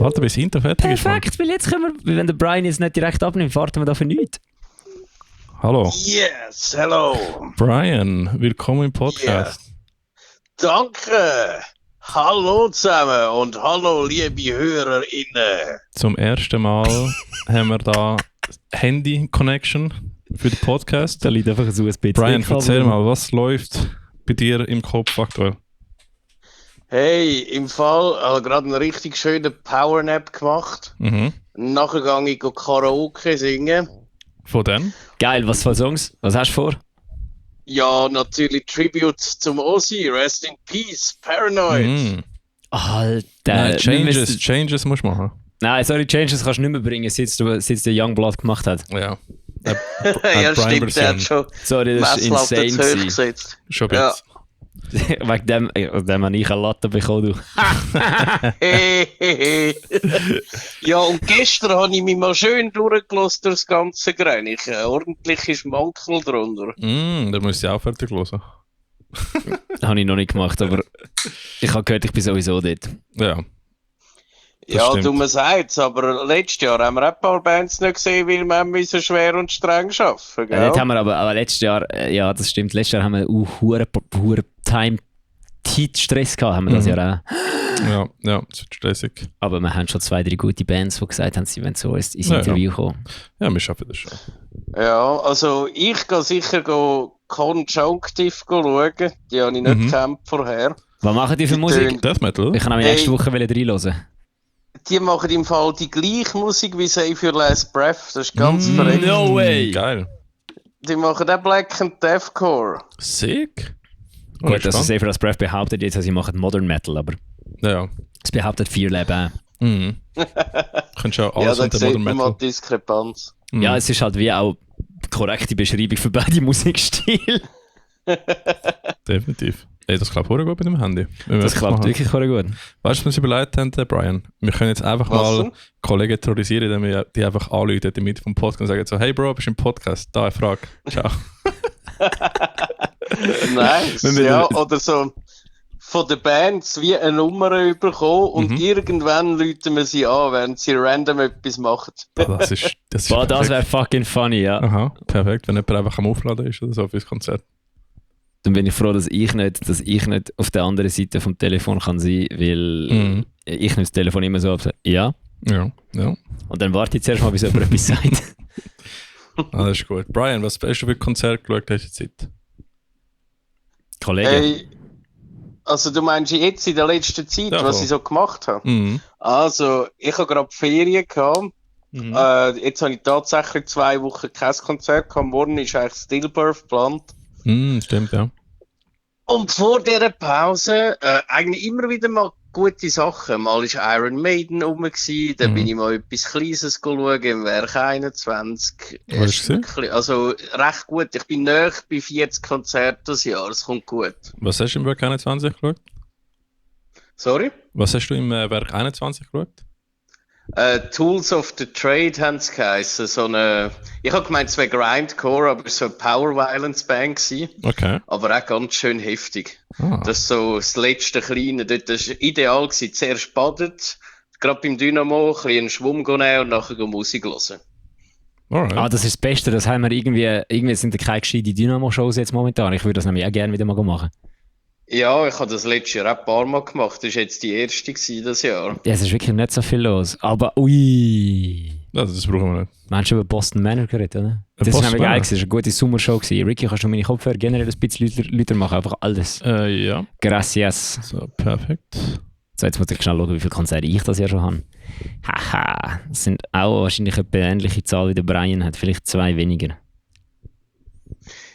Warte, bis das Intro fertig ist. Perfekt, weil jetzt können wir, wenn der Brian jetzt nicht direkt abnimmt, warten wir da für nichts. Hallo. Yes, hello. Brian, willkommen im Podcast. Danke. Hallo zusammen und hallo liebe HörerInnen. Zum ersten Mal haben wir da Handy-Connection für den Podcast. Da liegt einfach ein USB-C. Brian, erzähl mal, was läuft bei dir im Kopf aktuell? Hey, im Fall habe ich gerade einen richtig schönen Powernap gemacht. Mhm. Nachher gehe ich Karaoke singen. Von dem? Geil, was für Songs? Was hast du vor? Ja, natürlich Tribute zum Ozzy. Rest in Peace, Paranoid. Mhm. Alter. Nein, Changes musst du machen. Nein, sorry, Changes kannst du nicht mehr bringen, seit der Youngblood gemacht hat. Ja. Ja, stimmt, der hat schon Sorry, das ist Messlatte insane zu hoch gewesen. gesetzt. Schon Ja. jetzt. Wegen dem habe ich eine Latte bekommen, du. Ja, und gestern habe ich mich mal schön durchgelassen durch das ganze Grein. Ordentlich ist Mankel drunter. Da muss ich auch fertig hören. Das habe ich noch nicht gemacht, aber ich habe gehört, ich bin sowieso dort. Ja. Ja, stimmt. du, man sagt's, aber letztes Jahr haben wir auch ein paar Bands nicht gesehen, weil wir müssen schwer und streng arbeiten, gell? Dort haben wir aber letztes Jahr, ja, das stimmt, letztes Jahr haben wir hure Time-Stress gehabt, haben wir das Jahr auch. Ja, es wird stressig. Aber wir haben schon 2-3 gute Bands, die gesagt haben, sie wollen so ins Ja, Interview kommen. Ja, wir schaffen das schon. Ja, also ich gehe sicher Conjunctive schauen. Die habe ich nicht gekannt vorher. Was machen die für Musik? Death Metal? Ich kann nämlich nächste Woche reinhören. Die machen im Fall die gleiche Musik wie Save Your Last Breath. Das ist ganz verrückt. No way! Geil. Die machen auch Black and Deathcore. Sick. Gut, dass Save Your Breath behauptet jetzt, sie machen Modern Metal, aber Ja. es behauptet Fearlab auch. Mhm. Könntest du auch alles Ja, da unter sieht Modern man Metal. mal die Diskrepanz. Ja, es ist halt wie auch die korrekte Beschreibung für beide Musikstile. Definitiv. Ey, das klappt auch gut bei dem Handy. Das klappt wirklich gut. Weißt du, was wir uns überlegt haben, Brian? Wir können jetzt einfach Was mal denn? Kollegen terrorisieren, indem wir die einfach anrufen in der Mitte vom Podcast und sagen so, hey Bro, bist du im Podcast? Da, eine Frage. Ciao. Nice. Wenn wir- Ja, oder so von den Bands wie eine Nummer bekommen und irgendwann rufen wir sie an, während sie random etwas machen. Das ist Boah, das perfekt. wäre fucking funny, ja. Aha, perfekt, wenn jemand einfach am Aufladen ist oder so fürs Konzert. Dann bin ich froh, dass ich nicht auf der anderen Seite vom Telefon kann sein, weil ich nehme das Telefon immer so ab, so, ja. Ja. Und dann warte ich zuerst mal, bis jemand etwas sagt. Das ist gut. Brian, was hast du für Konzert geschaut in der Zeit? Kollege. Hey, also du meinst jetzt in der letzten Zeit, Ja, was voll. ich so gemacht habe? Mhm. Also, ich habe gerade Ferien gehabt. Jetzt habe ich tatsächlich 2 Wochen kein Konzert gehabt. Morgen ist eigentlich Stillbirth geplant. Stimmt, ja. Und vor dieser Pause eigentlich immer wieder mal gute Sachen. Mal war Iron Maiden rum, dann bin ich mal etwas Kleines schauen, im Werk 21. Was Ist hast du wirklich, also recht gut. Ich bin nahe bei 40 Konzerten das Jahr, es kommt gut. Was hast du im Werk 21 geschaut? Sorry? Was hast du im Werk 21 geschaut? Tools of the Trade haben sie geheissen. So eine, ich habe gemeint, es wäre Grindcore, aber es war eine Power Violence Band gewesen. Okay. Aber auch ganz schön heftig. Ah. Das ist so das letzte Kleine. Dort war ideal gewesen. Zuerst badet, gerade beim Dynamo, ein bisschen einen Schwung nehmen und nachher Musik hören. Alright. Das ist das Beste, das haben wir irgendwie sind da keine gescheite Dynamo-Shows jetzt momentan. Ich würde das nämlich auch gerne wieder mal machen. Ja, ich habe das letztes Jahr auch ein paar Mal gemacht. Das war jetzt die erste gewesen, das Jahr. Ja, es ist wirklich nicht so viel los. Aber ui. Also, das brauchen wir nicht. Meinst du über Boston Manor geredet, oder? Das Boston war nämlich geil, Manor? das war eine gute Sommershow gewesen. Ricky, kannst du meine Kopfhörer generell ein bisschen lauter machen? Einfach alles. Ja. Gracias. So, perfekt. So, jetzt muss ich schnell schauen, wie viele Konzerte ich das Jahr schon habe. Haha, das sind auch wahrscheinlich eine ähnliche Zahl wie der Brian hat, vielleicht 2 weniger.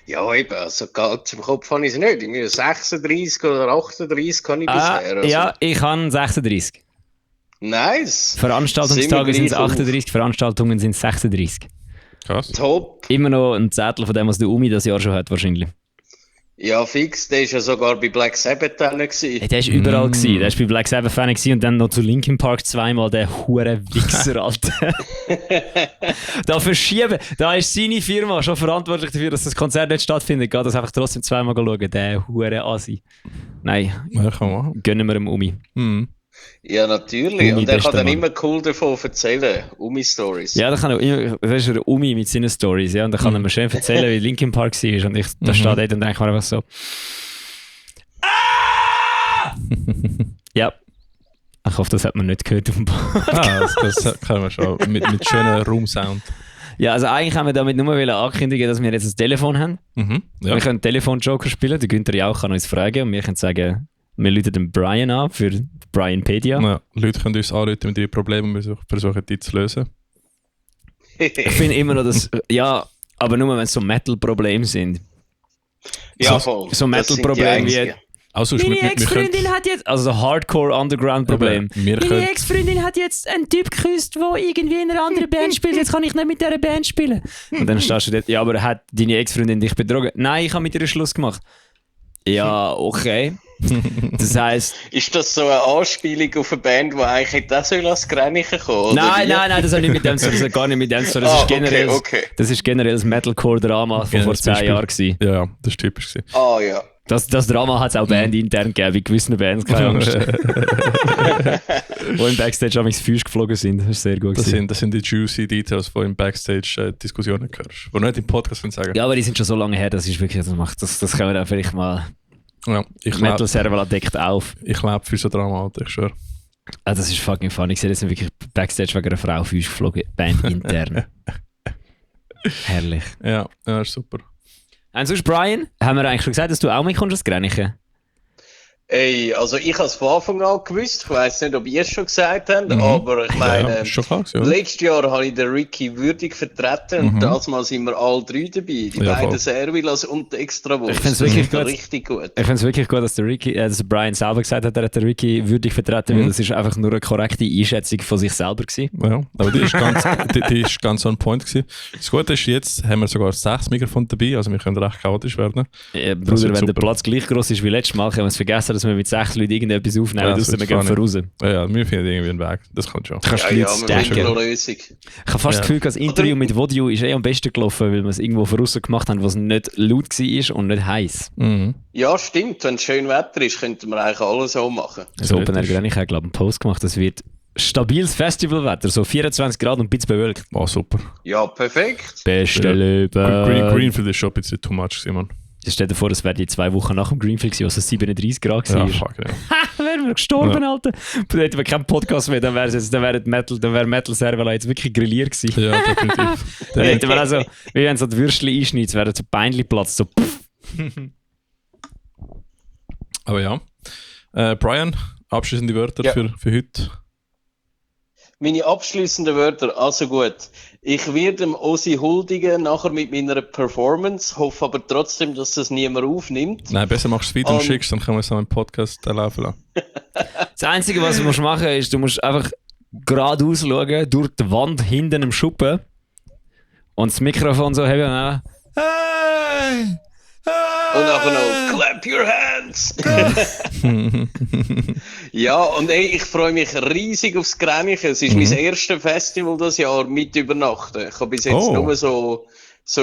Ja, eben, also ganz im Kopf habe ich es nicht. Irgendwie 36 oder 38 kann ich bisher. Also. Ja, ich habe 36. Nice. Veranstaltungstage sind es Sind wir gleich 38, Veranstaltungen sind es 36. Krass. Top. Immer noch ein Zettel von dem, was der Umi das Jahr schon hat, wahrscheinlich. Ja, fix. Der war ja sogar bei Black Sabbath drin. Hey, der war überall gewesen. Der war bei Black Sabbath Fan gewesen und dann noch zu Linkin Park zweimal, der hure Wichser, Alter. Da verschieben, da ist seine Firma schon verantwortlich dafür, dass das Konzert nicht stattfindet. Geht das einfach trotzdem zweimal schauen, der hure Assi. Nein, Ja, kann man machen. gönnen wir ihm Umi. Mhm. Ja, natürlich. Umi, Und er bester kann dann Mann. immer cool davon erzählen. Umi-Stories. Ja, da kann er immer, weißt du, Umi mit seinen Stories, ja, und da kann er mir schön erzählen, wie Linkin Park war. Und ich da stehe dort und denke mir einfach so. Ja. Ich hoffe, das hat man nicht gehört auf dem das können wir schon. Mit schönem Roomsound. Ja, also eigentlich haben wir damit nur ankündigen, dass wir jetzt ein Telefon haben. Mhm. Ja. Wir können Telefon-Joker spielen. Der Günther Jauch kann uns fragen und wir können sagen, wir rufen den Brian an für Brianpedia. Ja, Leute können uns anrufen mit ihren Problemen und wir versuchen die zu lösen. Ich finde immer noch, dass, ja, aber nur wenn es so Metal-Probleme sind. Ja, voll. So Das sind die Metal-Probleme wie... einzigen. Also, Meine wir können, Ex-Freundin hat jetzt, also so Hardcore-Underground-Problem. wir Meine können, Ex-Freundin hat jetzt einen Typ geküsst, der irgendwie in einer anderen Band spielt. Jetzt kann ich nicht mit dieser Band spielen. Und dann stehst du dort, ja, aber hat deine Ex-Freundin dich betrogen? Nein, ich habe mit ihr Schluss gemacht. Ja, okay. Das heisst... Ist das so eine Anspielung auf eine Band, die eigentlich das soll als Grenchen kommen? Nein, das hat nicht mit dem zu tun, das hat gar nicht mit dem zu tun. Das ist generell, okay. Das ist generell das Metalcore-Drama von vor 10 Jahren gewesen. ja, das war typisch. Ah, ja. Das Drama hat es auch bandintern gegeben, in gewissen Bands, keine Angst. Wo im Backstage amigs Feuer geflogen sind, das ist sehr gut gewesen. Das sind die juicy Details, die im Backstage-Diskussionen hörst. Die nicht im Podcast sagen. Ja, aber die sind schon so lange her, das ist wirklich, das können wir auch vielleicht mal... Ja, ich Metal Servala deckt auf. lebe für so Drama, Alter, ich schwöre. Ah, das ist fucking funny. Ich sehe jetzt wirklich Backstage wegen einer Frau Feuer geflogen, bandintern. Herrlich. Ja, ist super. Und sonst, Brian, haben wir eigentlich schon gesagt, dass du auch mitkommst als Grenichen? Ey, also ich habe es von Anfang an gewusst. Ich weiss nicht, ob ihr es schon gesagt habt, aber ich meine, Ja, ist schon klar gewesen, ja. letztes Jahr habe ich den Ricky würdig vertreten und das Mal sind wir alle drei dabei. Die Ja, beiden voll. Servillas und die Extrawurst. Ich find's Das wirklich ist doch gut. richtig gut. Ich finde es wirklich gut, dass der Ricky, dass Brian selber gesagt hat, er hat den Ricky würdig vertreten, weil das ist einfach nur eine korrekte Einschätzung von sich selber gewesen. Ja, aber die ist die ist ganz on point gewesen. Das Gute ist, jetzt haben wir sogar 6 Mikrofone dabei, also wir können recht chaotisch werden. Bruder, wenn der super. Platz gleich groß ist wie letztes Mal, können wir es vergessen, dass wir mit 6 Leuten irgendetwas aufnehmen, Ja, das ausser wir wird gehen funny. raus. Ja, wir finden irgendwie einen Weg. Das kommt schon. Kannst Ja, du ja, Leute wir finden stacken. eine Lösung. Ich habe fast das Gefühl, das Interview mit Vodio ist am besten gelaufen, weil wir es irgendwo von außen gemacht haben, wo es nicht laut war und nicht heiß. Mhm. Ja, stimmt. Wenn es schön Wetter ist, könnten wir eigentlich alles so machen. Das Open Air Grenich hat, glaube ich, einen Post gemacht, das wird stabiles Festivalwetter, so 24 Grad und ein bisschen bewölkt. Oh, super. Ja, perfekt. Beste Ja. Leben. Greenfield ist schon ein bisschen too much gewesen, Mann. Stell dir vor, das wäre die 2 Wochen nach dem Greenfield gewesen, wo es 37 Grad war. Ja, fuck, ja. Wären wir gestorben, Ja. Alter. Dann hätten wir keinen Podcast mehr, dann wäre Metal Servala jetzt wirklich grilliert gewesen. Ja, definitiv. Dann hätten wir also, wie wenn so die Würstchen einschneiden, wären so Beinchen platzt, so pff. Aber ja. Brian, abschließende Wörter Ja. für heute. Meine abschließenden Wörter, also gut. Ich werde dem Ossi huldigen, nachher mit meiner Performance, hoffe aber trotzdem, dass das niemand aufnimmt. Nein, besser machst du es weiter und Um, schickst, dann können wir es auch im Podcast laufen lassen. Das Einzige, was du musst machen musst, ist, du musst einfach geradeaus schauen, durch die Wand hinten im Schuppen und das Mikrofon so haben und dann hey! Und nachher noch, clap your hands! Ja, und ey, ich freue mich riesig aufs Grenchen. Es ist mein erstes Festival das Jahr mit Übernachten. Ich habe bis jetzt nur so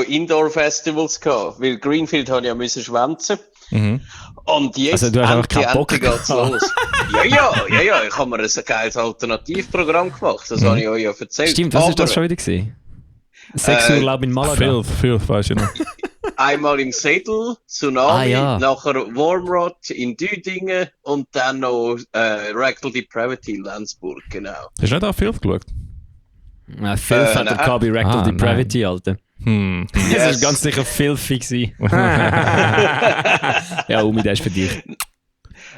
Indoor-Festivals gehabt, weil Greenfield habe ich ja müssen schwänzen. Und jetzt Also, du hast einfach keinen Bock endlich geht's los. Ja, ich habe mir ein geiles Alternativprogramm gemacht. Das habe ich euch ja erzählt. Stimmt, was ist das Aber schon wieder gewesen? Sexurlaub in Malaga. Filth, weiss ich noch. einmal im Sädel, Tsunami, ja. nachher Warmrod in Düdingen und dann noch Rectal Depravity in Lenzburg, genau. Hast du nicht auch Filth geschaut? Ja, Filth hat der nein. KB Rectal Ah, Depravity, Alter. Hm. Das Yes. ist ganz sicher filthy gewesen. Ja, Umi, der ist für dich.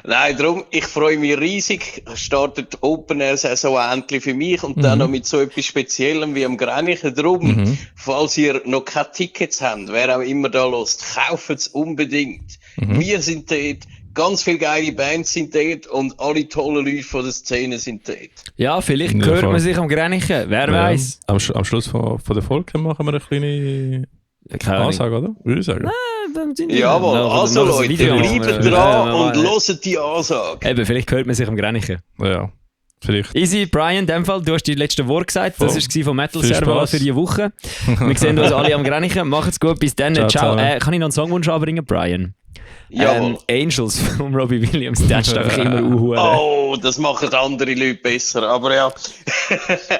Nein, darum, ich freue mich riesig. Startet die Open Air Saison endlich für mich und dann noch mit so etwas Speziellem wie am Grenichen. Darum, falls ihr noch keine Tickets habt, wer auch immer da lost, kauft es unbedingt. Wir sind dort, ganz viele geile Bands sind dort und alle tollen Leute von der Szene sind dort. Ja, vielleicht Ja, hört voll. man sich am Grenichen. Wer weiß. Am Schluss von der Folge machen wir eine kleine Keine Ahnung. Ansage, oder? Würde ich sagen. Jawohl, also Leute, bleibt dran und hört die Ansage. Eben, vielleicht hört man sich am Grenichen. Ja, vielleicht. Easy, Brian, in dem Fall, du hast die letzten Worte gesagt. Das Voll. war von Metal Viel Serval Spaß. für diese Woche. Wir sehen uns alle am Grenichen. Macht's gut, bis dann. Ciao, Ciao. ciao. Kann ich noch einen Songwunsch anbringen, Brian? Jawohl. Angels von Robbie Williams, der ist einfach immer unhuren. Oh, das machen andere Leute besser, aber ja.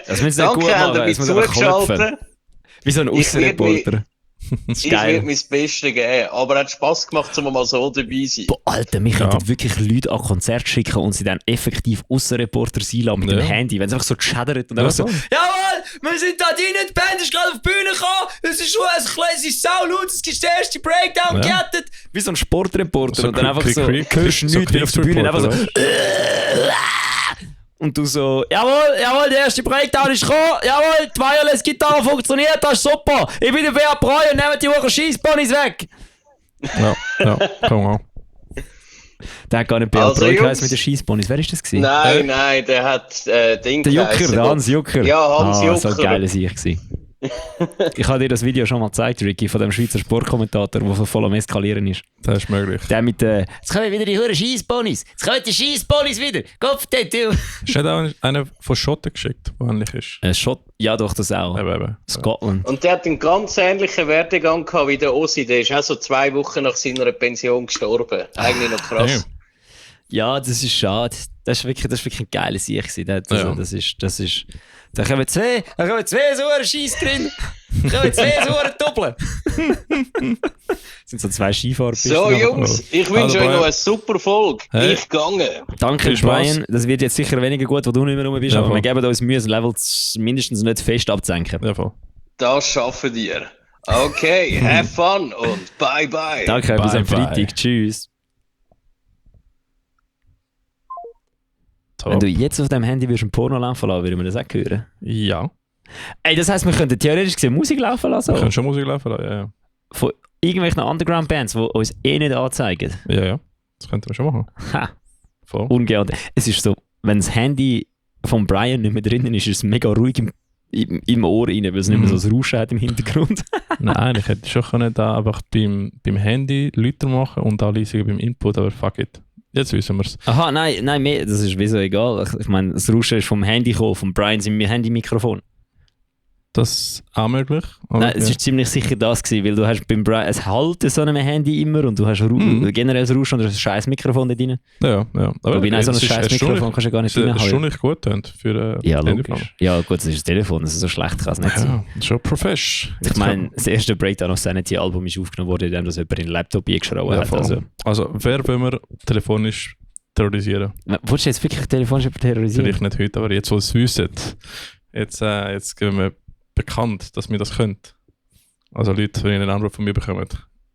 Das müssen sie nicht gut machen, das muss einfach klopfen. Wie so ein Aussenreporter. Ich werde mein Bestes geben, aber es hat Spass gemacht, um mal so dabei zu sein. Boah, Alter, mich könnten wirklich Leute an Konzerte schicken und sie dann effektiv Aussenreporter sein lassen mit dem Handy, wenn es einfach so chattert und einfach so, jawohl, wir sind da drin, die Band ist gerade auf die Bühne gekommen, es ist sau laut, es ist der erste Breakdown gejettet. Wie so ein Sportreporter so und dann einfach so, hörst du nichts, wenn auf der Bühne einfach so, und du so, jawohl, der erste Breakdown ist gekommen, jawohl, die Wireless-Gitarre funktioniert, das ist super, ich bin der Beat Breu und nehmt die Woche Scheissponys weg. Ja, komm mal. Der hat gar nicht Beat Breu geheißen mit den Scheissponys, wer ist das gewesen? Nein, der hat Ding der Jucker, der Hans Jucker. Ja, Hans Jucker. So ein geiler Sieg gewesen. Ich habe dir das Video schon mal gezeigt, Ricky, von dem Schweizer Sportkommentator, der voll am Eskalieren ist. Das ist möglich. Der mit jetzt kommen wieder die huren Scheissponys. Jetzt kommen die Scheissponys wieder. Kopf, du. Hast du auch einen von Schotten geschickt, der ähnlich ist? Schott? Ja, doch, das auch. Eben. Scotland. Und der hat einen ganz ähnlichen Werdegang gehabt wie der Ossi. Der ist auch so 2 Wochen nach seiner Pension gestorben. Eigentlich noch krass. Ja, das ist schade. Das ist wirklich ein geiler Sieg gewesen. Das ist. Da kommen zwei so Scheiss drin. Da kommen 2 so Doppeln. Das sind so 2 Skifahrer. So, Jungs, ich wünsche euch noch eine super Folge. Hey. Ich gehe. Danke, Brian. Das wird jetzt sicher weniger gut, wo du nicht mehr rum bist, Ja, aber voll. wir geben uns Mühe, das Level mindestens nicht fest abzusenken. Ja, voll. Das schaffen wir. Okay, have fun und bye bye. Danke, bis am Bye, bye. Freitag. Tschüss. Top. Wenn du jetzt auf deinem Handy würdest ein Porno laufen lassen, würden wir das auch hören. Ja. Ey, das heisst, wir könnten theoretisch gesehen Musik laufen lassen. Wir können schon Musik laufen lassen, ja. Von irgendwelchen Underground-Bands, die uns nicht anzeigen. Ja. Das könnten wir schon machen. Ha, Voll. ungern. Es ist so, wenn das Handy von Brian nicht mehr drinnen ist, ist es mega ruhig im Ohr rein, weil es nicht mehr so das Rauschen hat im Hintergrund. Nein, ich hätte schon können da einfach beim Handy Leute machen und da leise beim Input, aber fuck it. Jetzt wissen wir es. Aha, nein, das ist wieso egal. Ich meine, das Rauschen ist vom Handy gekommen, von Brian im Handy-Mikrofon. Das ist auch möglich. Aber Nein, es ist ziemlich sicher das gewesen, weil du hast beim Brian, es halt so einem Handy immer und du hast generell das Rauschen und du hast ein scheiß Mikrofon da drin. Ja. Aber Wobei, nein, so ein es ist scheiß Mikrofon kannst du gar nicht es ist reinhalten. erstaunlich gut tönt für Ja, Handyplan. logisch. Ja, gut, das ist das Telefon, das ist so schlecht kann es nicht sein. Ja, schon profesh. Ich meine, das erste Breakdown auf Sanity-Album ist aufgenommen worden, indem das jemand in den Laptop eingeschraubt Ja, hat. voll. Also, wer wollen wir telefonisch terrorisieren? Willst du jetzt wirklich telefonisch terrorisieren? Vielleicht nicht heute, aber jetzt, wo es wissen. Jetzt geben wir bekannt, dass wir das können. Also Leute, wenn ihr einen Anruf von mir bekommen,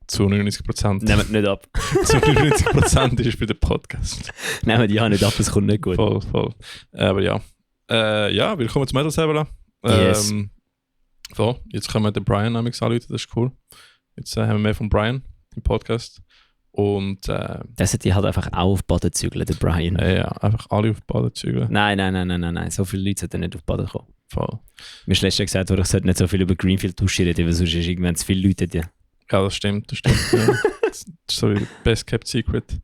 zu 99%. Nehmt nicht ab. Zu 99% ist bei dem Podcast. Nehmt ja nicht ab, es kommt nicht gut. Voll. Aber ja. Willkommen zum Metal Saber. Yes. So, jetzt können wir den Brian nämlich anrufen, das ist cool. Jetzt haben wir mehr von Brian im Podcast. Und Das sollte ich halt einfach auch auf Baden zügeln, der Brian. einfach alle auf die Baden zügeln. Nein. So viele Leute sollten nicht auf Baden kommen. Voll. Mir ist letztens gesagt, ich sollte nicht so viel über Greenfield Tuschi reden, weil sonst ist irgendwann zu viele Leute da. Ja, das stimmt. Ja. Das ist so wie Best Kept Secret.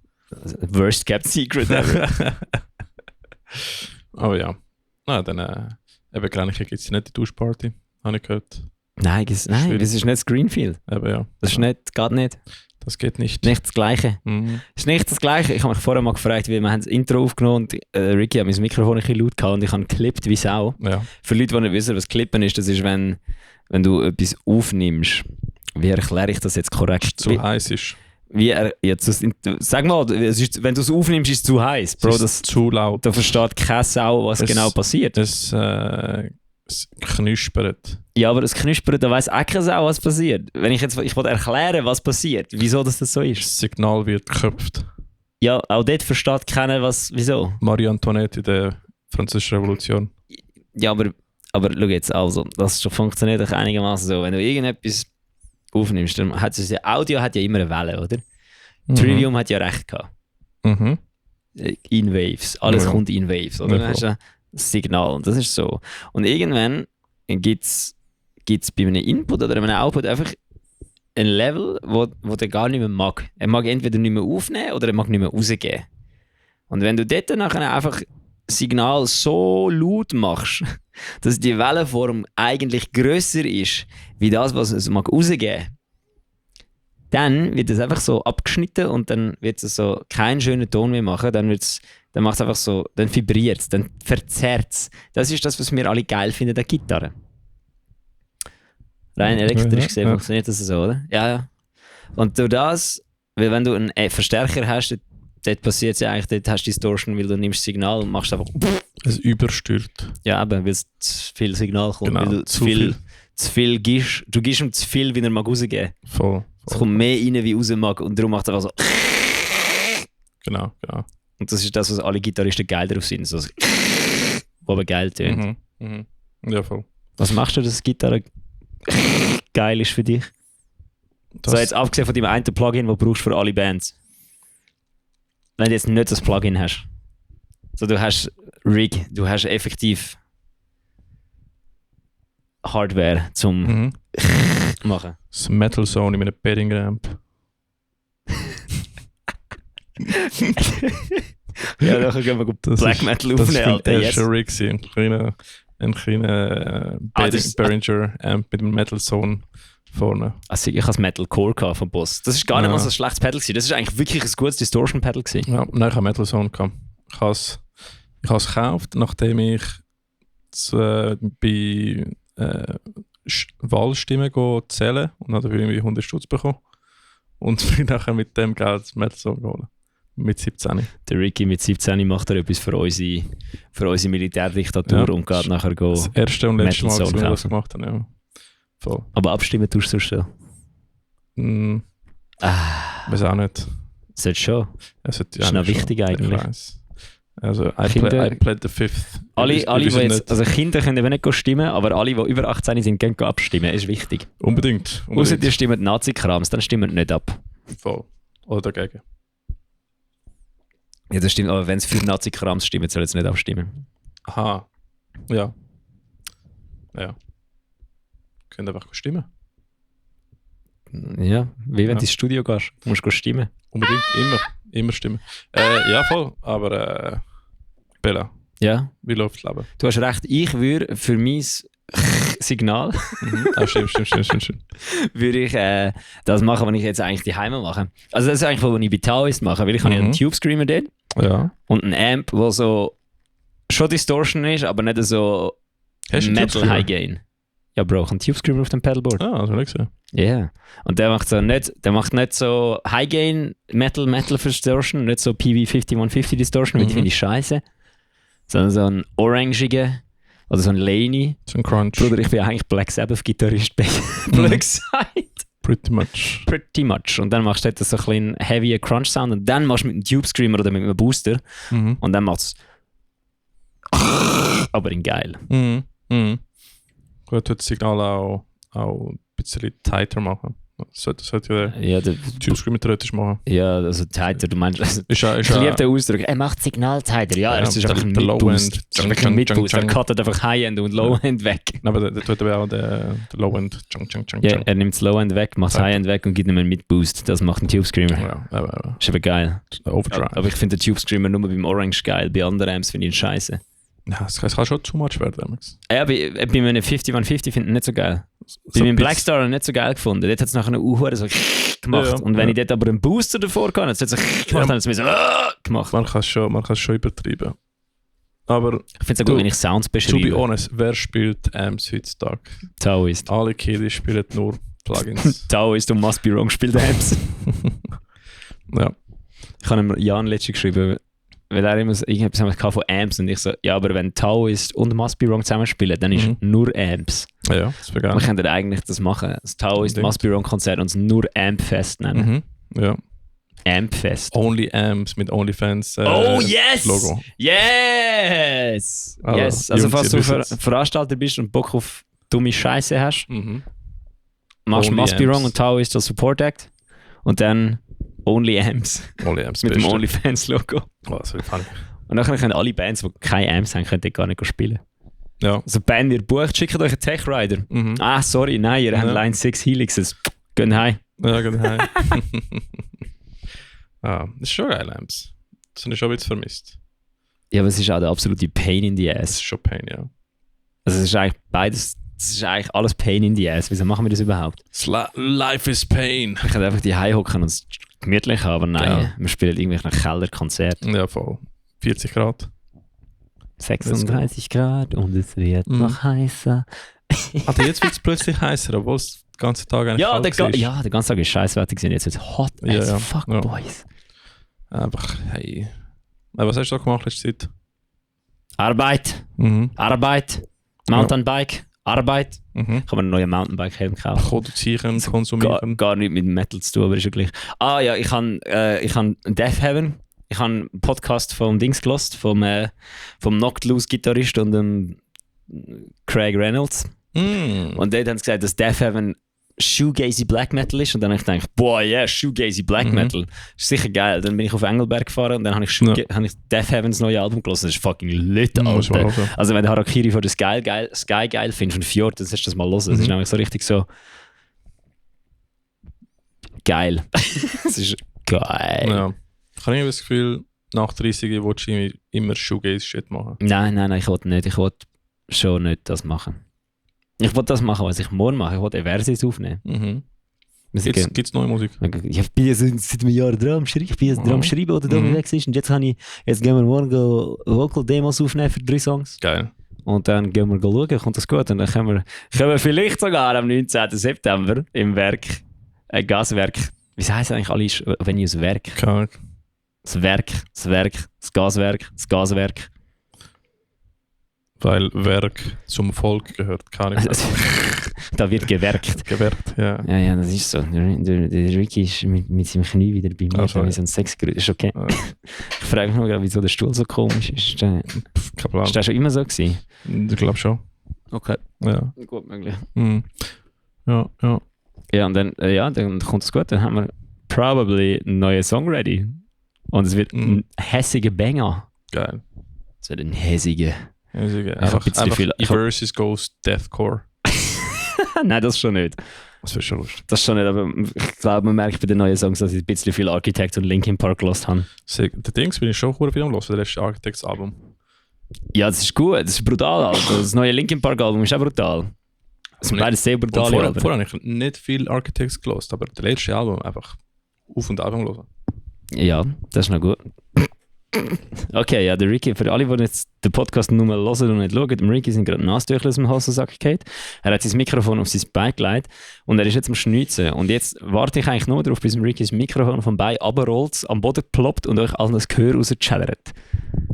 Worst kept secret ever. Aber ja. Dann eben Grenichen gibt es nicht die Duschparty, habe ich gehört. Nein, das ist nicht das Greenfield. Aber ja. Das ist nicht, geht nicht. Das geht nicht. Nicht das Gleiche. Mhm. Es ist nicht das Gleiche. Ich habe mich vorher mal gefragt, weil wir haben das Intro aufgenommen und Ricky hat mein Mikrofon ein bisschen laut gehabt und ich habe geklippt wie Sau. Ja. Für Leute, die nicht wissen, was Klippen ist, das ist, wenn du etwas aufnimmst. Wie erkläre ich das jetzt korrekt? Zu heiß ist. Sag mal, wenn du es aufnimmst, ist es zu heiß. Bro, Es ist zu laut. da versteht keine Sau, was genau passiert. Es knuspert. Ja, aber das Knuspern, da weiss auch keine Sau, was passiert. Wenn ich wollte erklären, was passiert, wieso das so ist. Das Signal wird geköpft. Ja, auch dort versteht keiner, wieso. Marie Antoinette in der Französischen Revolution. Ja, aber schau jetzt, also, das funktioniert doch einigermaßen so. Wenn du irgendetwas aufnimmst, dann hat es Audio hat ja immer eine Welle, oder? Trivium hat ja recht gehabt. Mhm. In Waves. Alles Ja. kommt in Waves, oder? Ja, Dann hast du ein Signal und das ist so. Und irgendwann gibt's bei einem Input oder einem Output einfach ein Level, wo der gar nicht mehr mag. Er mag entweder nicht mehr aufnehmen oder er mag nicht mehr rausgeben. Und wenn du dort nachher einfach Signal so laut machst, dass die Wellenform eigentlich grösser ist, wie das, was es mag rausgeben, dann wird es einfach so abgeschnitten und dann wird es so keinen schönen Ton mehr machen. Dann macht es einfach so, dann vibriert es, dann verzerrt es. Das ist das, was wir alle geil finden, der Gitarre. Rein elektrisch gesehen funktioniert das so, oder? Ja. Und durch das, weil wenn du einen Verstärker hast, dort passiert es ja eigentlich, dort hast du Distortion, weil du nimmst Signal und machst einfach. Es übersteuert. Ja, eben, weil es zu viel Signal kommt, Genau, weil du zu viel gibst. Du gibst ihm zu viel, wie er mag rausgeben. Voll. Es kommt mehr rein, wie raus mag und darum macht er einfach so. Genau. Und das ist das, was alle Gitarristen geil drauf sind. So, was aber geil tönt. Ja, voll. Was machst du, dass Gitarre geil ist für dich? Das, So jetzt abgesehen von deinem einen Plugin, das du brauchst für alle Bands. Wenn du jetzt nicht das Plugin hast. So, du hast Rig, du hast effektiv Hardware zum machen. das Metal Zone in meinem Bedding Ramp. Ja, dann können wir Black Metal aufnehmen, Alter. Das Yes. war Rig, ein kleiner Behringer Amp mit einem Metal Zone vorne. Also ich hatte Metalcore vom Boss. Das ist gar nicht mal so ein schlechtes Pedal gewesen. Das ist eigentlich wirklich ein gutes Distortion-Pedal gewesen. Ja, nein, ich habe Metal Zone gehabt. Ich habe es gekauft, nachdem ich bei Wahlstimmen zählen und habe dafür irgendwie 100 Stutz bekommen. Und bin nachher mit dem Geld das Metal Zone geholt. Mit 17. Der Ricky mit 17 macht er etwas für unsere Militärdiktatur und geht nachher Das erste und letzte Mal, Metal dass Zone wir das kaufen. gemacht haben. Ja. Voll. Aber abstimmen tust du schon. Weiß auch nicht. Sollte schon. Das ist noch wichtig eigentlich. Ich weiss. Also, I Kinder- played the fifth. Alle, Wir die wissen jetzt, nicht. also Kinder können eben nicht stimmen, aber alle, die über 18 sind, können abstimmen. Ist wichtig. Unbedingt. Außer die stimmen Nazi-Krams, dann stimmen nicht ab. Voll. Oder dagegen. Ja, das stimmt, aber wenn es für Nazi-Krams stimmt, sollen sie nicht abstimmen. Aha. Ja. Könnt einfach stimmen. Ja, wie wenn Ja. du ins Studio gehst, musst du stimmen. Unbedingt. Immer stimmen. Ja, voll. Aber Bella, Ja, wie läuft das Leben? du hast recht. Ich würde für mein Signal Stimmt. würde ich das machen, was ich jetzt eigentlich daheim mache. Also das ist eigentlich, was ich bei Taoist mache, weil ich habe ja einen Tube Screamer dort Ja. und einen Amp, der so schon Distortion ist, aber nicht so Hast du einen Metal Tube Screamer? High Gain. Ja, Bro, ich habe einen Tube Screamer auf dem Pedalboard. Ah, das habe ich gesehen. Ja. Yeah. Und der macht nicht so High Gain Metal für Distortion, nicht so PV 5150 Distortion, weil die finde ich scheiße. Sondern so ein orangiger oder so ein Laney. So ein Crunch. Bruder, ich bin eigentlich Black Sabbath Gitarrist, blöd gesagt. Pretty much. Pretty much. Und dann machst du dort so ein bisschen heavier Crunch Sound und dann machst du mit einem Tube Screamer oder mit einem Booster und dann macht es aber in geil. Gut, das Signal auch ein bisschen tighter machen. Das sollte Ja, der Tube Screamer theoretisch machen. ja, also tighter, du meinst, also, Ist ich liebe den Ausdruck, er macht Signal tighter. Ja, es ist einfach ein der Mid-Boost. Low-End. Es ist einfach ein Mid-Boost, er cuttet einfach High-End und Low-End weg. Aber der tut aber auch der Low-End. Ja, er nimmt das Low-End weg, macht das High-End weg und gibt ihm einen Mid-Boost. Das macht ein Tube Screamer. Ja, aber Ist aber geil. Overdrive. Aber ich finde den Tube Screamer nur beim Orange geil, bei anderen Amps finde ich ihn scheiße. Ja, es kann schon too much werden. Max. Ja, bei meinem 5150 finde ich ihn nicht so geil. Bei So meinem ein Blackstar habe ich nicht so geil gefunden. Dort hat es nachher eine Uhr so gemacht. Ja, und wenn ja. ich dort aber einen Booster davor hatte, hat es so gemacht, dann hat es mir so gemacht. Man kann es schon übertreiben. Aber Ich finde es auch gut, wenn ich Sounds to be beschreibe. honest, wer spielt Amps heutzutage? Taoist. Alle Kiddies spielen nur Plugins. Taoist und Must Be Wrong spielt Amps. Ja. Ich habe ihm Jan letztens geschrieben, weil er immer so, irgendetwas von Amps und ich so, ja, aber wenn Taoist und Must Be Wrong zusammenspielen, dann ist nur Amps. Ja, das wäre Wir geil. könnten eigentlich das machen. Das Taoist Unbedingt. Must Be Wrong Konzert und es nur Ampfest nennen. Ja. Ampfest. Only Amps mit OnlyFans Oh yes! Logo. Yes! Aber Yes! Also Jungs, falls ihr du wisst's. Veranstalter bist und Bock auf dumme Scheiße hast, machst du Only Must Be Amps. Wrong und Taoist als Support Act und dann Only Amps Only Amps. mit dem Beste. OnlyFans-Logo. Oh, das wird funny. Und dann können alle Bands, die keine Amps haben, können dort gar nicht spielen. Ja. Also Band, ihr bucht, schickt euch einen Tech Rider. Ah, sorry, nein, ihr habt Ja. Line 6 Helixes. Gehen heim. Ja, genau. Das ist schon geil, Amps. Das habe ich schon ein bisschen vermisst. Ja, aber es ist auch der absolute Pain in the Das Ass. ist schon Pain, ja. Also es ist eigentlich beides das ist eigentlich alles Pain in the Ass. Wieso machen wir das überhaupt? Life is pain. Ich könnte einfach die hocken und es gemütlich haben, aber nein, Ja. wir spielen irgendwie nach Kellerkonzert. Ja, voll. 40 Grad. 36 Grad und es wird noch heißer. Also jetzt wird es plötzlich heißer, obwohl es den ganzen Tag eigentlich Ja, kalt ist. der ganze Tag ist scheißwetter gewesen. Jetzt wird es hot Ja, as ja. fuck, Ja. boys. Einfach, hey. Was hast du da gemacht letzte Zeit? Arbeit, Mountainbike, Arbeit. Ich habe mir einen neuen Mountainbike-Helm gekauft. Produzieren, konsumieren. Gar nicht mit Metal zu tun, aber ist ja gleich. Ah ja, ich habe Death Heaven. Ich habe einen Podcast vom Dings gelost, vom Knocked Loose Gitarrist und dem Craig Reynolds. Und dort haben sie gesagt, dass Death Heaven Shoegazy Black Metal ist. Und dann habe ich gedacht, boah, yeah, Shoegazy Black Metal. Ist sicher geil. Dann bin ich auf Engelberg gefahren und dann habe ich, habe ich Death Heavens neue Album gelassen. Das ist fucking lit, Alter. Also wenn du Harakiri von der Sky geil findest und Fjord, dann sollst du das mal hören. Das ist nämlich so richtig so geil. Es ist geil. Ja. Ich habe irgendwie das Gefühl, nach 30 willst du immer Shoegaze-Shit machen. Nein, ich will nicht. Ich will schon nicht das machen. Ich will das machen, was ich morgen mache. Ich will Eversis aufnehmen. Gibt es neue Musik? Ich bin seit einem Jahr dran am Schreiben. Ich bin dran am Schreiben, oder da weg ist. Und jetzt gehen wir morgen Vocal-Demos aufnehmen für 3 Songs. Geil. Und dann gehen wir schauen, kommt das gut. Und dann können wir vielleicht sogar am 19. September im Werk, Gaswerk. Wie heißt eigentlich alle, wenn ich ein Werk? Keine Ahnung. Das Gaswerk. Weil Werk zum Volk gehört. Keine Ahnung. Da wird gewerkt. Gewerkt, ja. Ja, das ist so. Der Ricky ist mit seinem Knie wieder bei mir. sorry. So ein Sexgerät. Ist okay. Ich frage mich nur gerade, wieso der Stuhl so komisch ist. Ist der schon immer so gewesen? Ich glaube schon. Okay. Ja. Gut möglich. Ja. Ja, und dann kommt es gut. Dann haben wir probably einen neuen Song ready. Und es wird ein hässiger Banger. Geil. Es wird ein hässiger. Einfach Eversis Goes Deathcore. Nein, das schon nicht. Das wäre schon lustig. Das schon nicht, aber ich glaube, man merkt bei den neuen Songs, dass ich ein bisschen viel Architect und Linkin Park gelost habe. Der Dings bin ich schon viel am Hören, das letzte Architects-Album. Ja, das ist gut, das ist brutal. Also das neue Linkin Park Album ist auch brutal. Das sind beide sehr brutal. Vorher habe ich nicht viel Architects gelost, aber das letzte Album einfach auf und ab hören. Ja, das ist noch gut. Okay, ja, der Ricky, für alle, die jetzt den Podcast nur mal hören und nicht schauen, dem Ricky sind gerade Nasentücher aus dem Hosensack gefallen. Er hat sein Mikrofon auf sein Bein gelegt und er ist jetzt am Schnitzen. Und jetzt warte ich eigentlich nur darauf, bis Ricky das Mikrofon vom Bein runterrollt, am Boden ploppt und euch allen das Gehör rausschellert.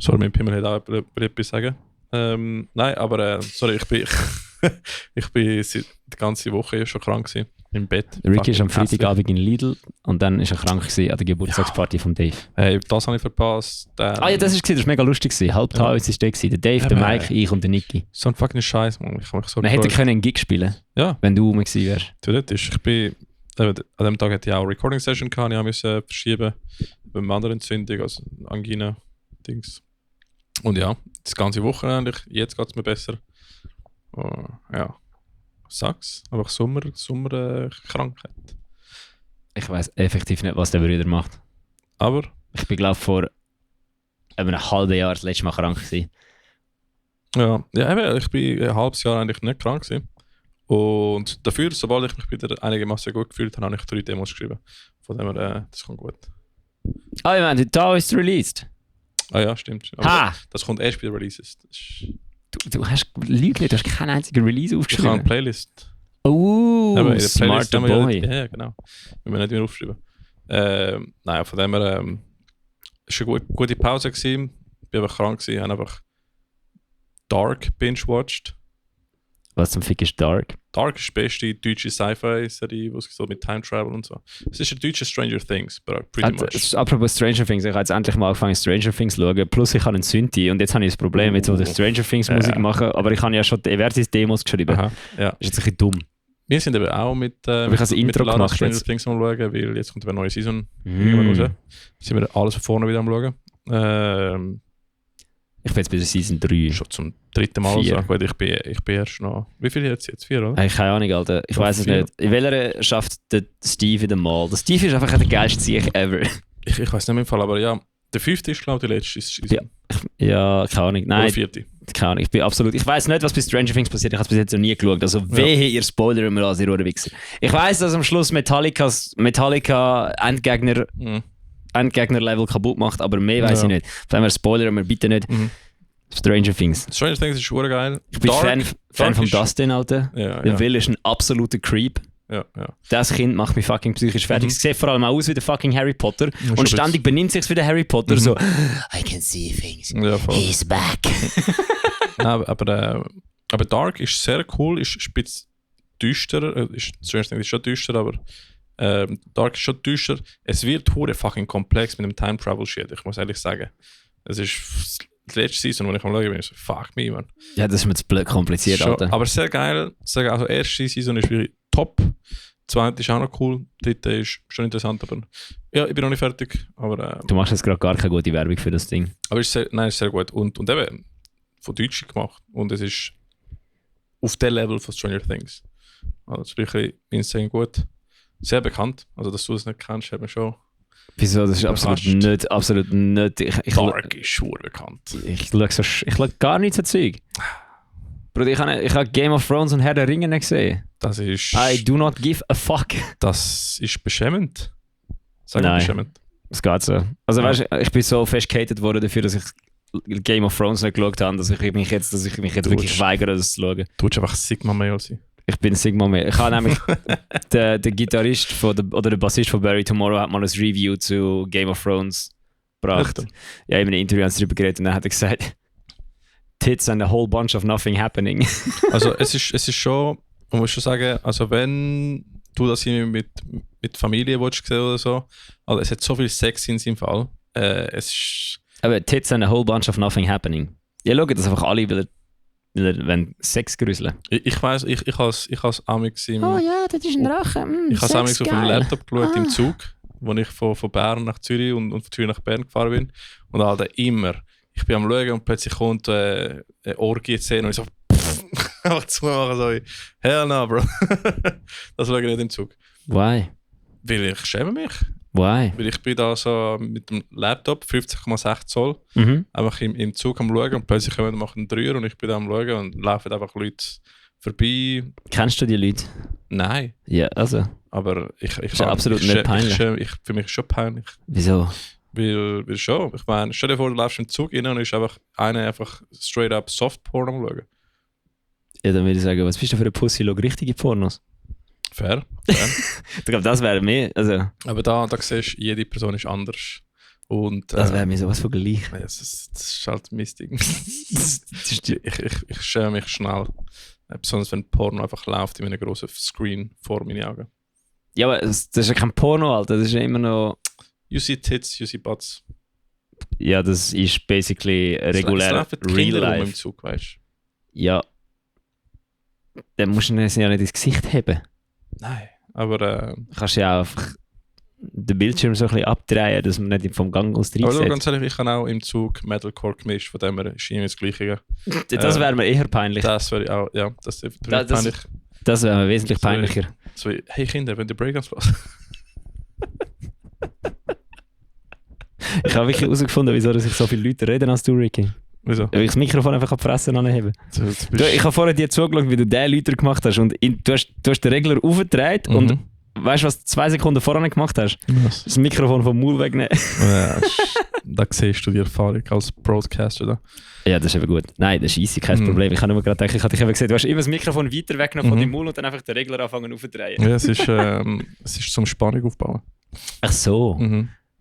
Sorry, mein Pimmel hat auch etwas sagen. Nein, aber sorry, ich bin die ganze Woche schon krank gewesen, im Bett. Ricky ist am Freitagabend in Lidl und dann ist er krank gewesen an der Geburtstagsparty von Dave. Hey, das habe ich verpasst. Ja, das war mega lustig gewesen. Halb war der gewesen. Der Dave, der Mike, ich und der Nicky. So ein fucking Scheiß, Mann. Ich habe mich so Man hätte einen Gig spielen, ja, wenn du rum gewesen wärst. theoretisch. An dem Tag hatte ich auch eine Recording-Session, ich musste verschieben. Bei einer anderen Entzündung, also Angina-Dings. Und ja, das ganze Wochenende, jetzt geht es mir besser. Ja, sag's. Einfach Sommerkrankheit. Ich weiss effektiv nicht, was der Bruder macht. Aber Ich bin, glaube vor einem halben Jahr das letzte Mal krank gewesen. ja, eben, ich bin ein halbes Jahr eigentlich nicht krank gewesen. Und dafür, sobald ich mich wieder einigermaßen gut gefühlt habe, habe ich 3 Demos geschrieben. Von dem her, das kommt gut. Ah, ich meine, da ist released. Ah ja, stimmt. Aber Ha! das kommt erst bei den Releases. Du hast Lüge nicht, du hast keinen einzigen Release Ich habe aufgeschrieben. eine Playlist. Oh, Aber in der Playlist smarter haben wir Boy. ja, genau. Wir haben nicht mehr aufgeschrieben. Nein, von dem her es war eine gute Pause gewesen. Ich war einfach krank gewesen, habe einfach Dark binge-watched. Was zum Fick ist Dark? Dark ist die beste deutsche Sci-Fi-Serie, die es so mit Time Travel und so. Es ist ein deutscher Stranger Things, but pretty much. Apropos Stranger Things, ich habe jetzt endlich mal angefangen Stranger Things zu schauen, plus ich habe einen Synthi und jetzt habe ich das Problem, jetzt wo ich Stranger Things Musik mache, aber ich habe ja schon die Evertis-Demos geschrieben. Aha, ja. Ist jetzt ein bisschen dumm. Wir sind eben auch mit ich habe das Intro gemacht Stranger jetzt. Things am schauen, weil jetzt kommt eine neue Season irgendwann raus. Sind wir alles von vorne wieder am schauen. Ich bin jetzt bei der Season 3. Schon zum 3. Mal. 4. So. Gut, ich bin erst noch... Wie viel jetzt? 4, oder? Hey, keine Ahnung, Alter. Ich weiß es 4. nicht. In welcher schafft der Steve in dem Mall? Der Steve ist einfach der geilste Sieg ever. Ich weiß nicht mehr im Fall, aber ja. Der 5. ist, glaube ich, die letzte Season. Ja, keine Ahnung. Nein, Oder 4. keine Ahnung, ich weiss nicht, was bei Stranger Things passiert, ich habe es bis jetzt noch nie geschaut, also wehe, ihr Spoiler immer als ihr Wichser. Ich weiss, dass am Schluss Metallica Endgegner-Level kaputt macht, aber mehr weiss ich nicht. Von dem her spoilern wir bitte nicht. Stranger Things. Stranger Things ist schon geil. Ich bin Fan von Dustin, Alter. Der Will ist ein absoluter Creep. Ja. Das Kind macht mich fucking psychisch fertig. Es sieht vor allem auch aus wie der fucking Harry Potter. Und ständig benimmt sich wie der Harry Potter. So, I can see things. Ja, He's back. aber Dark ist sehr cool, ist spitz düster. Stranger Things ist schon düster, aber Dark ist schon düster. Es wird hure fucking komplex mit dem Time Travel Shit, ich muss ehrlich sagen. Es ist die letzte Season, wo ich am Schauen bin, so, fuck me, man. Ja, das ist mir zu blöd kompliziert, schon, Alter. aber sehr geil. Also erste Season ist wirklich top. Zweite ist auch noch cool. Dritte ist schon interessant, aber ja, ich bin noch nicht fertig. Aber, du machst jetzt gerade gar keine gute Werbung für das Ding. Aber ist sehr gut. Und eben von Deutsch gemacht. Und es ist auf dem Level von Stranger Things. Also das ist wirklich insane gut. Sehr bekannt. Also dass du es nicht kennst, hat man schon. Wieso? Das ist absolut nicht. Dark ist schon bekannt. Ich schaue gar nichts an Zeug. Bruder, ich habe Game of Thrones und Herr der Ringe nicht gesehen. Das ist... I do not give a fuck. Das ist beschämend. Nein, beschämend. Das geht so. Also weißt du, ich bin so festgehatet worden dafür, dass ich Game of Thrones nicht geschaut habe, dass ich mich jetzt wirklich weigere, das zu schauen. Du willst einfach Sigma Male sein. Ich bin Sigma Male. Ich habe nämlich der Gitarrist oder der Bassist von Barry Tomorrow hat mal ein Review zu Game of Thrones gebracht. Echt? Ja, in einem Interview haben sie darüber geredet und dann hat er gesagt, Tits and a whole bunch of nothing happening. Also es ist schon, man muss schon sagen, also wenn du das irgendwie mit Familie willst sehen oder so, also es hat so viel Sex in seinem Fall. Es ist... Aber Tits and a whole bunch of nothing happening. Ja, schauen das einfach alle, weil wenn Sex grüseln. Ich weiss, ich has Amix im... Oh ja, das ist ein Drache. Ich has Amix auf dem Laptop geschaut im Zug, wo ich von Bern nach Zürich und von Zürich nach Bern gefahren bin. Und Alter, immer. Ich bin am Schauen und plötzlich kommt eine Orgie-Szene und ich so einfach zumachen, so hell no, bro. Das schaue ich nicht im Zug. Why? Weil ich schäme mich. Why? Weil ich bin da so mit dem Laptop, 50,6 Zoll, einfach im Zug am Schauen und plötzlich kommen wir machen einen Dreier und ich bin da am Schauen und laufen einfach Leute vorbei. Kennst du die Leute? Nein. Ja, also. Aber ist ja absolut nicht peinlich. Für mich ist es schon peinlich. Wieso? Weil schon. Ich meine, stell dir vor, du läufst im Zug rein und ist einfach straight up Softporn am Schauen. Ja, dann würde ich sagen, was bist du für eine Pussy? Schau richtige Pornos. Fair. Ich glaube, das wäre mehr. Also. Aber da siehst du, jede Person ist anders. Und, das wäre mir sowas von gleich. Ja, das ist halt mistig. Ich schäme mich schnell. Besonders wenn Porno einfach läuft in einem grossen Screen vor meinen Augen. Ja, aber das ist ja kein Porno, Alter. Das ist ja immer noch... You see tits, you see butts. Ja, das ist basically regulär Real Life. Im Zug, weißt? Ja. Dann musst du es ja nicht ins Gesicht haben. Nein, aber... Kannst ja einfach den Bildschirm so ein bisschen abdrehen, dass man nicht vom Gang aus reinsetzt. Aber ganz ehrlich, ich habe auch im Zug Metalcore gemischt, von dem her ist irgendwie das Gleiche. Das wäre mir eher peinlich. Das wäre auch, ja, das wäre peinlich. Das wäre mir wesentlich peinlicher. So, hey Kinder, wenn ihr Breakdance lassen. Ich habe wirklich herausgefunden, wieso sich so viele Leute reden als du, Ricky. Wieso? Weil ich das Mikrofon einfach an die Fresse anheben. Ich habe vorher dir zugeschaut, wie du den Leute gemacht hast und du hast den Regler aufgedreht und weißt du, was du 2 Sekunden vorher gemacht hast? Was? Das Mikrofon vom Maul wegnehmen. Ja, da siehst du die Erfahrung als Broadcaster. Da. Ja, das ist eben gut. Nein, das ist easy, kein Problem. Ich habe nur gerade gedacht, ich habe dich eben gesehen, du hast immer das Mikrofon weiter weggenommen von deinem Maul und dann einfach den Regler anfangen aufzudrehen. Ja, es ist zum Spannung aufbauen. Ach so.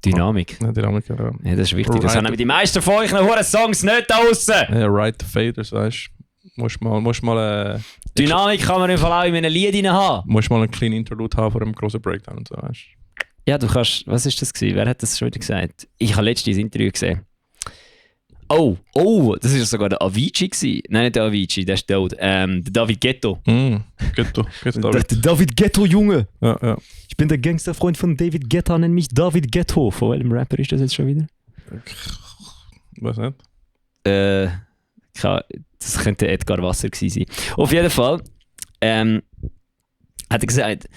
Dynamik. Ja, Dynamik, ja. Ja, das ist wichtig. Das haben die meisten von euch noch Songs nicht da draussen. Ja, Ride the Faders, weißt du. Musst mal Dynamik kann man im Fall auch in einem Lied rein haben. Musst mal einen kleinen Interlude haben vor einem grossen Breakdown und so, weißt du. Ja, du kannst... Was ist das gewesen? Wer hat das schon wieder gesagt? Ich habe letztens ein Interview gesehen. Oh, das war sogar der Avicii gewesen. Nein, nicht der Avicii, der ist tot. Der David Guetto. Guetto, David. Der David Guetto, Junge. Ja. Ich bin der Gangsterfreund von David Guetta, nennt mich David Guetto. Von welchem Rapper ist das jetzt schon wieder? Weiß nicht. Das könnte Edgar Wasser gewesen sein. Auf jeden Fall hat er gesagt,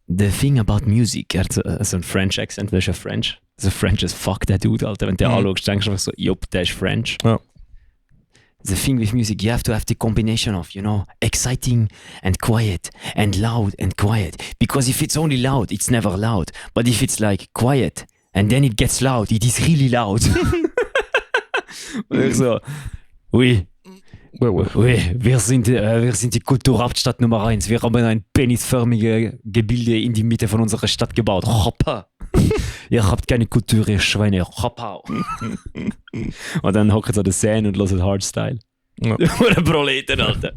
the thing about music, er hat so einen French Accent, weil er ist French. So French as fuck, der Dude, Alter. Wenn du den anschaust, denkst du einfach so, jupp, der ist French. Ja. the thing with music, you have to have the combination of, exciting and quiet, and loud and quiet. Because if it's only loud, it's never loud. But if it's like quiet, and then it gets loud, it is really loud. Und ich so, oui, wir sind die Kulturhauptstadt Nummer 1. Wir haben ein penisförmiges Gebilde in die Mitte von unserer Stadt gebaut. Hoppa! Ihr habt keine Kultur, ihr Schweine. Hoppa! Und dann hocken sie an der Szene und hören Hardstyle. Ja. Oder Proleten, Alter.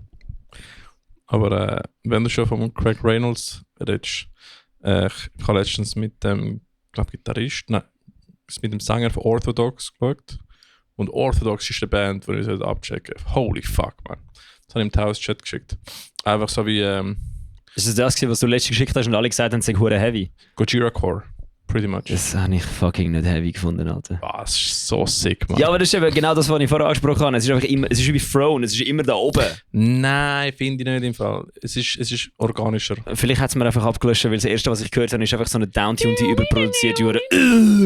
Aber wenn du schon von Craig Reynolds redest, ich habe letztens mit dem Gitarrist, mit dem Sänger von Orthodox geschaut. Und Orthodox ist die Band, die ich abchecken sollte. Holy fuck, man. Das habe ich im Taos-Chat geschickt. Einfach so wie... Ist das gewesen, was du letztens geschickt hast und alle gesagt haben, es sei hure heavy? Gojira Core, pretty much. Das habe ich fucking nicht heavy gefunden, Alter. Das ist so sick, man. Ja, aber das ist eben genau das, was ich vorher angesprochen habe. Es ist einfach immer, es ist wie Throne, es ist immer da oben. Nein, finde ich nicht im Fall. Es ist organischer. Vielleicht hat es mir einfach abgelöscht, weil das erste, was ich gehört habe, ist einfach so eine downtuned, überproduzierte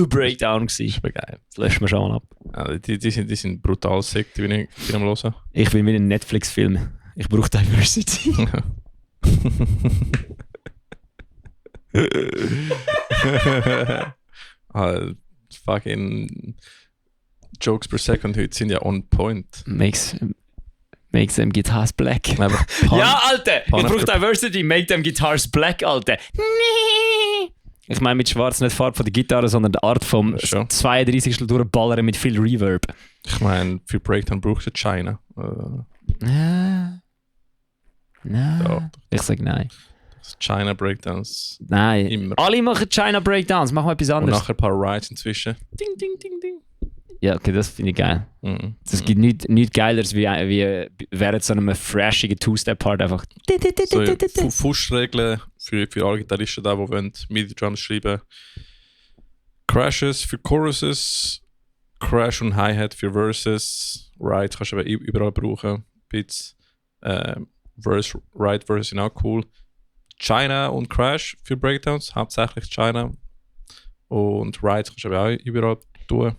Breakdown gewesen. Das ist geil. Das löscht man schon mal ab. Ja, die sind brutal sick, die bin ich am hören. Ich bin wie ein Netflix-Film. Ich brauche Diversity. Fucking Jokes per second heute sind ja on point. Makes them guitars black. Ja, Alter! Ich brauche Diversity, make them guitars black, Alter. Ich meine mit schwarz nicht die Farbe von der Gitarre, sondern die Art vom 32. durchballern mit viel Reverb. Ich meine, für Breakdown brauchst du China. Nein. Ja. Ich sag nein. China Breakdowns. Nein. Immer. Alle machen China Breakdowns, machen wir etwas Und anderes. nachher ein paar Rides inzwischen. Ding, ding, ding, ding. Ja, okay, das finde ich geil. Mhm. Es gibt nichts Geileres wie während so einem freshigen Two-Step-Part einfach. So Fußregeln für alle Gitarristen, die wollen MIDI-Drums schreiben. Crashes für Choruses, Crash und Hi-Hat für Verses. Ride kannst du aber überall brauchen. Beats, Verse, Ride, Verse sind auch cool. China und Crash für Breakdowns, hauptsächlich China. Und Ride kannst du aber auch überall tun.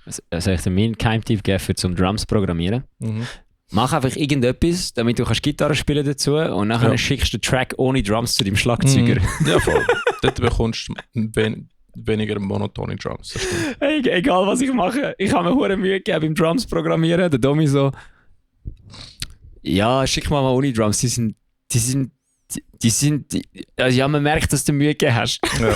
Soll ich dir meinen Keimtipp geben für zum Drums programmieren? Mhm. Mach einfach irgendetwas, damit du Gitarre spielen dazu und nachher schickst du den Track ohne Drums zu deinem Schlagzeuger. Ja, voll. Dort bekommst du weniger monotone Drums. Das stimmt. Hey, egal was ich mache, ich habe mir hure Mühe gegeben beim Drums programmieren. Der Domi so, ja, schick mal ohne Drums, also ja, man merkt, dass du Mühe gegeben hast. Ja.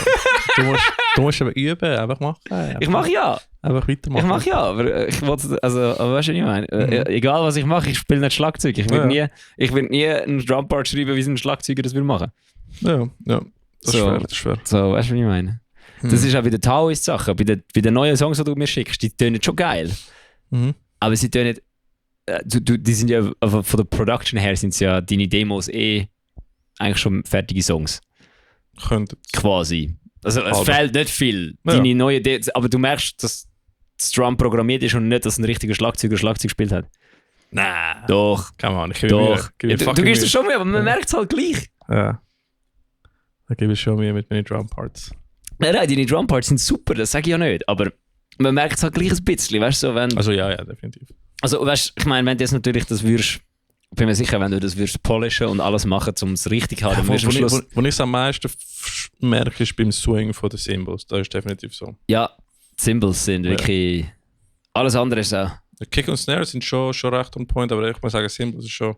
Du musst aber üben, einfach machen. Ich mache ja. Einfach weitermachen. Ich mache ja, aber ich wollte, aber weißt du, was ich meine? Egal was ich mache, ich spiele nicht Schlagzeug. Ich will nie einen Drumpart schreiben, wie ein Schlagzeuger das will machen. Ja. Das ist schwer. So, weißt du, was ich meine? Das ist auch bei der Taoist-Sache. Bei den neuen Songs, die du mir schickst, die tönen schon geil. Mhm. Aber sie tönen, die sind ja, von der Production her sind ja deine Demos eigentlich schon fertige Songs. Könnte. Quasi. Also es fehlt nicht viel. Deine neue aber du merkst, dass das Drum programmiert ist und nicht, dass ein richtiger Schlagzeuger Schlagzeug gespielt hat. Nein. Doch. Come on, ich Doch. Du gibst es schon mehr, aber man merkt es halt gleich. Ja. Da gebe ich schon mehr mit meinen Drumparts. Nein, deine Drumparts sind super, das sage ich ja nicht. Aber man merkt es halt gleich ein bisschen, weißt du? So, wenn, also ja, definitiv. Also weißt du, ich meine, wenn du jetzt natürlich das würdest, bin mir sicher, wenn du das würdest polischen und alles machen, um es richtig zu haben, dann wirst du am Schluss... Wo ich es am meisten merke, ist beim Swing von den Cymbals. Das ist definitiv so. Ja, Cymbals sind wirklich... Alles andere ist auch... Kick und Snare sind schon recht on point, aber ich muss sagen, Cymbals ist schon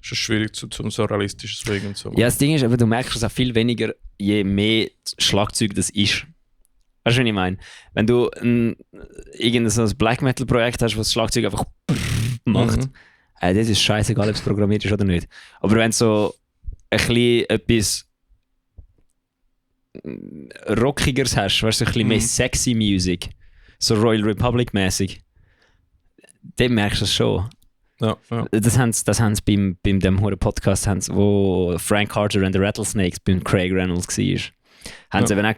schwierig zum so realistisches Swing und so. Ja, das Ding ist, aber du merkst es auch viel weniger, je mehr Schlagzeug das ist. Weißt du, was ich meine? Wenn du irgendein so ein Black Metal Projekt hast, wo das Schlagzeug einfach macht, das ist scheißegal, ob es programmiert ist oder nicht. Aber wenn du so ein bisschen etwas Rockigeres hast, weißt du, ein bisschen mehr sexy Music, so Royal Republic mäßig, dann merkst du es schon. Ja. Das haben sie beim dem hohen Podcast, wo Frank Carter and the Rattlesnakes beim Craig Reynolds war. Haben sie eben auch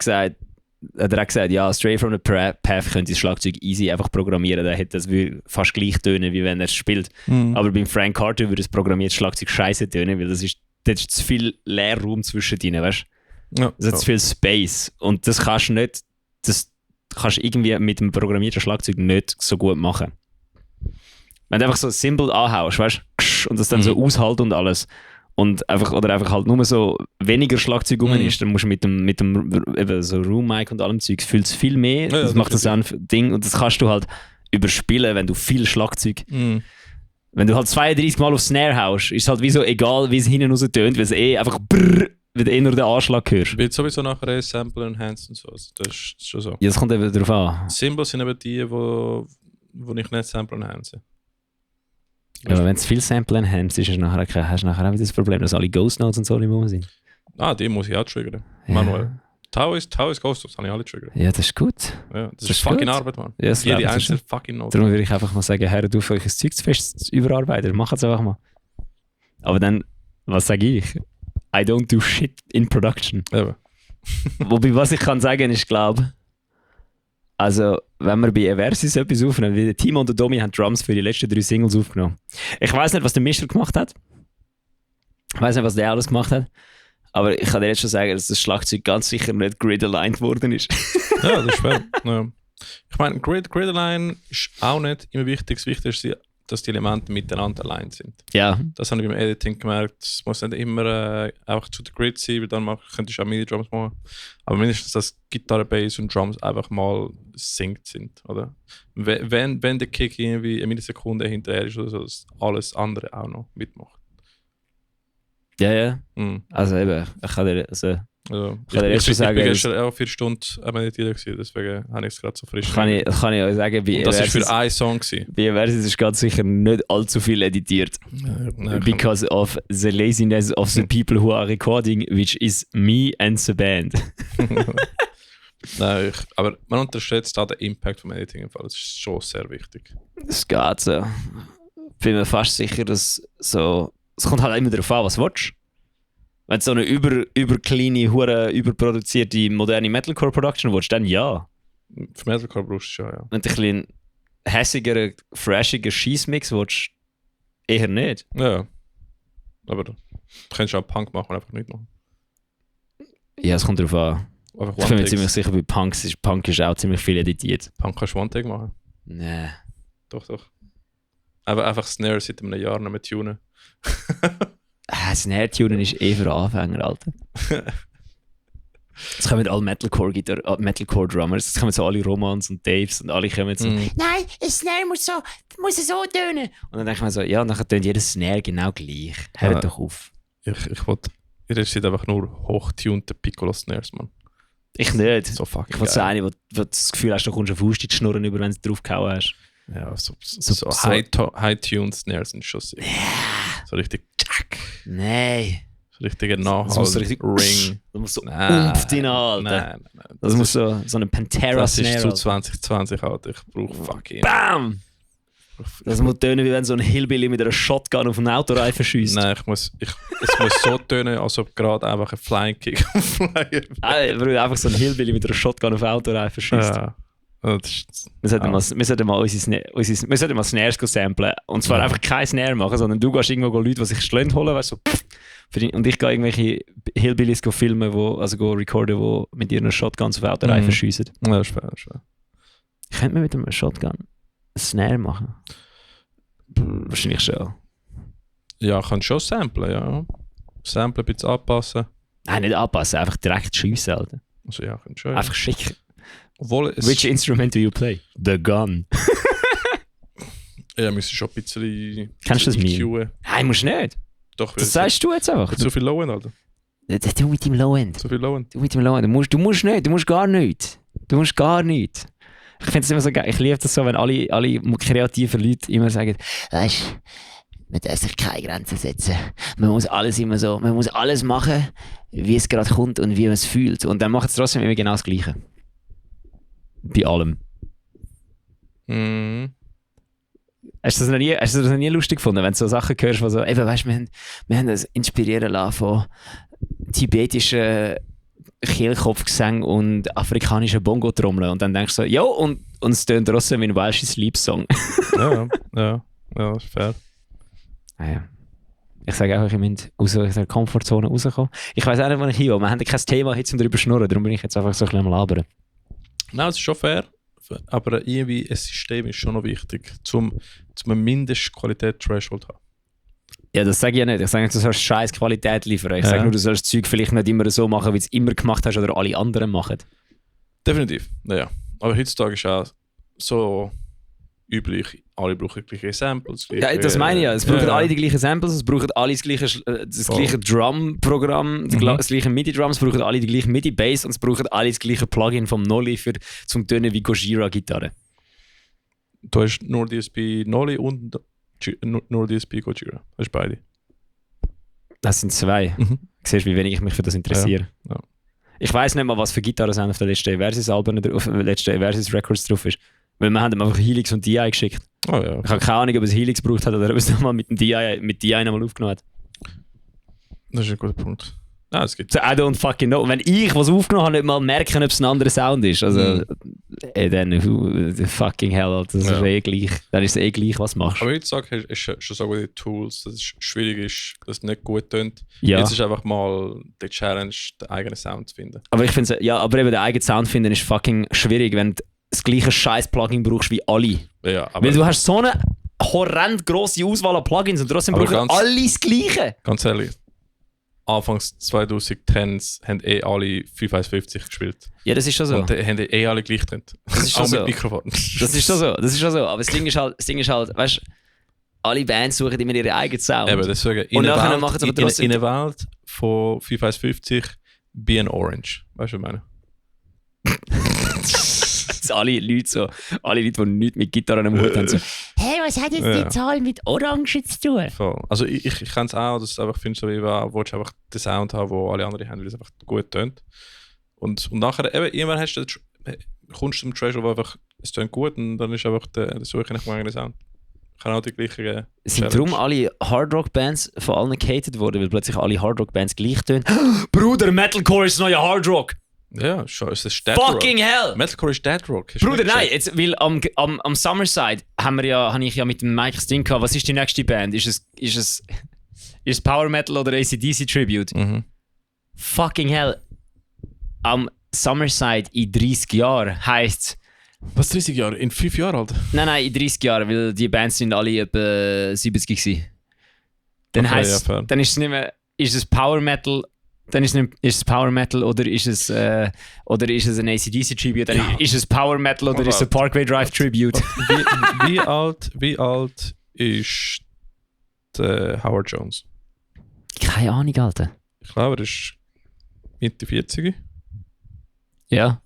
gesagt, ja, Stray from the Path könnte das Schlagzeug easy einfach programmieren, dann hätte das fast gleich tönen, wie wenn er es spielt. Aber beim Frank Carter würde das programmierte Schlagzeug scheiße tönen, weil das ist zu viel Leerraum zwischen ihnen, weißt du? Ja. Das ist zu viel Space. Und das kannst du irgendwie mit dem programmierten Schlagzeug nicht so gut machen. Wenn du einfach so ein Symbol anhaust, weißt du, und das dann so aushält und alles. Und einfach halt nur so weniger Schlagzeug rum ist, dann musst du mit dem eben so Room-Mic und allem Zeug, fühlt es viel mehr. Ja, das macht das auch ein Ding und das kannst du halt überspielen, wenn du viel Schlagzeug. Wenn du halt 32 Mal auf Snare haust, ist es halt wie so egal, wie es hinten raus tönt, weil es einfach brrr, wenn du nur den Anschlag hörst. Wird sowieso nachher Sample Enhanced und so. Also das ist schon so. Ja, das kommt eben darauf an. Symbols sind eben die, wo ich nicht Sample enhance. Ja, aber wenn es viel Sample Enhanced ist, hast du nachher auch wieder das Problem, dass alle Ghost Notes und so nicht rum sind. Die muss ich auch triggern. Ja. Manuell. Tau ist Ghost Notes, habe ich alle triggern. Ja, das ist gut. Ja, das ist fucking gut. Arbeit, Mann. Ja, das Jede glaube ich, einzelne fucking Note. Darum würde ich einfach mal sagen, hört auf, euch ein Zeug zu fest zu überarbeiten. Macht es einfach mal. Aber dann, was sage ich? I don't do shit in production. Eben. Wobei, was ich kann sagen, ist, glaube also, wenn wir bei Eversis etwas aufnehmen, wie der Timo und der Domi haben Drums für die letzten 3 Singles aufgenommen. Ich weiß nicht, was der Mischer gemacht hat. Ich weiß nicht, was der alles gemacht hat. Aber ich kann dir jetzt schon sagen, dass das Schlagzeug ganz sicher nicht grid-aligned worden ist. Ja, das ist fair. Ja. Ich meine, Grid-Align ist auch nicht immer wichtig. Das Wichtigste ist, dass die Elemente miteinander aligned sind. Ja. Das habe ich beim Editing gemerkt. Es muss nicht immer einfach zu der Grid sein, weil dann könntest du auch MIDI-Drums machen. Aber mindestens, dass Gitarre, Bass und Drums einfach mal synced sind. Oder? Wenn der Kick irgendwie eine Millisekunde hinterher ist oder so, dass alles andere auch noch mitmacht. Ja, ja. Mhm. Also eben, ich kann dir, Also, kann dir jetzt schon sagen, ich bin gestern auch 4 Stunden am Meditieren gewesen, deswegen habe ich es gerade so frisch. kann ich euch sagen, bei Und das war Eversis, für einen Song gewesen. bei Eversis ist ganz sicher nicht allzu viel editiert. Because of the laziness of the people who are recording, which is me and the band. Nein, aber man unterschätzt auch den Impact vom Editing im Fall. Das ist schon sehr wichtig. Das geht so. Bin mir fast sicher, dass so. Es kommt halt immer darauf an, was du willst. Wenn du so eine überkleine, überproduzierte, moderne Metalcore-Production willst, dann ja. Für Metalcore brauchst du schon, ja. Wenn du ein bisschen hässigeren, freshiger Scheissmix willst, eher nicht. Ja. Aber du kannst auch Punk machen und einfach nicht machen. Ja, es kommt darauf an. Einfach Ich bin mir One-Takes. ziemlich sicher, bei Punk ist auch ziemlich viel editiert. Punk kannst du One-Take machen. Nee. Doch. Aber einfach Snare seit einem Jahr nicht mehr tunen. Snare-Tunen ist für Anfänger, Alter. Jetzt kommen alle Metalcore-Drummers, jetzt kommen so alle Romans und Daves und alle kommen so, nein, ein Snare muss so tönen. Und dann denke ich mir so, ja, und dann tönt jeder Snare genau gleich. Hört doch auf. Ich wollte... Ihr seid einfach nur hochtunte Piccolo-Snares, Mann. Ich nicht. So fucking Ich will so geil. eine, wo du das Gefühl hast, du kommst auf Faust in die Schnurren über, wenn du drauf gehauen hast. Ja, so So- High-Tuned Snares sind schon sick. So richtig Jack. Nein. So richtiger Das muss so Nachhalt. richtig Ring. Das muss so Nein. umf drin, Alter. Nein. Das muss so eine Pantera Das Snare. ist zu Alter. 2020, Alter. Ich brauche fucking... Bam! Das muss tönen, wie wenn so ein Hillbilly mit einer Shotgun auf einen Autoreifen schießt. Nein, es muss so tönen, als ob gerade einfach ein Flying Kick auf Flyer Einfach so ein Hillbilly mit einer Shotgun auf einen Autoreifen schießt. Ja. Das ist, Wir sollten mal unsere Snares samplen. Und zwar einfach kein Snare machen, sondern du gehst irgendwo Leute, die sich Schlönt holen, weißt du, so, und ich gehe irgendwelche Hillbillys filmen, recorden, die mit ihren Shotguns auf Autoreifen schiessen. ja, das ist fair. Ich könnte mir mit einem Shotgun einen Snare machen. Wahrscheinlich schon. Ja, kannst schon samplen, ja. Samplen, ein bisschen anpassen. Nein, nicht anpassen, einfach direkt schiessen, Alter. Also ja, kannst schon. Ja. Einfach schicken. Obwohl es... Which instrument do you play? The gun. Ja, müsstest schon ein bisschen... Kennst du das Meme? EQen. Nein, musst nicht. Doch, Das sagst du jetzt einfach. Zu viel Low-End, Alter. Du mit dem Low-End. Zu viel Low-End. Du musst nicht, du musst gar nicht. Ich finde es immer so geil, ich liebe das so, wenn alle kreativen Leute immer sagen, weißt du, man darf sich keine Grenzen setzen. Man muss alles immer so, man muss alles machen, wie es gerade kommt und wie man es fühlt. Und dann macht es trotzdem immer genau das Gleiche. Bei allem. Mhm. Hast du das noch nie lustig gefunden, wenn du so Sachen hörst, wo so, eben, weißt, wir haben das inspirieren lassen von tibetischen Kehlkopfgesang und afrikanischen Bongo-Trommeln. Und dann denkst du so, jo, und es tönt trotzdem wie ein Welsh Sleep-Song. Ja, ist fair. Ah, ja. Ich sage einfach, ich muss aus der Komfortzone rauskommen. Ich weiss auch nicht, wo ich hin will. Wir haben kein Thema, jetzt um darüber zu schnurren, darum bin ich jetzt einfach so ein bisschen am Labern. Nein, das ist schon fair. aber irgendwie ein System ist schon noch wichtig, zum eine Mindestqualität-Threshold haben. Ja, das sage ich ja nicht. Ich sage nicht, du sollst scheiß Qualität liefern. Ich sage nur, du sollst das Zeug vielleicht nicht immer so machen, wie du es immer gemacht hast oder alle anderen machen. Definitiv, naja. Aber heutzutage ist auch so üblich, alle brauchen die gleichen Samples. Ja, das meine ich ja. Es brauchen alle die gleichen Samples, es brauchen alle das gleiche Drum-Programm, das gleiche MIDI-Drum, es brauchen alle die gleiche MIDI-Bass und es brauchen alle das gleiche Plugin vom Nolly zum Tönen wie Gojira-Gitarre. Du hast nur DSP Nolly und nur DSP Gojira. Das ist beide. Das sind zwei. Siehst du, wie wenig ich mich für das interessiere? Ja. Ich weiss nicht mal, was für Gitarren auf den letzten Versus-Alben auf den letzten Versus-Records drauf ist. Weil wir haben ihm einfach Helix und DI geschickt. Oh, ja. Ich habe keine Ahnung, ob es Helix gebraucht hat oder ob es nochmal mit DI nochmal aufgenommen hat. Das ist ein guter Punkt. Nein, es gibt. So, I don't fucking know. Wenn ich was aufgenommen habe, nicht mal merken, ob es ein anderer Sound ist. Also, dann fucking hell, Alter. Das ist eh gleich. Dann ist es eh gleich, was du machst. Aber heutzutage hast du schon so gute Tools, dass es schwierig ist, dass es nicht gut tönt. Ja. Jetzt ist einfach mal die Challenge, den eigenen Sound zu finden. Aber ich finde ja, aber eben den eigenen Sound finden ist fucking schwierig, wenn du das gleiche scheiß Plugin brauchst wie alle. Ja, aber weil du hast so eine horrend grosse Auswahl an Plugins und trotzdem brauchen alle das Gleiche. Ganz ehrlich, Anfangs 2010s haben alle 550 gespielt. Ja, das ist schon so. Und haben alle gleich getrennt. Das ist schon auch so. mit Mikrofon. Das ist schon so. Aber das Ding ist halt, weißt du, alle Bands suchen immer ihren eigenen Sound. Eben, deswegen und nachher machen sie aber trotzdem... In einer Welt von 550 be an Orange. Weißt du, was ich meine? alle Leute, die nichts mit Gitarren am Hut haben, so, hey, was hat jetzt die Zahl mit Orange zu tun? Voll. Also ich kann es auch, dass du einfach findest, wie willst du einfach den Sound haben, den alle anderen haben, weil es einfach gut tönt. Und nachher, eben, irgendwann kommst du zum Treasure, wo einfach, es tönt gut und dann ist einfach der Suche nach meinem Sound. Ich kann auch die gleichen. Sind darum alle Hardrock-Bands von allen gehatet worden, weil plötzlich alle Hardrock-Bands gleich tönen? Bruder, Metalcore ist neuer Hardrock! Ja, schon, es ist Dead Fucking Rock. Hell! Metalcore ist Dead Rock. Bruder, nein, jetzt, weil am Summerside habe ich ja mit dem Mike das Ding gehabt, was ist die nächste Band? Ist es Power Metal oder AC/DC Tribute? Fucking hell! Am Summerside in 30 Jahren heisst was 30 Jahre? In 5 Jahren alt? Nein, in 30 Jahren, weil die Bands sind alle etwa 70 gewesen. Dann okay, heisst dann ist es nicht mehr, ist es Power Metal, dann ist es Power Metal oder ist es ein AC/DC Tribute, dann ist es Power Metal oder ist es ein Parkway Drive Tribute. wie alt ist der Howard Jones? Keine Ahnung, Alter. Ich glaube, er ist Mitte 40. Ja.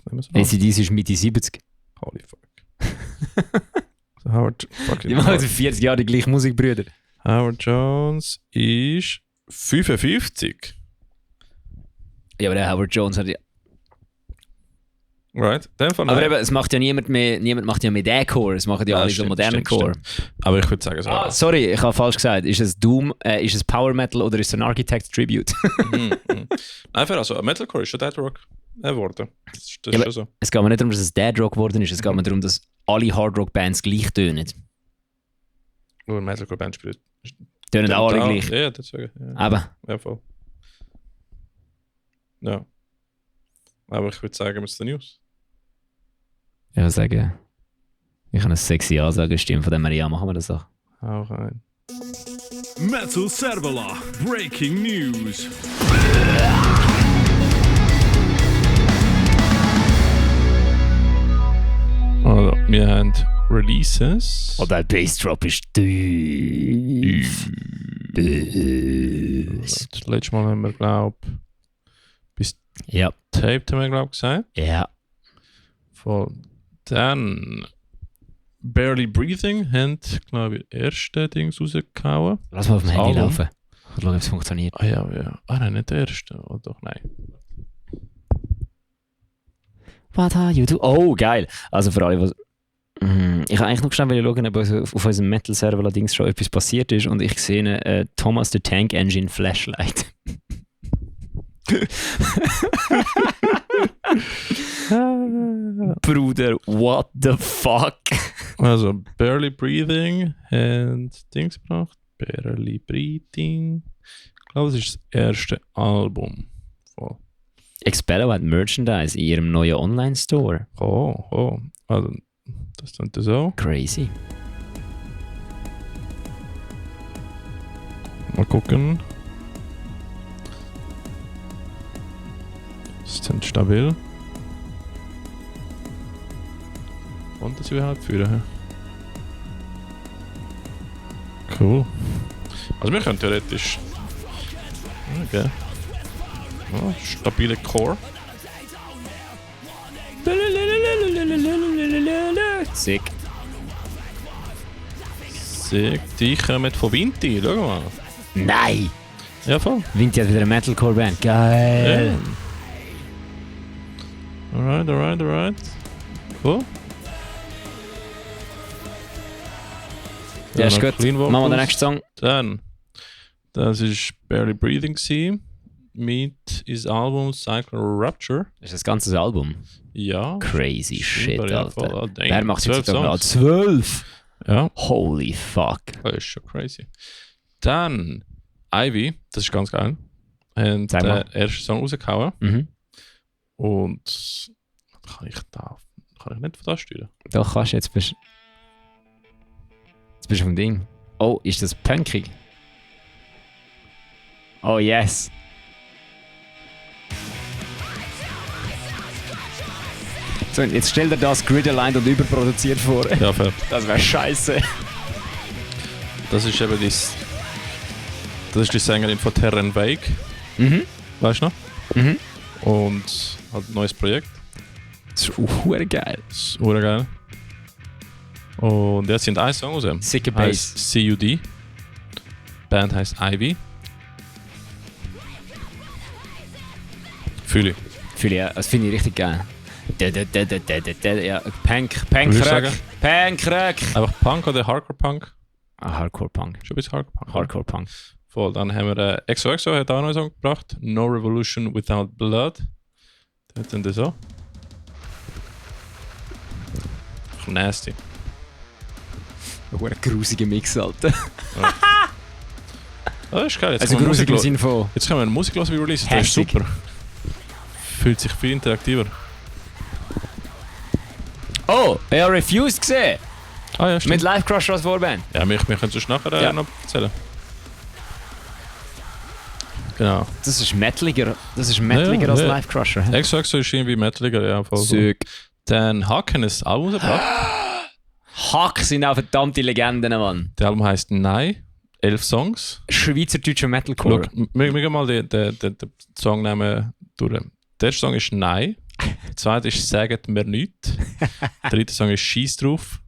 So AC/DC ist Mitte 70. Holy fuck. Howard fucking Die machen 40 Jahre die gleiche Musik, Brüder. Howard Jones ist 55. Ja, aber der Howard Jones hat ja... Right, aber eben, es macht ja niemand macht ja mehr den Core, es machen ja alle so modernen Core. Aber ich würde sagen so. Sorry, ich habe falsch gesagt. Ist es Doom, ist es Power Metal oder ist es ein Architect Tribute? Einfach, also Metalcore ist schon Dead Rock geworden. Das ist schon so. Es geht mir nicht darum, dass es Dead Rock geworden ist, es geht mir darum, dass alle Hard Rock Bands gleich tönen. Nur Metalcore Bands spielen. Tönen auch alle gleich. Ja, deswegen. Ja. Aber. Ja, voll. Ja. Aber ich würde sagen, wir sind die News. Ich würde sagen, ich habe eine sexy Ansagestimme, von dem her, ja, machen wir das doch. Hau rein. Metal Servola, Breaking News. Also, wir haben Releases. Oh, der Bassdrop ist tief. Das letzte Mal haben wir, glaube ich, bis ja. Taped haben wir, glaube ich, gesagt. Ja. Von dann Barely Breathing haben, glaube ich, erste Dings rausgehauen. Lass mal auf dem Handy laufen. Und schauen, ob es funktioniert. Ah ja. Ah nein, nicht der erste. Oh, doch, nein. What are you do? Oh, geil. Also für alle, was... Ich habe eigentlich noch schnell schauen, ob auf unserem Metal-Server allerdings schon etwas passiert ist und ich sehe eine Thomas the Tank Engine Flashlight. Bruder, what the fuck? Also, Barely Breathing und Dings gebracht. Barely Breathing. Ich glaube, das ist das erste Album. Voll. Expello hat Merchandise in ihrem neuen Online-Store. Oh. Also, das klingt so. Crazy. Mal gucken. Ist denn stabil? Und das überhaupt führen? Cool. Also wir können theoretisch... Okay. Oh, stabile Core. Sick. Die kommen von Vinti, schau mal. Nein! Ja, voll. Vinti hat wieder eine Metalcore-Band. Geil! Ja. Alright. Cool. Ja, ist gut. Clean Machen wir den Vocals. nächsten Song. Dann, das ist Barely Breathing gewesen, mit is Album Cycler Rapture. Das ist das ganze Album. Ja. Crazy shit, Super, ja, Alter. voll. Damn, Wer macht 12 jetzt noch Songs. 12? Ja, Holy fuck. das ist schon crazy. Dann Ivy, das ist ganz geil. Haben Sag mal. den ersten Song rausgehauen Mhm. und kann ich nicht von da steuern. Doch, kannst du jetzt bist du vom Ding. Oh, ist das punkig? Oh yes. So, jetzt stell dir das grid-aligned und überproduziert vor. Ja, fair. Das wäre scheiße. Das ist eben das ist die Sängerin von Terran Wake, Mhm. weißt du noch? Mhm. Und hat ein neues Projekt. Das ist auch geil. Das ist urgeil. Und jetzt sind ein Song raus. Sicke Heißt Bass. CUD. Die Band heißt Ivy. Fühle ich. Das finde ich richtig geil. Ja, Punk Würdest du sagen? Punk. Einfach Punk oder Hardcore Punk? Hardcore Punk. Schon ein bisschen Hardcore Punk. Hardcore Punk. Voll. Dann haben wir XOXO hat auch noch einen Song gebracht. No Revolution Without Blood. Der hat dann das so. Nasty. Ein grusiger Mix, Alter. Das ist geil. Jetzt Also können wir grusig im Musik Sinne von... Jetzt können wir Musik hören, wie release. Das ist Hässig. super. Fühlt sich viel interaktiver. Oh, ich habe Refused gesehen. Ah ja, stimmt. Mit Live Crusher als Vorband. Ja, wir können es nachher Ja. noch erzählen. Genau. Das ist metaliger als ja. Live Crusher. hä? XOXO ist irgendwie metaliger, ja, voll. Sick. Dann Haken ist ein Album gebracht. Hack sind auch verdammte Legenden, Mann. Das Album heisst Nein. 11 Songs. Schweizerdeutscher Metalcore. Schau, wir gehen mal den Songnamen durch. Der erste Song ist Nein. Der zweite ist Sagt mir nichts. Der dritte Song ist Scheiß drauf.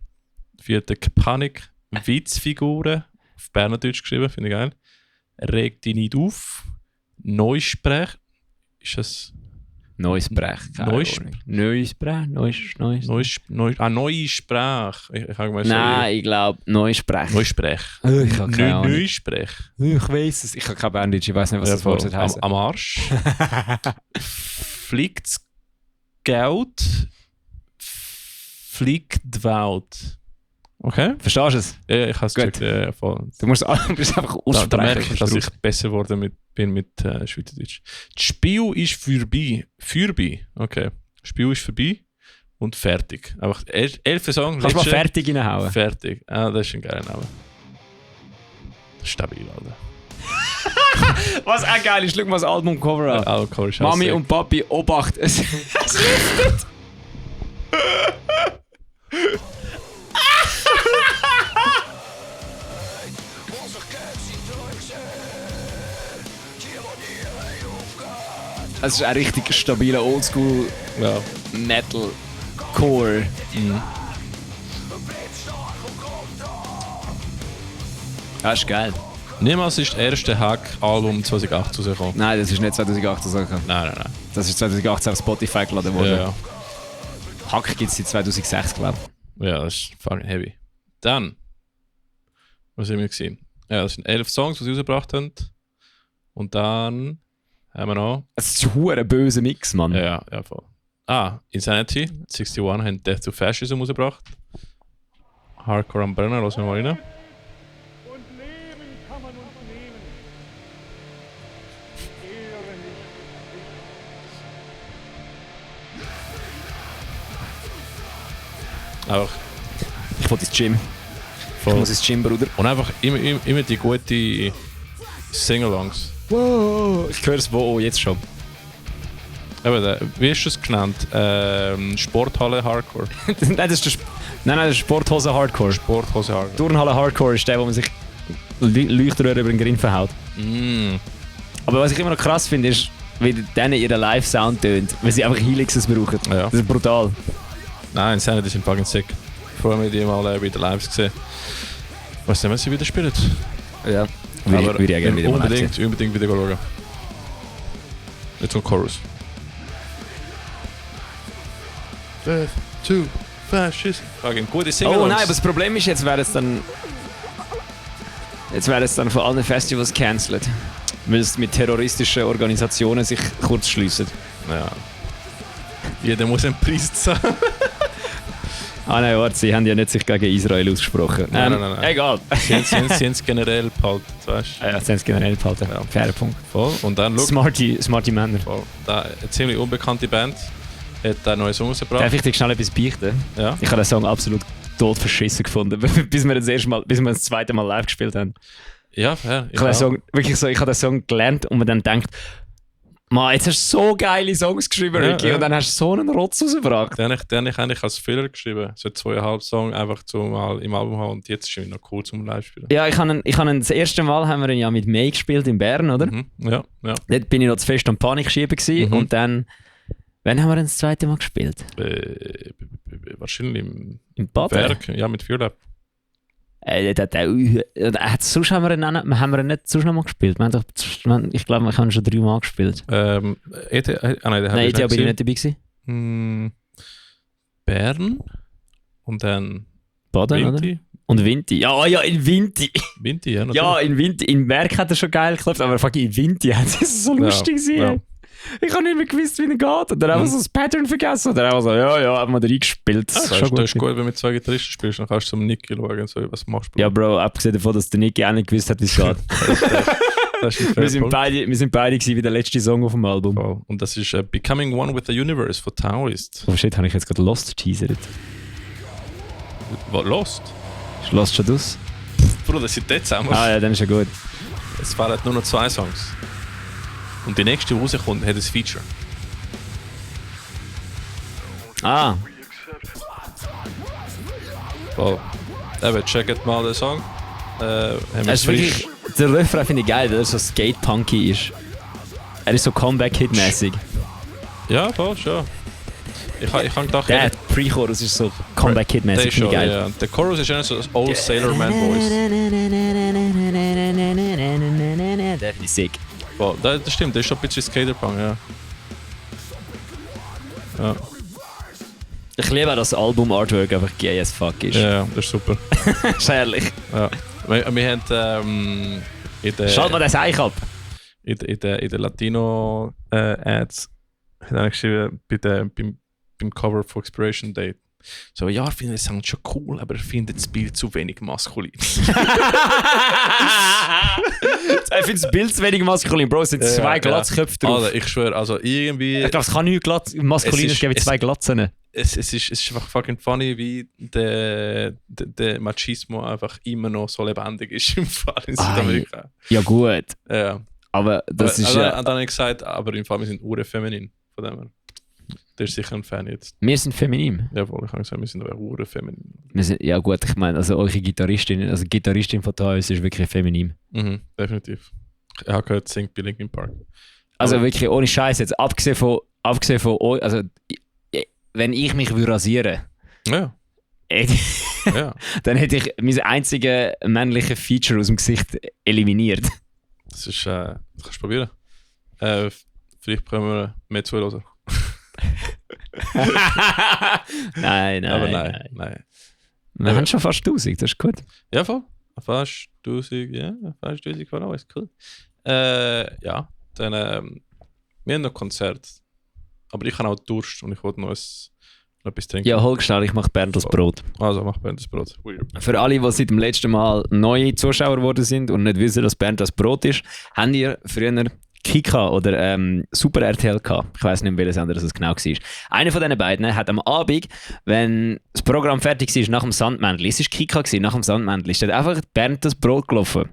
Der vierte Panik. Witzfiguren. Auf Bernerdeutsch geschrieben, finde ich geil. Reg dich nicht auf. Neusprech. Ist das Neues Brech. Neues- Neues Brech. Neusprech? Ich habe gemeint, Nein, ich glaube Neusprech. Neusprech. Ich habe keine Ahnung. Neusprech. Ich weiß es. Ich habe kein Berndeutsch. Ich weiß nicht, was Ja, das Wort voll. heißt. Am Arsch. Fliegt's Geld. Fliegt die Welt. Okay? Verstehst du es? Ja, ich habe es Gut. gecheckt. Ja, voll. Du musst einfach Da merke ich, aussprechen. dass ich besser geworden bin mit Schweizerdeutsch. Das Spiel ist vorbei. Vorbei. Okay. Das Spiel ist vorbei und fertig. Einfach 11 Songs. Kannst du mal letzte- fertig reinhauen? Fertig. Ah, das ist ein geiler Name. Das ist stabil, Alter. Was auch geil ist, schau mal das Albumcover an. Alkohol ist Mami sick. und Papi, Obacht. Es lüftet. Es ist ein richtig stabiler Oldschool Ja. Metal Core. Das ist geil. Niemals ist das erste Hack-Album 2008 rausgekommen. Nein, das ist nicht 2018 so. Nein. Das ist 2018 auf Spotify geladen worden. Ja. Hack gibt es seit 2006, glaube ich. Ja, das ist fucking heavy. Dann, was haben wir gesehen? Ja, das sind 11 Songs, die sie rausgebracht haben. Und dann haben wir noch. Es ist ein böser Mix, Mann. Ja, voll. Insanity, 61 haben Death to Fascism rausgebracht. Hardcore am Brenner, lassen wir mal rein. Und Leben kann man uns nehmen. Ehre nicht. Einfach Ich will ins Gym. voll. Ich muss ins Gym, Bruder. Und einfach immer die guten Sing-Alongs. Wow. Ich höre es jetzt schon. Eben, wie ist es genannt? Sporthalle Hardcore. Nein, das ist der Sporthose Hardcore. Sporthose Hardcore. Turnhalle Hardcore ist der, wo man sich Leuchtröhre über den Grind verhaut. Mm. Aber was ich immer noch krass finde, ist, wie denen ihr Live-Sound tönt, weil sie einfach Helixes brauchen. Ja. Das ist brutal. Nein, die sind fucking sick. Vor allem, die mal wieder live gesehen. Was wenn sie wieder spielen? Ja. Würde ich gerne wieder mal sehen. Unbedingt wieder schauen. Jetzt zum Chorus. Death to Fascism. Fucking gute Single. Oh nein, aber das Problem ist, jetzt wäre es dann von allen Festivals cancelled. Weil es mit terroristischen Organisationen sich kurz schliessen. Ja. Jeder muss einen Preis zahlen. Ah nein, warte, sie haben ja nicht sich gegen Israel ausgesprochen. Nein. Egal. Sie haben es generell behalten, weißt du? Ja, sie haben es generell behalten. Ja. Fairer Punkt. Voll. Und dann, look, Smarty Männer. voll. Da, eine ziemlich unbekannte Band hat einen neuen Song rausgebracht. Darf ich dir schnell etwas beichten? Ja. Ich habe den Song absolut tot verschissen gefunden, bis wir das zweite Mal live gespielt haben. Ja, fair. Ich habe den Song gelernt und man dann denkt, Mann, jetzt hast du so geile Songs geschrieben, Ricky, und dann hast du so einen Rotz rausgebracht. Den habe ich eigentlich als Filler geschrieben. So 2,5 Songs einfach mal im Album haben und jetzt ist es noch cool zum Live-Spielen. Ja, ich habe das erste Mal haben wir ihn ja mit May gespielt in Bern, oder? Mhm. Ja. Dort bin ich noch zu fest am Panikschieben gewesen und dann, wann haben wir ihn das zweite Mal gespielt? Wahrscheinlich im Bad? Werk, ja, mit Fearlab. Sonst haben wir ihn nicht sonst noch mal gespielt. Ich glaube, wir haben ihn schon 3 Mal gespielt. Nein, ETA bin ich nicht dabei gewesen. Bern und dann Baden, oder? Vinti. Und Vinti. Ja, in Vinti. Vinti, ja, natürlich. Ja, in Vinti. In Werk hat er schon geil geklappt, aber fucking in Vinti hat es so lustig gewesen. Ja. Ich habe nicht mehr gewusst, wie er geht. Und dann einfach so das Pattern vergessen. Und dann einfach so, haben wir da reingespielt. Das ist gut, wenn du mit 2 Gitarristen spielst, dann kannst du zum Nicky schauen und so, was machst du. Ja, Bro, abgesehen davon, dass der Nicky auch nicht gewusst hat, wie es geht. Wir sind beide gewesen, wie der letzte Song auf dem Album. Voll. Und das ist Becoming One with the Universe von Taoist. Oh shit, habe ich jetzt gerade Lost teasert. Was, Lost? Ist Lost schon aus? Bruder, das sind dort zusammen. Ah ja, dann ist ja gut. Es fehlen nur noch 2 Songs. Und die nächste, die rauskommt, hat ein Feature. Ah. Voll. Eben, checkt mal den Song. Es ist wirklich, der Refrain finde ich geil, weil er so skate-punky ist. Er ist so Comeback-Hit-mäßig. Ja, voll, schon. Ich habe gedacht... Der Pre-Chorus ist so Comeback-Hit-mäßig, finde ich geil. Ja. Der Chorus ist ja so das Old Sailor Man Voice. Der finde ich sick. Voll. Das stimmt, das ist schon ein bisschen Skaterpunk, ja. Ja. Ich liebe auch, dass das Album-Artwork einfach gay as fuck ist. Ja, das ist super. Ist herrlich. Ja. Wir haben Schalt mal das Eich ab. in der Latino-Ads hat er geschrieben, beim Cover von Expiration Date. So, ja, ich finde den Sound schon cool, aber ich finde das Bild zu wenig maskulin. Ich finde das Bild zu wenig maskulin, Bro. Es sind 2 Glatzköpfe drauf. Alter, ich schwöre, also irgendwie... Ich glaube, es kann nicht maskulines geben, 2 Glatzen. Es ist einfach fucking funny, wie der Machismo einfach immer noch so lebendig ist im Fall in Südamerika. Ja gut, Ja. aber das ist ja... Und dann habe ich gesagt, aber im Fall, wir sind urfeminin. Von dem her. Der ist sicher ein Fan jetzt. Wir sind feminin. Jawohl, ich habe gesagt, wir sind aber urfeminin. Ja gut, ich meine, also eure Gitarristin, also die Gitarristin von Taos ist wirklich feminin. Mhm, definitiv. Ich habe gehört, singt bei Linkin Park. Also wirklich ohne Scheiß jetzt, abgesehen von euch, also wenn ich mich rasieren Ja. Ja. dann hätte ich mein einziges männliches Feature aus dem Gesicht eliminiert. Das ist, das kannst du probieren. Vielleicht können wir mehr zuhören. Nein. Aber nein. Wir haben schon fast 1000, das ist gut. Ja, voll. Fast 1000, ja. Fast 1000 Follower, ist cool. Ja, dann, wir haben noch Konzert. Aber ich habe auch Durst und ich wollte noch etwas trinken. Ja, hol schnell, ich mache Bernd das Brot. Also, mach Bernd das Brot. Weird. Für alle, die seit dem letzten Mal neue Zuschauer geworden sind und nicht wissen, dass Bernd das Brot ist, habt ihr früher Kika oder Super RTL gehabt. Ich weiss nicht, welches Sender das genau war. Einer von diesen beiden hat am Abend, wenn das Programm fertig war, nach dem Sandmännchen, es war Kika, nach dem Sandmännchen, ist einfach Bernd das Brot gelaufen.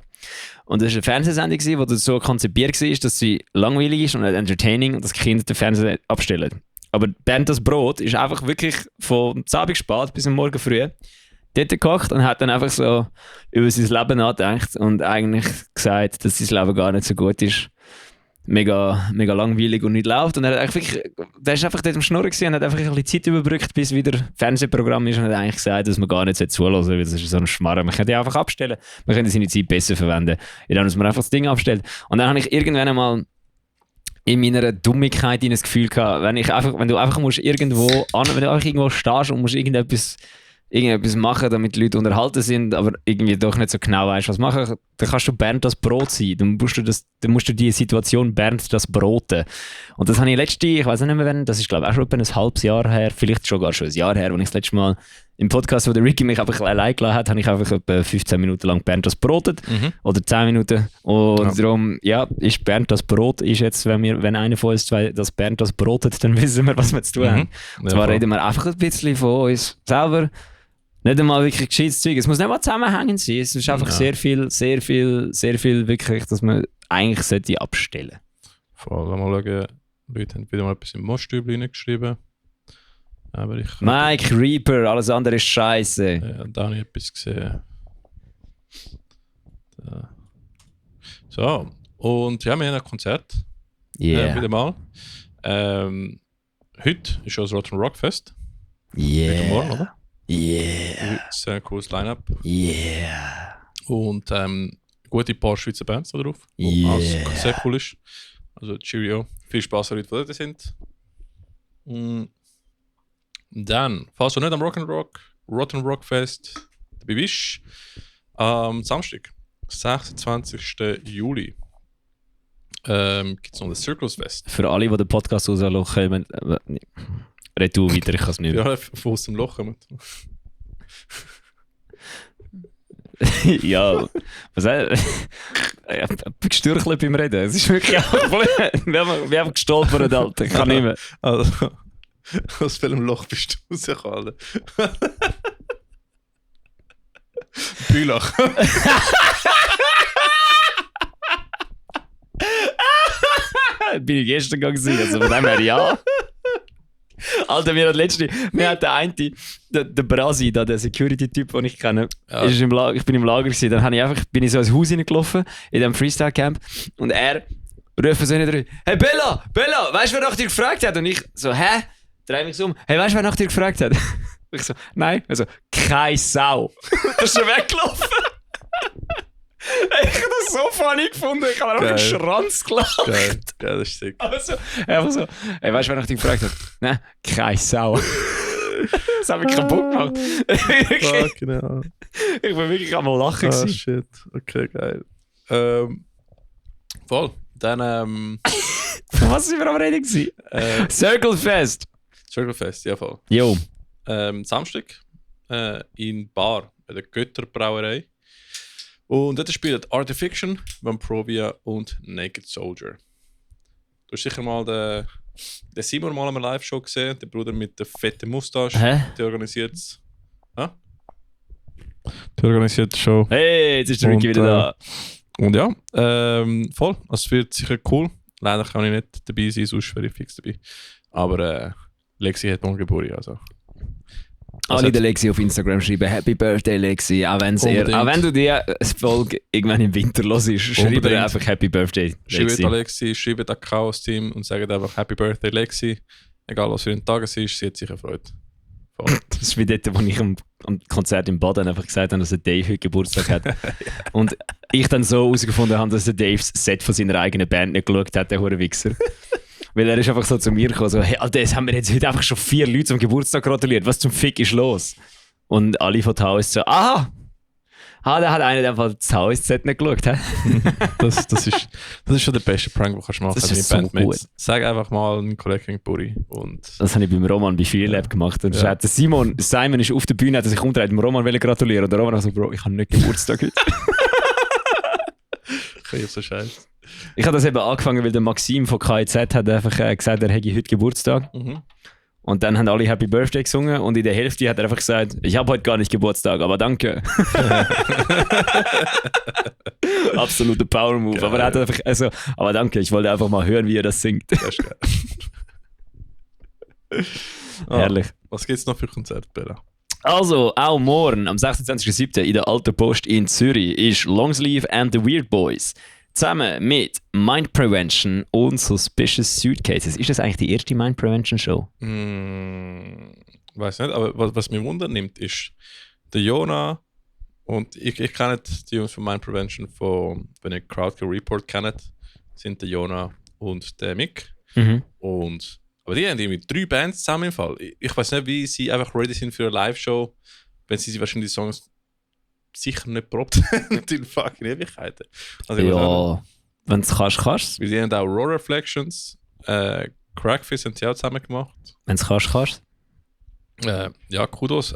Und das war eine Fernsehsendung, die so konzipiert war, dass sie langweilig ist und nicht entertaining und dass die Kinder den Fernseher abstellen. Aber Bernd das Brot ist einfach wirklich von Abend spät bis am Morgen früh dort gekocht und hat dann einfach so über sein Leben nachgedacht und eigentlich gesagt, dass sein Leben gar nicht so gut ist. Mega, mega langweilig und nicht läuft. Und er hat wirklich, der ist einfach dort am Schnurren gewesen und hat einfach ein bisschen Zeit überbrückt, bis wieder Fernsehprogramm ist und hat eigentlich gesagt, dass man gar nicht zuhören soll, weil das ist so ein Schmarrn. Man könnte ja einfach abstellen. Man könnte seine Zeit besser verwenden, indem man einfach das Ding abstellt. Und dann habe ich irgendwann einmal in meiner Dummigkeit das Gefühl gehabt, wenn du einfach musst wenn du einfach irgendwo stehst und musst irgendetwas machen, damit die Leute unterhalten sind, aber irgendwie doch nicht so genau weißt, was machen, dann kannst du Bernd das Brot sein. Dann musst du die Situation Bernd das Broten. Und das habe ich ich weiß nicht mehr wann, das ist glaube ich auch schon etwa ein halbes Jahr her, vielleicht sogar schon ein Jahr her, als ich das letzte Mal im Podcast, wo der Ricky mich einfach allein gelassen hat, habe ich einfach etwa 15 Minuten lang Bernd das brotet. Oder 10 Minuten. Und darum, ja, ist Bernd das Brot, ist jetzt, wenn einer von uns zwei das Bernd das brotet, dann wissen wir, was wir zu tun haben. Und zwar reden wir einfach ein bisschen von uns selber. Nicht einmal wirklich gescheites Zeug. Es muss nicht mal zusammenhängend sein. Es ist einfach sehr viel wirklich, dass man eigentlich sollte abstellen. Vor allem mal schauen, Leute haben wieder mal etwas im Moststübli geschrieben. Aber Mike Reaper, alles andere ist scheiße. Ja, da habe ich etwas gesehen. Da. So, und ja, wir haben ein Konzert. Wieder mal. Heute ist schon das Rotten Rock Fest. Heute Morgen, oder? Sehr cooles Line-Up. Und gute paar Schweizer Bands da drauf. Was sehr cool ist. Also Cheerio. Viel Spaß, Leute, die dort sind. Dann, falls du nicht am Rotten Rock Fest dabei bist, am Samstag, 26. Juli, gibt es noch das Circles Fest. Für alle, die den Podcast rauslachen, red du weiter, ich kann es nicht mehr. Ja, von aus dem Loch kommen. Ja, was ich bin gestürchelt beim Reden. Es ist wirklich einfach wir haben gestolpert, Alter. Ich kann nicht mehr. Also, aus welchem Loch bist du rausgekommen? Bülach. Bin ich gestern gesehen, also von dem her ja. Alter, wir hat der eine, der Brasi, der Security-Typ, den ich kenne, ist ich bin im Lager gewesen, dann bin ich so ins Haus hineingelaufen, in diesem Freestyle-Camp, und er ruft so hinten rein, «Hey Bella, weißt du, wer nach dir gefragt hat?» Und ich so, «Hä?» Dreh mich so um, «Hey, weißt du, wer nach dir gefragt hat?» Ich so, «Nein.» Also, «Keine Sau.» Das ist schon weggelaufen. Ich habe das so funny gefunden, ich habe einfach einen Schranz gelacht. Geil, das ist sick. Also, einfach so, «Hey, weißt du, wer nach dir gefragt hat?» «Nein, keine Sau.» Das hat mich kaputt gemacht. Genau. Ich war wirklich am Lachen. Ah, shit. Okay, geil. Voll. Dann, Was sind wir am Reden gewesen? Circle Fest, ja voll. Jo. Samstag in Bar, bei der Götterbrauerei. Und dort spielen Artifiction, Vamprovia und Naked Soldier. Du hast sicher mal den Simon mal am Live-Show gesehen, der Bruder mit der fetten Mustache. Hä? Der organisiert es. Der organisiert die Show. Hey, jetzt ist der Ricky wieder da. Und ja, voll. Es wird sicher cool. Leider kann ich nicht dabei sein, sonst wäre ich fix dabei. Aber Lexi hat morgen Geburtstag, also. Alle der Lexi auf Instagram schreiben Happy Birthday Lexi, auch wenn du die Folge irgendwann im Winter hörst, schreib dir einfach Happy Birthday Lexi. Schreibt Alexi, schreibt an Chaos-Team und sagt einfach Happy Birthday Lexi. Egal was für ein Tag es ist, sie hat sich erfreut. Das ist wie dort, wo ich am Konzert im Baden einfach gesagt habe, dass der Dave heute Geburtstag hat. Und ich dann so herausgefunden habe, dass der Dave das Set von seiner eigenen Band nicht geschaut hat, der Hurenwichser. Weil er ist einfach so zu mir gekommen, so, hey, Alter, das haben wir jetzt heute einfach schon 4 Leute zum Geburtstag gratuliert. Was zum Fick ist los? Und alle von Taoist so, aha! Da hat einer einfach das Taoist-Set nicht geschaut. das ist schon der beste Prank, den du machen kannst mit so Bandmates. Sag einfach mal einen Collecting Buddy. Das habe ich beim Roman bei Freelab gemacht. Und hat der Simon ist auf der Bühne, hat er sich umgedreht, dem Roman gratulieren. Und der Roman hat so, Bro, ich habe nicht Geburtstag heute. Ich so scheiße. Ich habe das eben angefangen, weil der Maxim von KIZ hat einfach gesagt, er hätte heute Geburtstag. Mhm. Und dann haben alle Happy Birthday gesungen und in der Hälfte hat er einfach gesagt, ich habe heute gar nicht Geburtstag, aber danke. Absoluter Power-Move. Geil. Aber er hat einfach, also, aber danke, ich wollte einfach mal hören, wie er das singt. Das ist geil. Herrlich. Was gibt's noch für Konzerte, Bella? Also, auch morgen, am 26.07. in der Alten Post in Zürich, ist Longsleeve and the Weird Boys. Zusammen mit Mind Prevention und Suspicious Suitcases. Ist das eigentlich die erste Mind Prevention Show? Weiß nicht, aber was mich wundernimmt, ist der Jona und ich kenne die Jungs von Mind Prevention, wenn ihr Crowdkill Report kennt, sind der Jona und der Mick. Aber die haben irgendwie 3 Bands zusammen im Fall. Ich weiß nicht, wie sie einfach ready sind für eine Live-Show, wenn sie wahrscheinlich die Songs sicher nicht probt in fucking Ewigkeiten. Also Ja, wenn du es kannst. Wir haben auch Raw Reflections, Crackfish haben sie auch zusammen gemacht. Wenn du es kannst. Ja, Kudos.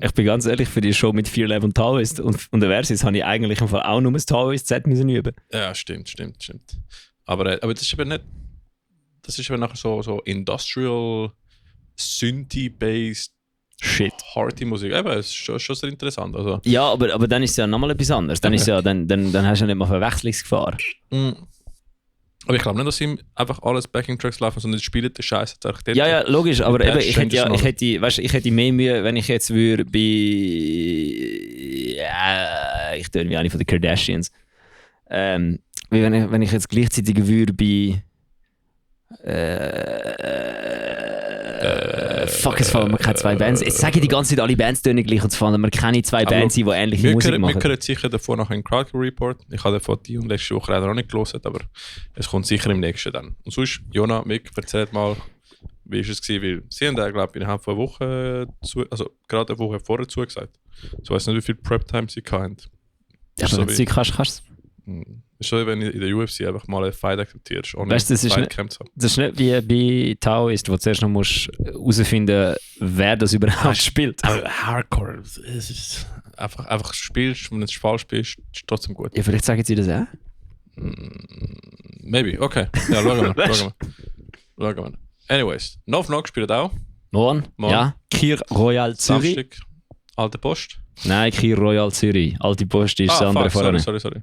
Ich bin ganz ehrlich, für die Show mit 4 Leben und Taoist und der Versus habe ich eigentlich im Fall auch nur das Taoist-Set müssen üben. Ja, stimmt. Aber das ist eben nicht. Das ist eben nachher so Industrial, Synthie-based Shit. Party-Musik. Eben, es ist schon sehr interessant. Also. Ja, aber dann ist es ja nochmal etwas anderes. Dann, ist ja, dann hast du ja nicht mal Verwechslungsgefahr. Aber ich glaube nicht, dass sie einfach alles Backing-Tracks laufen, sondern sie spielen den Scheiß jetzt einfach dort. Ja, logisch, aber eben, ich Changes hätte mehr Mühe, wenn ich jetzt würde bei. Ja, ich tue wie eine von den Kardashians. Wie wenn ich jetzt gleichzeitig würde bei. Fuck, es fallen mir keine 2 Bands. Jetzt sage ich die ganze Zeit, alle Bands tun gleich und es fallen mir keine 2 Bands ein, die ähnliche Musik machen. Wir hören sicher davor noch einen Crowdkill Report. Ich habe davon die und letzte Woche leider noch nicht gelesen, aber es kommt sicher im nächsten dann. Und sonst, Jona, Mick, erzählt mal, wie war es gewesen? Weil sie haben da, glaube ich, innerhalb von einer Woche, gerade eine Woche vorher zugesagt. So weiss nicht, wie viel Prep-Time sie hatten. Ja, aber wenn du kannst. Ist so, wenn du in der UFC einfach mal einen Fight akzeptierst, ohne Weißt du, das ist nicht wie bei Tao ist, wo du zuerst noch musst herausfinden, wer das überhaupt spielt. Aber Hardcore, es ist einfach spielst, wenn du es falsch spielst, ist es trotzdem gut. Ja, vielleicht sagen sie das auch. Maybe, okay. Ja, schauen wir. Anyways, Knock spielt auch. Morgen? Ja. Kir Royal Zürich. Samstag, Alte Post. Nein, Kir Royal Zürich. Alte Post ist das andere vorne. Sorry.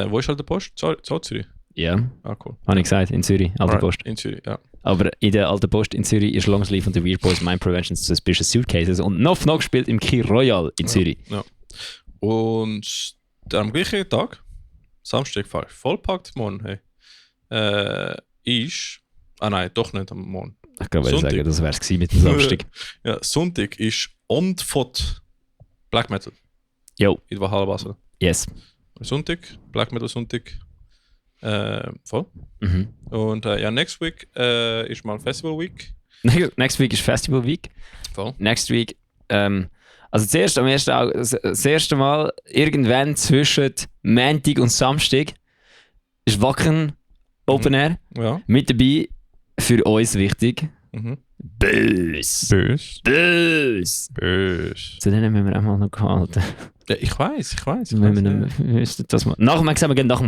Wo ist Alte Post? So Zürich? Ja. Ah, cool. Habe ich gesagt, in Zürich, Alte Post. In Zürich, ja. Aber in der Alten Post in Zürich ist Longsleeve und The Weird Boys Mind Prevention Suspicious Suitcases und Knock spielt im Kir Royal in Zürich. Ja. Und dann am gleichen Tag, Samstag, vollpackt morgen, hey, ist... Ah nein, doch nicht am Morgen. Ich kann sagen, das wäre es mit dem Samstag. Ja, Sonntag ist On-Foot Black Metal. Jo. In Valhalla Basel. Yes. Sonntag, Black Metal Sonntag. Voll. Und ja, next week ist mal Festival Week. Next week ist Festival Week. Voll. Next week, also das erste Mal irgendwann zwischen Montag und Samstag ist Wacken Open Air. Ja. Mit dabei, für uns wichtig, Bös. Bös. Zu denen müssen wir auch mal noch gehalten. Ja, ich weiß. Nach dem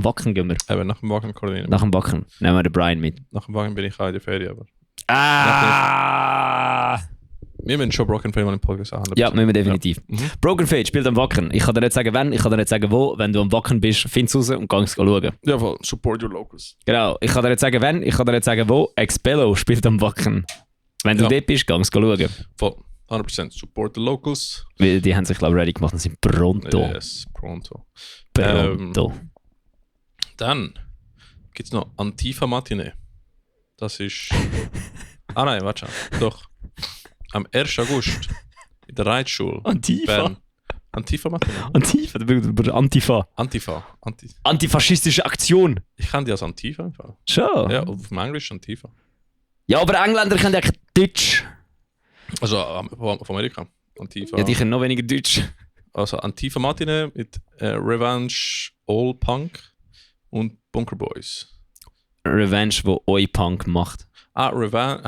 Wacken gehen wir. Aber nach dem Wagen koordinieren. Nach dem Wacken nehmen wir den Brian mit. Nach dem Wagen bin ich auch in der Ferien, aber... Wir müssen schon Broken Fate mal im Podcast haben. Ja, müssen wir definitiv. Ja. Broken Fate spielt am Wacken. Ich kann dir nicht sagen, wann, ich kann dir nicht sagen, wo. Wenn du am Wacken bist, find's raus und gehst schauen. Ja, voll. Support your locals. Genau. Ich kann dir nicht sagen, wann, ich kann dir nicht sagen, wo. Expello spielt am Wacken. Wenn du dort bist, gehst schauen. Voll. 100%. Support the locals. Weil die haben sich, glaube ich, ready gemacht und sind pronto. Yes, pronto. Dann gibt es noch Antifa Matinee. Das ist... nein, warte schon. Doch. Am 1. August in der Reitschule. Antifa? Antifa Matinee. Antifa. Antifaschistische Aktion. Ich kenne die als Antifa im Fall. Schon? Ja, auf dem Englisch Antifa. Ja, aber Engländer können ja Deutsch. Also von Amerika. Antifa. Ja, die können noch weniger Deutsch. Also Antifa Matinee mit Revenge All Punk und Bunker Boys. Revenge, wo Oi Punk macht. Revenge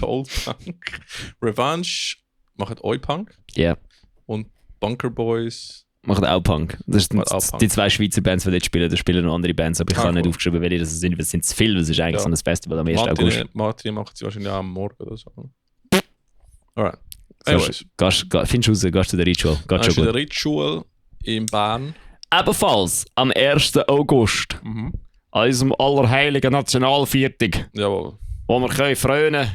All Punk. Revenge macht Oi Punk. Ja. Yeah. Und Bunker Boys Macht auch Punk. Das sind Macht auch Punk. die 2 Schweizer Bands, die dort spielen. Da spielen noch andere Bands, aber ich habe nicht cool. aufgeschrieben, welche das sind. Es sind zu viele. Das ist eigentlich so ein Festival am 1. August. Martin macht sie wahrscheinlich auch am Morgen oder so. Alright. So, Anyways. findest du raus, gehst du den Ritual. Geht Dann ist schon der gut. Ritual in Bern. Ebenfalls am 1. August, Mhm. an unserem allerheiligen Nationalviertag, Jawohl. wo wir können freuen,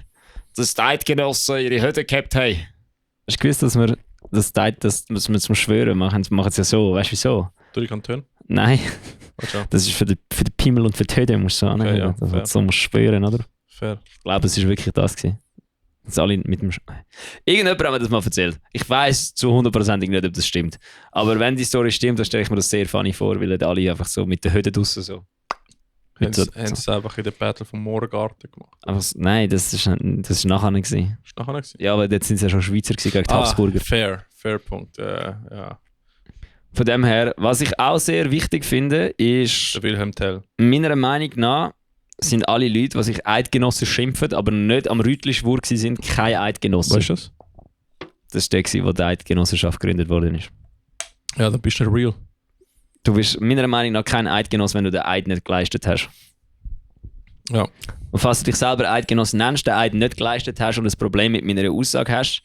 dass die Eidgenossen ihre Hütte gehabt haben. Hast du gewusst, dass wir zum Schwören machen es ja so? Weißt du wieso? Durch die Kantone. Nein, Warte, das ist für den Pimmel und für die Hütte, musst du so anhören. ja, Das fair. musst du so schwören, oder? fair. Ich glaube, es war wirklich das gewesen. Dass alle mit dem Irgendjemand hat mir das mal erzählt. Ich weiss zu 100% nicht, ob das stimmt. Aber wenn die Story stimmt, dann stelle ich mir das sehr funny vor, weil dann alle einfach so mit der Hütte draussen so. Haben Mit so- sie es einfach in der Battle vom Morgarten gemacht. Einfach so, nein, das ist nachher nicht gewesen. Ist nachher nicht gewesen? Ja, aber jetzt sind es ja schon Schweizer gewesen gegen die Habsburger. Fair Punkt. Ja. Von dem her, was ich auch sehr wichtig finde, ist, Der Wilhelm Tell. meiner Meinung nach, sind alle Leute, die sich Eidgenossen schimpfen, aber nicht am Rütli-Schwur waren, keine Eidgenossen. Weißt du das? Das war der, wo die Eidgenossenschaft gegründet worden ist. Ja, dann bist du nicht real. Du bist meiner Meinung nach kein Eidgenoss, wenn du den Eid nicht geleistet hast. Ja. Und falls du dich selber Eidgenoss nennst, den Eid nicht geleistet hast und ein Problem mit meiner Aussage hast,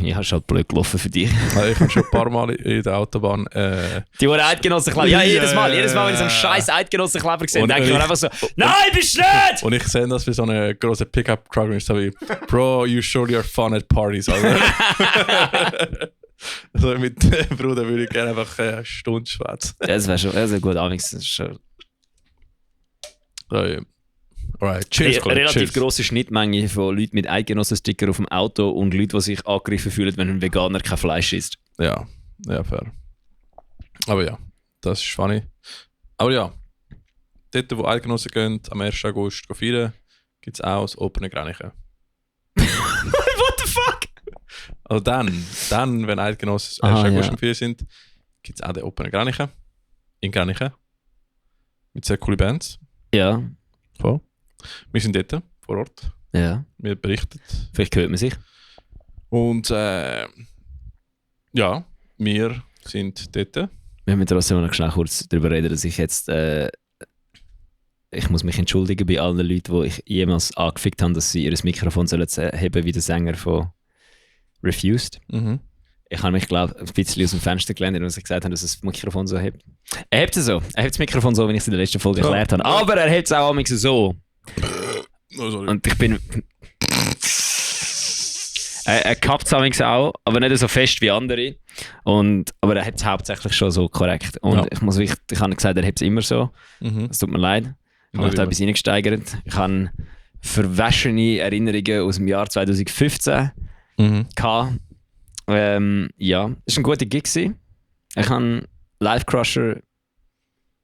ja, ist halt blöd gelaufen für dich. Also ich habe schon ein paar Mal in der Autobahn. Die Eidgenossenkleber. Ja, jedes Mal, wenn ich so einen scheiß Eidgenossenkleber sehe, denke ich mir einfach so, nein, bist du nicht! Und ich sehe das wie so eine große Pickup-Truck und ich so wie, Bro, you surely are fun at parties, Alter. Also mit dem Bruder würde ich gerne einfach eine Stunde schwätzen. Das wäre schon sehr gut. Alex, das ist schon Alright, cheers, Kollege, relativ cheers. grosse Schnittmenge von Leuten mit Eidgenossensticker auf dem Auto und Leute, die sich angegriffen fühlen, wenn ein Veganer kein Fleisch isst. Ja, fair. Aber ja, das ist funny. Aber ja, dort, wo Eidgenossen gehen, am 1. August feiern, gibt es auch das Open Grenichen. What the fuck? Also dann wenn Eidgenossen Aha, 1. August ja. am Feiern sind, gibt es auch den Open Grenichen. In Grenichen. Mit sehr coolen Bands. Ja, Voll. Wir sind dort, vor Ort. ja. Wir berichten. Vielleicht hört man sich. Und ja, wir sind dort. Wir müssen trotzdem noch schnell kurz darüber reden, dass ich jetzt ich muss mich entschuldigen bei allen Leuten, die ich jemals angefickt habe, dass sie ihr Mikrofon sollen heben wie der Sänger von Refused. Mhm. Ich habe mich, glaube ich, ein bisschen aus dem Fenster gelehnt, als ich gesagt habe, dass er das Mikrofon so hebt. Er hebt es so. Er hebt das Mikrofon so, wie ich es in der letzten Folge erklärt habe. Aber er hebt es auch manchmal so. Oh, sorry. Und ich bin... er kappt es manchmal auch, aber nicht so fest wie andere. Aber er hebt es hauptsächlich schon so korrekt. Und Ja. ich habe gesagt, er hebt es immer so. Mhm. Es tut mir leid. Ich habe Nicht da immer. etwas reingesteigert. Ich habe verwaschene Erinnerungen aus dem Jahr 2015 Mhm. gehabt. Ja, es war ein guter Gig gewesen. Ich habe Live Crusher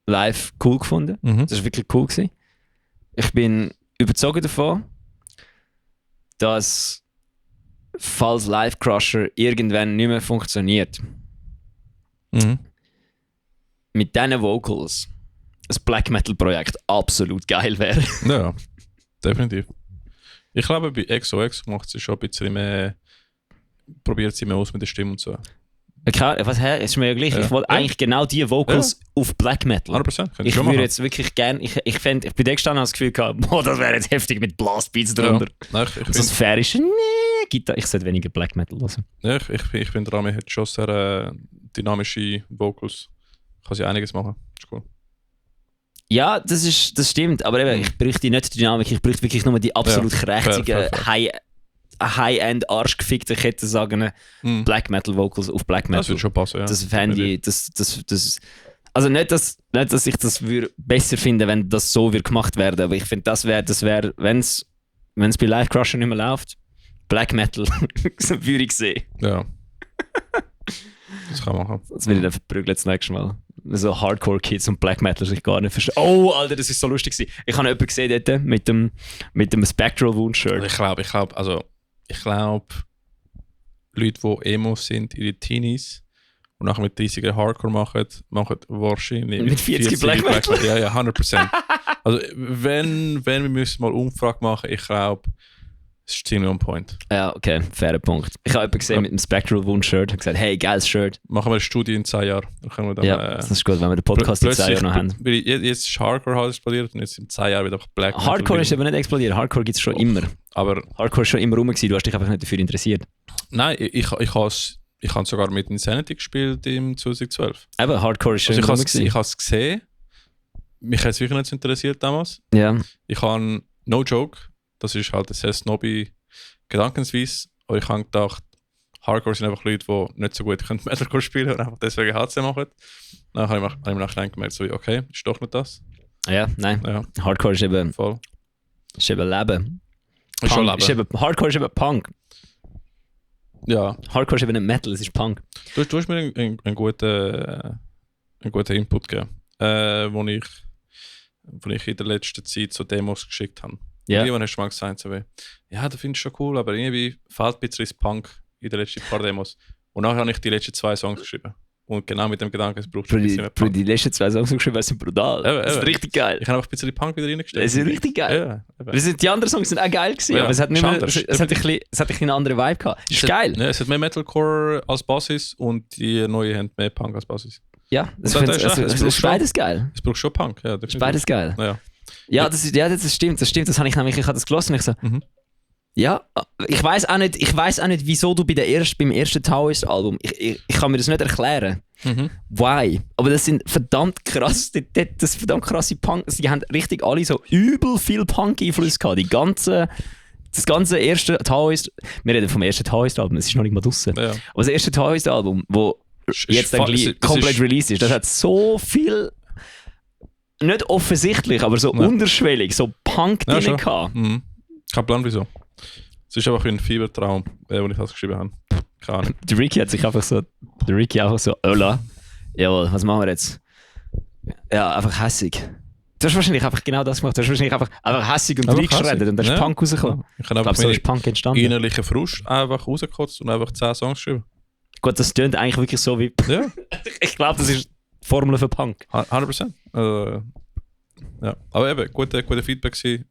live cool gefunden. Mhm. Das war wirklich cool gewesen. Ich bin überzeugt davon, dass falls Live Crusher irgendwann nicht mehr funktioniert, Mhm. mit diesen Vocals ein Black Metal Projekt absolut geil wäre. Ja, definitiv. Ich glaube, bei XOX macht sie schon ein bisschen mehr, probiert sie mehr aus mit der Stimme und so. Okay, was ist mir ja gleich. Ja. Ich wollte Ja. eigentlich genau diese Vocals auf Black Metal. 100%, könnte Ich schon würde machen. jetzt wirklich gerne, ich bin da gestanden und habe das Gefühl gehabt, boah, das wäre jetzt heftig mit Blastbeats Ja. drunter. Nein, ich Das bin, Sphärische, nee, Gitarre. Ich sollte weniger Black Metal hören. ja, ich bin dran, wir hat schon sehr dynamische Vocals. Kann sie einiges machen. Ist cool. Ja, das stimmt, aber eben, ich bräuchte nicht die Dynamik, ich bräuchte wirklich nur die absolut fair, kräftigen, fair. High-End, arschgefickten Kettensagen Mhm. Black Metal Vocals auf Black Das Metal. würde schon passen, ja. Das fände ich, das, also nicht, dass ich das besser finde, wenn das so wird gemacht werden, aber ich finde, das wäre, wenn es bei Live Crusher nicht mehr läuft, Black Metal würde ich sehen. Ja. Das kann man machen. Das will ich dann verprügeln das nächste Mal. So Hardcore-Kids und Black Metal sich gar nicht verstehen. Oh, Alter, das ist so lustig gewesen. Ich habe jemanden gesehen dort mit dem Spectral Wound-Shirt. Ich glaube, Leute, die Emos sind, ihre Teenies und nachher mit 30er Hardcore machen wahrscheinlich Mit 40 Black Metal. Ja, 100%. Also wenn wir müssen mal Umfrage machen, ich glaube, Es ist ziemlich on point. Ja, okay, fairer Punkt. Ich habe jemanden gesehen mit einem Spectral Wound-Shirt und gesagt, hey, geiles Shirt. Machen wir eine Studie in 10 Jahren. Dann können wir dann, Ja, das ist gut, wenn wir den Podcast in 10 Jahren noch haben. Jetzt ist Hardcore halt explodiert und jetzt in 10 Jahren wieder einfach Black Metal. Hardcore ist aber nicht explodiert, Hardcore gibt es schon immer. Aber Hardcore ist schon immer rum gewesen, du hast dich einfach nicht dafür interessiert. nein, ich habe sogar mit Insanity gespielt im 2012. Eben, Hardcore ist schon Also immer rum gewesen. ich habe es gesehen. Mich hat es wirklich nicht interessiert damals. Ja, Ich habe, no joke, das ist halt eine sehr snobby Gedankensweise, aber ich habe gedacht, Hardcore sind einfach Leute, die nicht so gut können Metalcore spielen und einfach deswegen HC machen. Dann habe ich mir nachher gemerkt, so, okay, ist doch nicht das. ja, nein. Ja, Hardcore ist eben voll. Leben. Ist schon Punk Leben. Hardcore ist eben Punk. Ja, Hardcore ist eben nicht Metal, es ist Punk. du hast mir einen guten Input gegeben, wo ich in der letzten Zeit so Demos geschickt habe. Ja. Und irgendwann hast du mal gesagt, so wie, ja, das finde ich schon cool, aber irgendwie fehlt ein bisschen das Punk in den letzten paar Demos. Und nachher habe ich die letzten 2 Songs geschrieben. Und genau mit dem Gedanken, es braucht schon ein bisschen mehr Punk. Die letzten 2 Songs geschrieben, sind brutal. Eben, Das ist eben. richtig geil. Ich habe einfach ein bisschen Punk wieder reingestellt. Das ist richtig geil. Ja, eben. Die anderen Songs sind auch geil gewesen, Ja, aber es hat nicht mehr, anders. es hat ein bisschen einen anderen Vibe gehabt. Ist geil. Ja, es hat mehr Metalcore als Basis und die neue haben mehr Punk als Basis. Ja, Das es ist ist schon- beides geil. Es braucht schon Punk, ja. Ist beides geil. Ja. Ja, das stimmt. Das habe ich nämlich, ich habe das gelesen und ich so, Mhm. ja, ich weiß auch nicht, wieso du beim ersten Taoist-Album, ich kann mir das nicht erklären. Mhm. Why? Aber das sind verdammt krass, das verdammt krasse Punk, die haben richtig alle so übel viel Punk-Einfluss gehabt. Das ganze erste Taoist, wir reden vom ersten Taoist-Album, es ist noch nicht mal draussen. Ja. Aber das erste Taoist-Album, wo Ist jetzt dann gleich es komplett ist- released ist, das hat so viel, nicht offensichtlich, aber so Ja. unterschwellig, so Punk Ja, drin schon. gehabt. Mhm. Kein Plan wieso. Es ist einfach wie ein Fiebertraum, den ich das geschrieben habe. Keine Ahnung. Der Ricky einfach so, Ola, jawohl, was machen wir jetzt? Ja, einfach hässig. Du hast wahrscheinlich einfach genau das gemacht. Du hast wahrscheinlich einfach hässig und Einfach reingeschreddert hässig. und dann ist Ja. Punk rausgekommen. Ich habe Ich einfach glaube, so meine ist Punk entstanden. innerlichen Frust einfach rausgekotzt und einfach 10 Songs geschrieben. Gut, das tönt eigentlich wirklich so wie. Ja, Ich glaube, das ist die Formel für Punk. 100%. Ja. Aber eben, gute Feedback gewesen.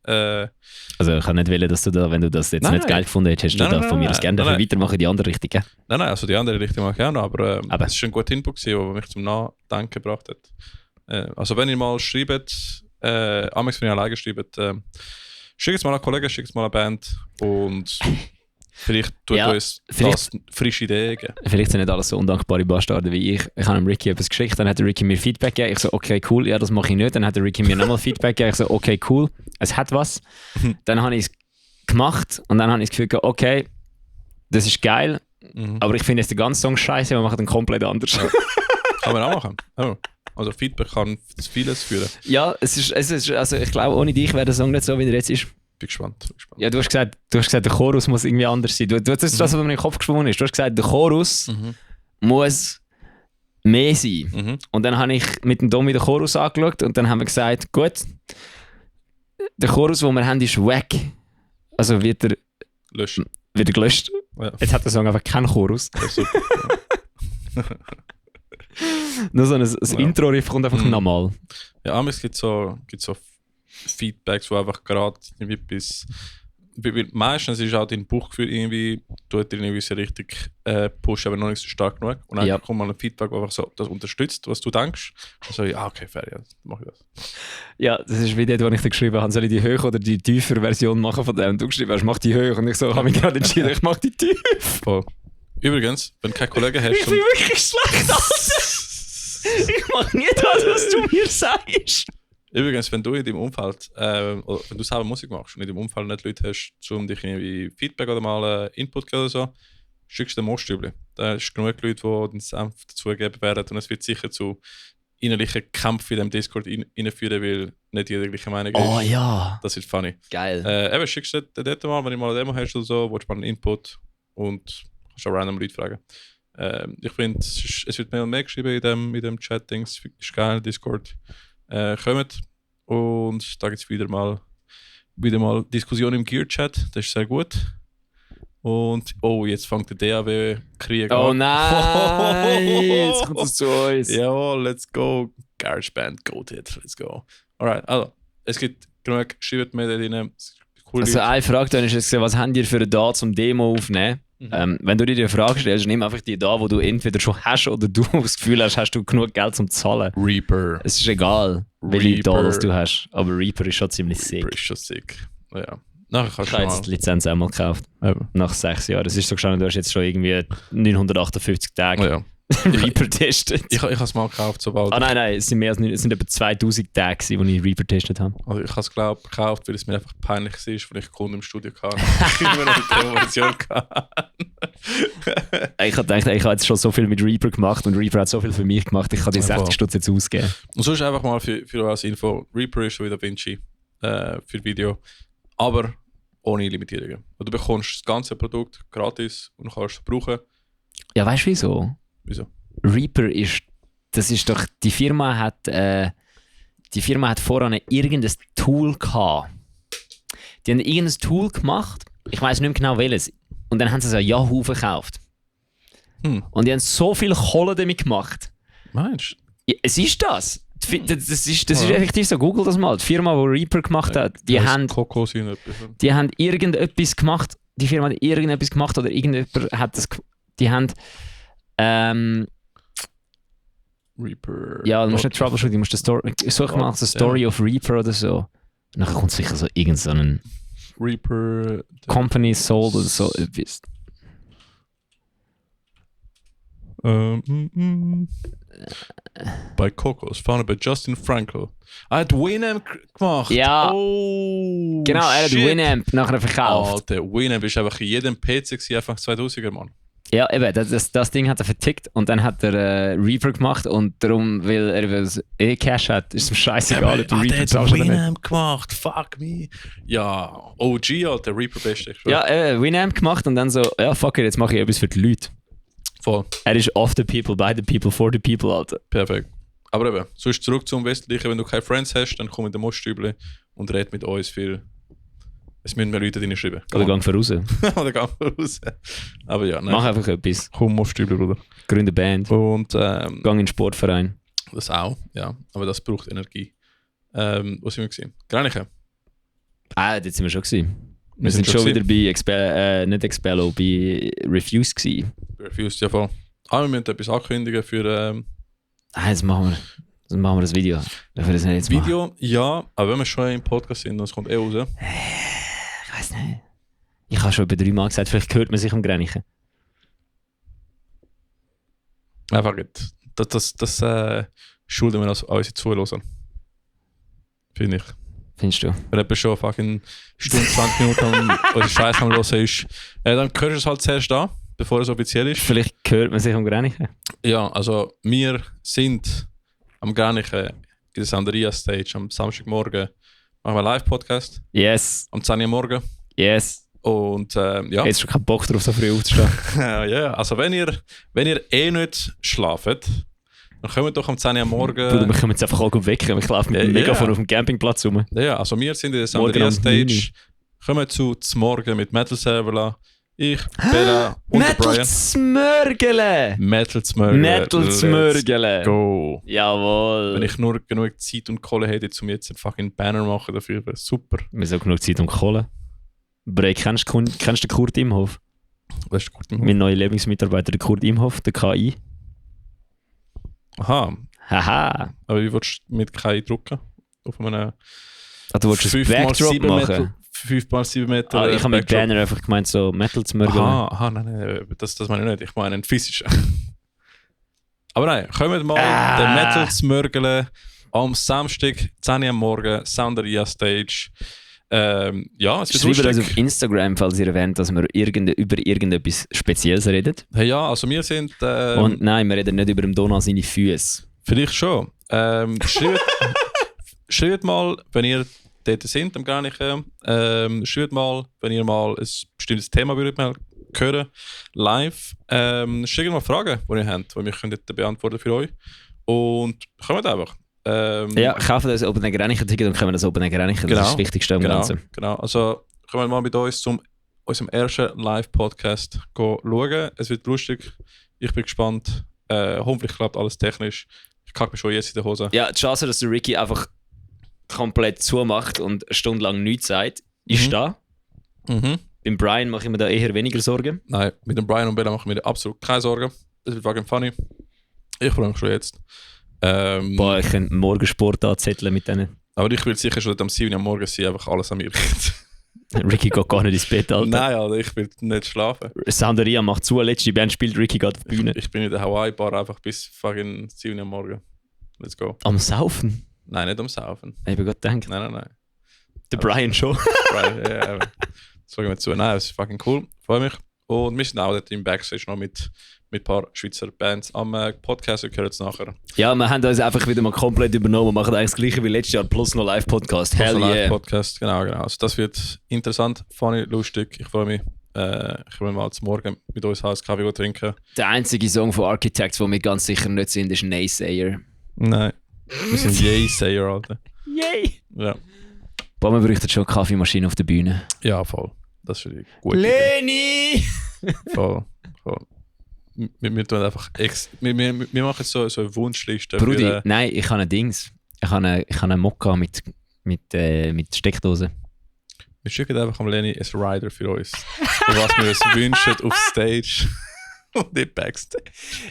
Also, ich kann nicht wollen, dass du da, wenn du das jetzt Nein, nicht nein. geil gefunden hättest, Nein, du da nein, von mir nein, aus gerne nein, dafür nein. weitermachen in die andere Richtung. Gell? Nein, also die andere Richtung mag ich auch noch, aber Aber- es ist ein guter Input gewesen, der mich zum Nachdenken gebracht hat. Also wenn ihr mal schreibt, amigs wenn ihr alleine schreibt, schickt es mal an Kollegen, schickt es mal an Band und vielleicht tut Ja, uns vielleicht- das frische Ideen geben. Vielleicht sind nicht alles so undankbare Bastarde wie ich. Ich habe dem Ricky etwas geschickt, dann hat der Ricky mir Feedback gegeben. Ich so, okay, cool, ja, das mache ich nicht. Dann hat der Ricky mir nochmal Feedback gegeben. Ich so, okay, cool, es hat was. Dann habe ich es gemacht und dann habe ich das Gefühl gehabt, okay, das ist geil, Mhm. aber ich finde jetzt den ganzen Song scheiße, wir machen den komplett anders. Kann man auch machen. Ja. Also Feedback kann zu vieles führen. Ja, es ist, also ich glaube, ohne dich wäre der Song nicht so, wie er jetzt ist. Bin gespannt. Ja, du hast gesagt, der Chorus muss irgendwie anders sein. Das ist das, was mir in den Kopf geschwungen ist. Du hast gesagt, der Chorus Mhm. muss mehr sein. Mhm. Und dann habe ich mit dem Domi den Chorus angeschaut und dann haben wir gesagt, gut, der Chorus, den wir haben, ist weg. Also wird er Löschen. wieder gelöscht. Ja. Jetzt hat der Song einfach keinen Chorus. Das ist super. Nur so ein Ja. Intro-Riff kommt einfach Mhm. nochmal. Ja, aber es gibt so Feedbacks, wo einfach gerade irgendwie weil meistens ist auch dein Bauchgefühl irgendwie, tut dir irgendwie so richtig pushen, aber noch nicht so stark genug. Und dann Ja. kommt mal ein Feedback, wo einfach so das unterstützt, was du denkst. Und so, ja, okay, fair, ja, dann mach ich das. Ja, das ist wie dort, wo ich dir geschrieben habe, soll ich die Höhe oder die tiefer Version machen von dem? Und du geschrieben hast, mach die Höhe. Und ich so, habe mich gerade entschieden, ich mach die tief. Voll. Übrigens, wenn du keine Kollegen hast, Ich bin wirklich schlecht, Alter. Ich mach nie das, was du mir sagst. übrigens, wenn du in deinem Umfeld, oder wenn du selber Musik machst und in deinem Umfeld nicht Leute hast, um dich irgendwie Feedback oder mal Input geben oder so, schickst du den Mostübli. Da ist genug Leute, die den Senf dazugeben werden und es wird sicher zu innerlichen Kämpfen in dem Discord reinführen, weil nicht jeder gleiche Meinung ist. Oh ja. Das ist funny. Geil. Eben, schickst du dort mal, wenn du mal eine Demo hast oder so, willst du mal einen Input und kannst auch random Leute fragen. Ich finde, es wird mehr und mehr geschrieben in dem Chat-Dings. Ist geil, Discord. Kommt. Und da gibt es wieder mal Diskussion im Gear-Chat. Das ist sehr gut. Und, oh, jetzt fängt der DAW-Krieg Oh an. nein, jetzt kommt es zu uns. Jawohl, let's go. GarageBand, go it, let's go. Alright, also, es gibt genug, schreibt mir da rein. Cool. Also eine Frage dann ist jetzt, was habt ihr für eine da zum Demo aufnehmen? Wenn du dir die Frage stellst, nimm einfach die da, wo du entweder schon hast oder du das Gefühl hast du genug Geld zum Zahlen. Reaper. Es ist egal, welche da das du hast, aber Reaper ist schon ziemlich sick. Reaper ist schon sick. Ja. Nachher kannst Ich du habe jetzt die Lizenz einmal gekauft, Eben. nach 6 Jahren. Es ist so gestanden, du hast jetzt schon irgendwie 958 Tage Ja. Reaper getestet. Ich habe es mal gekauft, sobald. Nein, es sind mehr als es sind etwa 2000 Tage, gewesen, wo ich Reaper getestet habe. Also ich habe es gekauft, weil es mir einfach peinlich war, weil ich Kunden im Studio hatte. Ich immer noch die Demo-Version gehabt. Ich habe gedacht, ich habe jetzt schon so viel mit Reaper gemacht und Reaper hat so viel für mich gemacht, ich kann die 60 Stutz jetzt ausgeben. Und sonst einfach mal für euch als Info: Reaper ist so wie DaVinci für Video, aber ohne Limitierungen. Du bekommst das ganze Produkt gratis und kannst es brauchen. Ja, weißt du wieso? Wieso? Reaper das ist doch, die Firma hat voran irgendein Tool gehabt. Die haben irgendein Tool gemacht, ich weiß nicht mehr genau welches, und dann haben sie es an Yahoo verkauft. Und die haben so viel Kohle damit gemacht. Meinst du? Ja, es ist das. Das ist effektiv so, Google das mal. Die Firma, die Reaper gemacht hat, die haben irgendetwas gemacht, die Firma hat irgendetwas gemacht oder irgendjemand hat das, die haben Reaper. ja, du musst nicht Troubleshooting, du musst such mal the Story of Reaper oder so. Und dann kommt sicher so irgend so ein Reaper Company sold oder so etwas. Bei Cocos, founded by Justin Frankel. Er hat Winamp gemacht. Ja. Oh, Genau, er hat shit. Winamp nachher verkauft. Alter, Winamp ist einfach in jedem PC gewesen, Anfang 2000er, Mann. Ja, eben, das Ding hat er vertickt und dann hat er Reaper gemacht und darum, weil er Cash hat, ist ihm scheißegal, ob du Reaper der zahlst hat oder nicht. Winamp gemacht, fuck me. Ja, OG, Alter, Reaper beste. Ja, Winamp gemacht und dann so, ja fuck it, jetzt mache ich etwas für die Leute. Voll, Er ist of the people, by the people, for the people, Alter. perfekt. Aber eben, sonst zurück zum Westlichen, wenn du keine Friends hast, dann komm in den Moststübli und red mit uns für... Es müssen mehr Leute drin schreiben. Oder gang voraus. Oder gang raus. Aber ja, nein. Mach einfach etwas. Komm, Moststübli, Bruder. Gründe eine Band. Und Gang in den Sportverein. das auch, ja. Aber das braucht Energie. Wo sind wir gesehen? Granichen. Dort sind wir schon gewesen. Wir sind schon wieder bei nicht Expello, bei Refuse gewesen. Refused, ja voll. Wir müssen etwas ankündigen für Jetzt machen wir das Video. Dürfen wir das nicht jetzt machen? Video, ja, aber wenn wir schon im Podcast sind, dann kommt raus. Ich weiß nicht. Ich habe schon über 3 Mal gesagt, vielleicht hört man sich am Grenichen. Einfach nicht. Das schulden wir an unsere Zuhörer. Finde ich. Findest du? Wenn jemand schon fucking Stunde, 20 Minuten unsere Scheiße am Hören ist, dann hörst du es halt zuerst an, bevor es offiziell ist. Vielleicht hört man sich am Grenichen. Ja, also wir sind am Granichen in der Sandaria Stage am Samstagmorgen. Machen wir einen Live-Podcast Yes. am 10 Uhr morgen. Yes. Und ja. Jetzt schon keinen Bock drauf, so früh aufzustehen. Ja, also wenn ihr nicht schlaft, dann kommt doch am 10 Uhr morgen. Bruder, wir können jetzt einfach auch wecken. Ich laufe mit dem Megafon auf dem Campingplatz rum. Ja, also wir sind in der Morgen Sandaria um Stage. Kommen zu Morgen mit Metal Serverla. Ich, Bella und der Metal Brian. Zmörgele! Metal Zmörgele. Metal Zmörgele! Let's go. Jawohl! Wenn ich nur genug Zeit und Kohle hätte, um jetzt einen fucking Banner machen dafür, wäre super. Wir haben auch genug Zeit und Kohle. Bray, kennst du den Kurt Imhoff? Das ist gut. Mein neuer Lebensmitarbeiter, der Kurt Imhoff, der KI. Aha, Haha! aber wie willst du mit KI drucken? Auf einem Du wolltest ein Backdrop machen? 5x7 Meter. Ich habe mit Backdrop. Banner einfach gemeint, so Metal Zmörgele. Aha, nein, das meine ich nicht. Ich meine einen physischen. Aber nein, kommen mal den Metal Zmörgele am Samstag, 10 Uhr am Morgen, Sandaria Stage. Ja, es wird Schreibt uns lustig. auf Instagram, falls ihr erwähnt, dass wir über irgendetwas Spezielles reden. Hey, ja, also wir sind... Und nein, wir reden nicht über den Donau seine Füße. Vielleicht schon. Schreibt mal, wenn ihr dort sind, am Granichen. Schreibt mal, wenn ihr mal ein bestimmtes Thema würdet mal hören, live. Schickt mal Fragen, die ihr habt, die wir können dort beantworten für euch. Und kommt einfach. Ja, kaufen das Open Granichen-Ticket und können das Open Granichen. Das ist das Wichtigste am Ganzen. Genau. Also kommt mal mit uns zu unserem ersten Live-Podcast schauen. Es wird lustig. Ich bin gespannt. Hoffentlich klappt alles technisch. Ich kacke mich schon jetzt in der Hose. Ja, die Chance, dass der Ricky einfach komplett zumacht und eine Stunde lang nichts sagt, ist da. Mhm. Beim Brian mache ich mir da eher weniger Sorgen. Nein, mit dem Brian und Bella mache ich mir absolut keine Sorgen. Das wird fucking funny. Ich freue mich schon jetzt. Boah, ich könnte morgen Sport anzetteln mit denen. Aber ich will sicher schon am 7 Uhr am Morgen sein, einfach alles an mir richten. Ricky geht gar nicht ins Bett, Alter. Nein, Alter, ich will nicht schlafen. Sounderia macht zu, letzte Band spielt, Ricky geht auf die Bühne. Ich bin in der Hawaii-Bar einfach bis fucking 7 Uhr am Morgen. Let's go. Am Saufen? Nein, nicht am Saufen. Ich habe gerade gedacht. Nein. Der Brian schon. Right, ja, das sage ich mir zu. Nein, das ist fucking cool. Freue mich. Und wir sind auch dort im Backstage noch mit ein paar Schweizer Bands am Podcast. Wir hören es nachher. Ja, wir haben uns einfach wieder mal komplett übernommen und machen eigentlich das gleiche wie letztes Jahr, plus noch Live-Podcast. Hell Also yeah. Podcast, genau. Also das wird interessant, funny, lustig. Ich freue mich. Ich will mal zum Morgen mit uns einen Kaffee trinken. Der einzige Song von Architects, wo wir ganz sicher nicht sind, ist Naysayer. Nein. Wir sind Yay-Sayer, Alter. Yay! Ja. Boah, wir bräuchten schon eine Kaffeemaschine auf der Bühne. Ja, voll. Das ist eine gute Leni! Voll. Wir tun einfach wir machen so eine Wunschliste. Brudi, für, nein, ich habe ein Dings. Ich habe einen Mokka mit Steckdose. wir schicken einfach am Leni ein Rider für uns. Und was wir uns wünschen auf Stage und nicht Backstage.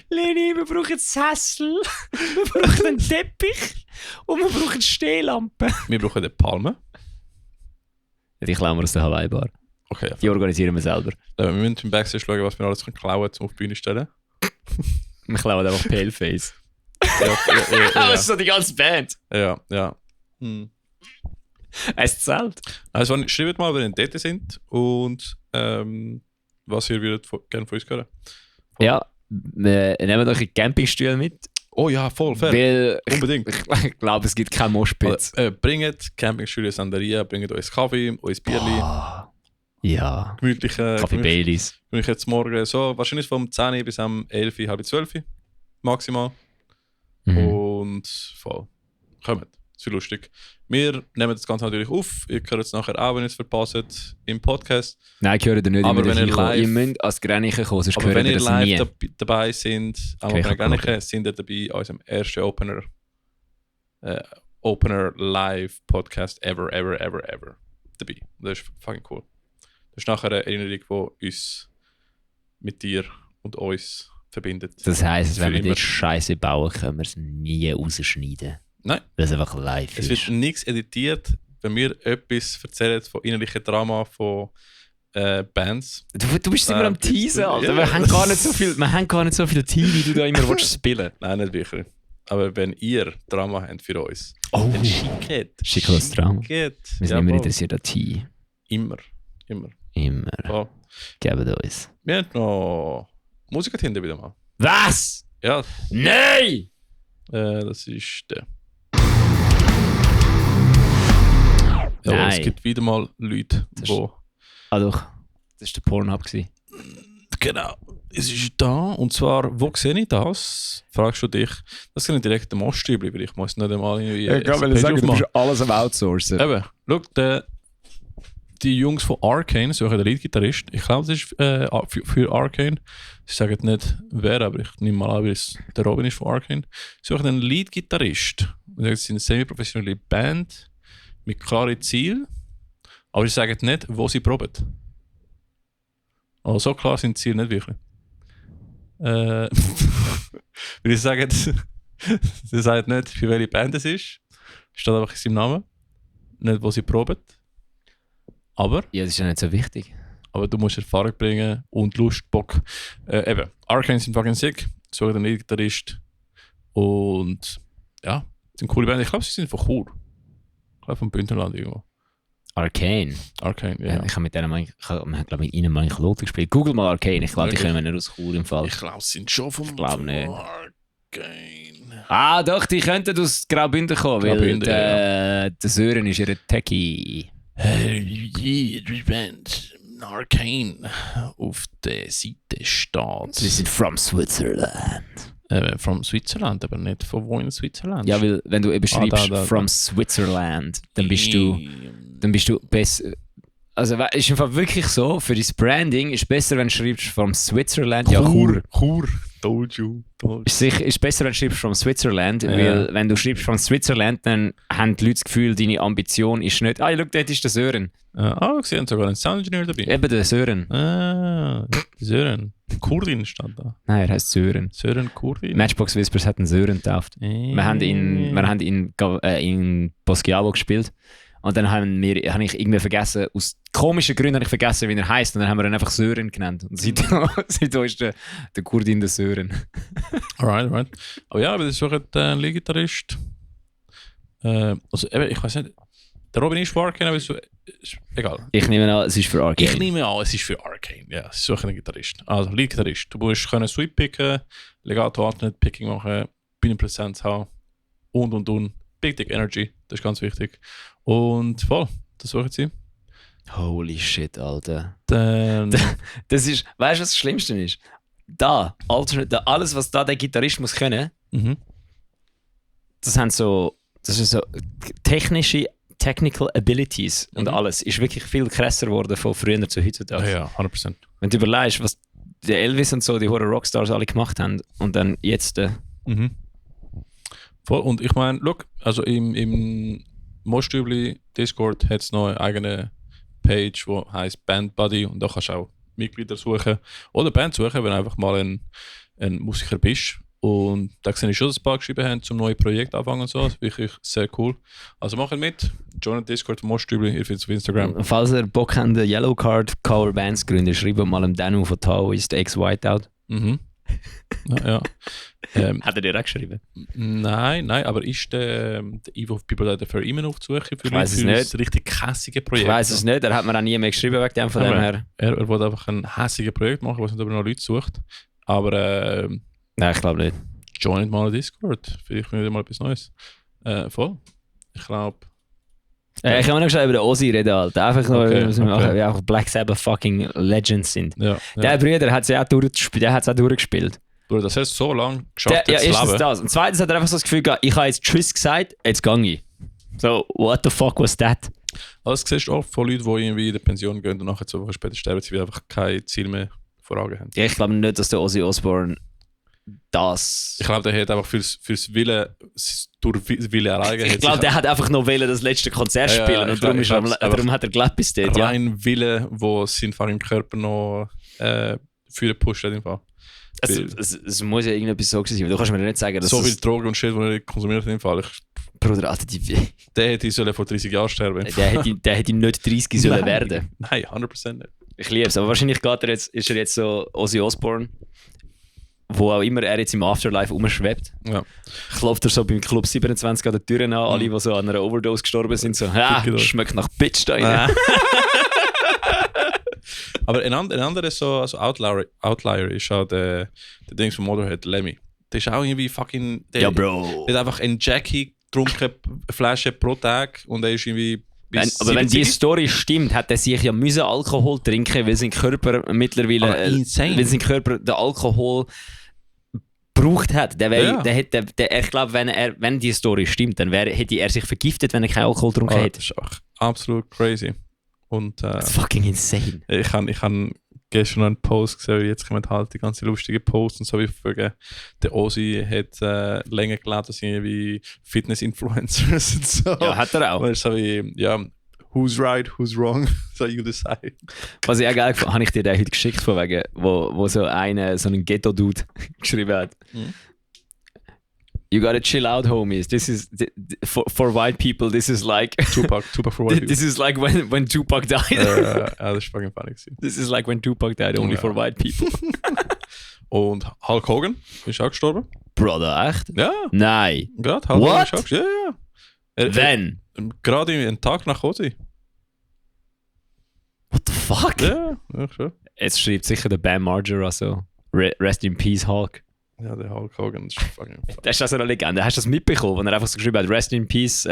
Leni, wir brauchen Sessel, wir brauchen einen Teppich und wir brauchen Stehlampen. Wir brauchen eine Palme. Die klauen wir aus der Hawaii-Bar. Okay, ja. Die organisieren wir selber. Wir müssen im Backstage schauen, was wir alles klauen können, um auf die Bühne zu stellen. Wir klauen einfach Paleface. Ja. Das ist so die ganze Band. Ja. Es zählt. Also schreibt mal, wenn ihr dort sind und was ihr würdet gerne von uns hören. Ja, wir nehmen euch einen Campingstuhl mit. Oh ja, voll, fair. Weil Unbedingt. ich glaube, es gibt keinen Moshpitz. Bringt Campingstudio Sandaria, bringt uns Kaffee, uns Bierli, Ja. Kaffee Baileys. Bin ich jetzt morgen so, wahrscheinlich vom 10 bis am 11, halb 12 maximal. Und voll. Kommt. Das ist lustig. Wir nehmen das Ganze natürlich auf. Ihr hört es nachher auch, wenn ihr es verpasst, im Podcast. Nein, ich höre dir nicht Aber immer wenn ihr live... Ihr live- müsst als Grenichen kommen, sonst Aber hören wenn ihr ihr das live nie. dabei sind, Okay, ich hab Grenichen, sind ihr dabei an unserem ersten Opener Live Podcast ever dabei. Das ist fucking cool. Das ist nachher eine Erinnerung, die uns mit dir und uns verbindet. Das heisst, wenn Für wir immer. die Scheiße bauen, können wir es nie rausschneiden. Nein. Weil es einfach live Es ist. wird nichts editiert, wenn wir etwas erzählen von innerlichen Drama von Bands. Du bist immer am bist Teasen, du- Alter. Ja, Wir haben das- gar nicht so viel Team, wie du da immer willst spielen. Nein, nicht wirklich. Aber wenn ihr Drama habt für uns, Oh. dann schickt. Schickt uns Drama. Schickt. Wir sind immer Jawohl. interessiert an Tee. Immer. Immer. So. Geben uns. Wir haben noch Musik hinter wieder mal. Was? Ja, Nein! das ist der. Ja, Nein. es gibt wieder mal Leute, Das ist- wo. Ah doch. Das war der Pornhub. Genau, es ist da. Und zwar, wo sehe ich das? Fragst du dich. Das sind direkt der Mostübli, weil ich muss nicht einmal irgendwie. aufmachen. alles am Outsourcen. Eben, schau, die Jungs von Arcane suchen den Leadgitarrist. Ich glaube, das ist für Arcane. Sie sagen nicht wer, aber ich nehme mal an, weil es der Robin ist von Arcane. Sie suchen einen Leadgitarrist. Sie sind eine semi-professionelle Band mit klaren Zielen, aber sie sagen nicht, wo sie proben. Also so klar sind die Ziele nicht wirklich. Weil ich sage, sie sagen nicht, für welche Band es ist. Steht einfach in seinem Namen. Nicht, wo sie proben. Aber Ja, das ist ja nicht so wichtig. du musst Erfahrung bringen und Lust, Bock. Eben, Arcane sind fucking sick. So der Gitarrist. Und ja, sind coole Band. Ich glaube, sie sind von Chur. Ich glaube, vom Bündnerland irgendwo. Arcane. Arcane, ja. Ja. Ich habe mit denen wir haben, glaube mit ihnen mal in Kloten gespielt. Google mal Arcane. Ich glaube, die Wirklich? kommen nicht aus Chur im Fall. Ich glaube, sie sind schon vom glaub nicht. Arcane. Ah, doch, die könnten aus Graubünden kommen, weil Graubünden, der Sören ist ihr Techie. Die Band Arcane auf der Seite steht. Sie sind from Switzerland. From Switzerland, aber nicht von wo in Switzerland. Ja, weil wenn du eben schreibst da. from Switzerland, dann bist du besser. Also ist im Fall wirklich so, für dein Branding ist besser, wenn du schreibst from Switzerland. Ja, Chur. Chur. Told you. Ist besser, wenn du schreibst from Switzerland, weil wenn du schreibst from Switzerland, dann haben die Leute das Gefühl, deine Ambition ist nicht, schau, dort ist der Sören. Sie haben sogar einen Sound-Engineer dabei. Eben der Sören. Sören. Kurdin stand da. Nein, er heißt Sören. Sören Kurdin. Matchbox Whispers hat einen Sören getauft. Wir haben in Boschiavo gespielt und dann habe ich irgendwie vergessen, aus komischen Gründen habe ich vergessen, wie er heisst, und dann haben wir ihn einfach Sören genannt. Und seitdem ist der Kurdin der Sören. Alright. Aber ja, wir suchen einen Lead-Gitarrist. Also eben, ich weiß nicht, der Robin ist für Arcane, aber ist egal. Ich nehme an, es ist für Arcane. Ich nehme an, es ist für Arcane. Ja, sie suchen einen Gitarrist. Also Lead-Gitarrist. Du musst können Sweep picken, Legato, Alternate Picking machen, Bühnenpräsenz haben und. Big Dick Energy, das ist ganz wichtig. Und voll, das suchen sie. Holy shit, Alter. Dann... Das ist, weißt du, was das Schlimmste ist? Alles, was da der Gitarrist muss können, das ist so Technical Abilities und alles ist wirklich viel krasser geworden von früher zu heutzutage. Ja, 100%. Wenn du überlegst, was der Elvis und so, die hohen Rockstars alle gemacht haben und dann jetzt... Voll. Und ich meine, look, also im Mostübli Discord hat es noch eine eigene Page, die heisst Band Buddy, und da kannst du auch Mitglieder suchen oder Band suchen, wenn du einfach mal ein Musiker bist. Und da sehe ich schon, dass ein paar geschrieben haben, zum neuen Projekt anfangen und so. Das ist wirklich sehr cool. Also machen mit, join Discord Mostübli, ihr findet es auf Instagram. Und falls ihr Bock habt, Yellow Card Cover Bands gründen, schreibt mal dem Danu von Tao ist Ex Whiteout. Ja. Hat er dir auch geschrieben? Nein, aber ist der Evo of People dafür immer noch auf die Suche für das richtig kässige Projekt? Ich weiß es nicht, er hat mir auch nie mehr geschrieben wegen dem von dem her. Er wollte einfach ein hässiges Projekt machen, was nicht, ob er noch Leute sucht. Aber nein, ich glaube nicht. Join mal ein Discord, vielleicht findet ihr mal etwas Neues. Voll. Ich glaube... Ich kann mir noch schnell über den Ozzy reden, Alter. Einfach nur, Okay. wie auch Black Sabbath fucking Legends sind. Ja. Der Bruder hat es ja auch durchgespielt. Bruder, das hast du so lange geschafft, Ja, zu erstens leben. das. Und zweitens hat er einfach so das Gefühl gehabt, ich habe jetzt Tschüss gesagt, jetzt gehe ich. So, what the fuck was that? Also, das siehst du oft von Leuten, die irgendwie in die Pension gehen und nachher 2 Wochen später sterben, sie einfach kein Ziel mehr vor Augen haben. Ja, ich glaube nicht, dass der Ozzy Osbourne das... Ich glaube, der hat einfach fürs Wille, durch Wille erreichen. Ich glaube, der hat einfach noch wollen, das letzte Konzert spielen und darum hat er gelebt bis dort. Ja. Rein Wille, wo sein im Körper noch für pusht im Fall. Es muss ja irgendetwas so sein, du kannst mir nicht sagen, dass so viel Drogen und Shit, die er nicht konsumiert hat im Fall. Bruder, Alter, Der hätte sollen vor 30 Jahren sterben. der hätte nicht 30 sollen werden. Nein, 100% nicht. Ich liebe es, aber wahrscheinlich ist er jetzt so Ozzy Osbourne, wo auch immer er jetzt im Afterlife rumschwebt. Ja. Klopft er so beim Club 27 an der Tür an, alle, die so an einer Overdose gestorben sind, so, schmeckt nach Bitch da rein. Aber ein anderer so, also Outlier ist auch der Dings von Motorhead, Lemmy. Der ist auch irgendwie fucking... Der Bro. hat einfach einen Jackie getrunken, Flasche pro Tag, und er ist irgendwie... Aber wenn die Story stimmt, hat er sich ja müssen Alkohol trinken, weil sein Körper mittlerweile... insane. Weil sein Körper den Alkohol gebraucht hat. Ich glaube, wenn die Story stimmt, dann hätte er sich vergiftet, wenn er keinen Alkohol getrunken hätte. Das ist auch absolut crazy. Und, That's fucking insane. Ich habe gestern noch einen Post gesehen, jetzt kommen halt die ganzen lustigen Posts und so, wie der Ozzy hat länger gelebt als irgendwie Fitness-Influencers und so. Ja, hat er auch. Und so wie, ja, who's right, who's wrong, so you decide. Was ich auch geil fand, habe ich dir den heute geschickt, von wegen, wo so ein Ghetto-Dude geschrieben hat. You gotta chill out, homies. This is for white people. This is like Tupac for white people. This is like when Tupac died. Das ist fucking funny gewesen. This is like when Tupac died, only for white people. Und Hulk Hogan ist auch gestorben. Brother, echt? Ja. Nein. Gerade, Hulk Hogan ist auch gestorben. Ja. Wenn? Gerade einen Tag nach Ozzy. What the fuck? Ja, schon. Jetzt schreibt sicher der Bam Margera so. Rest in Peace, Hulk. Ja, der Hulk Hogan ist fucking funny. Das ist also eine Legende. Hast du das mitbekommen, wenn er einfach so geschrieben hat, Rest in Peace,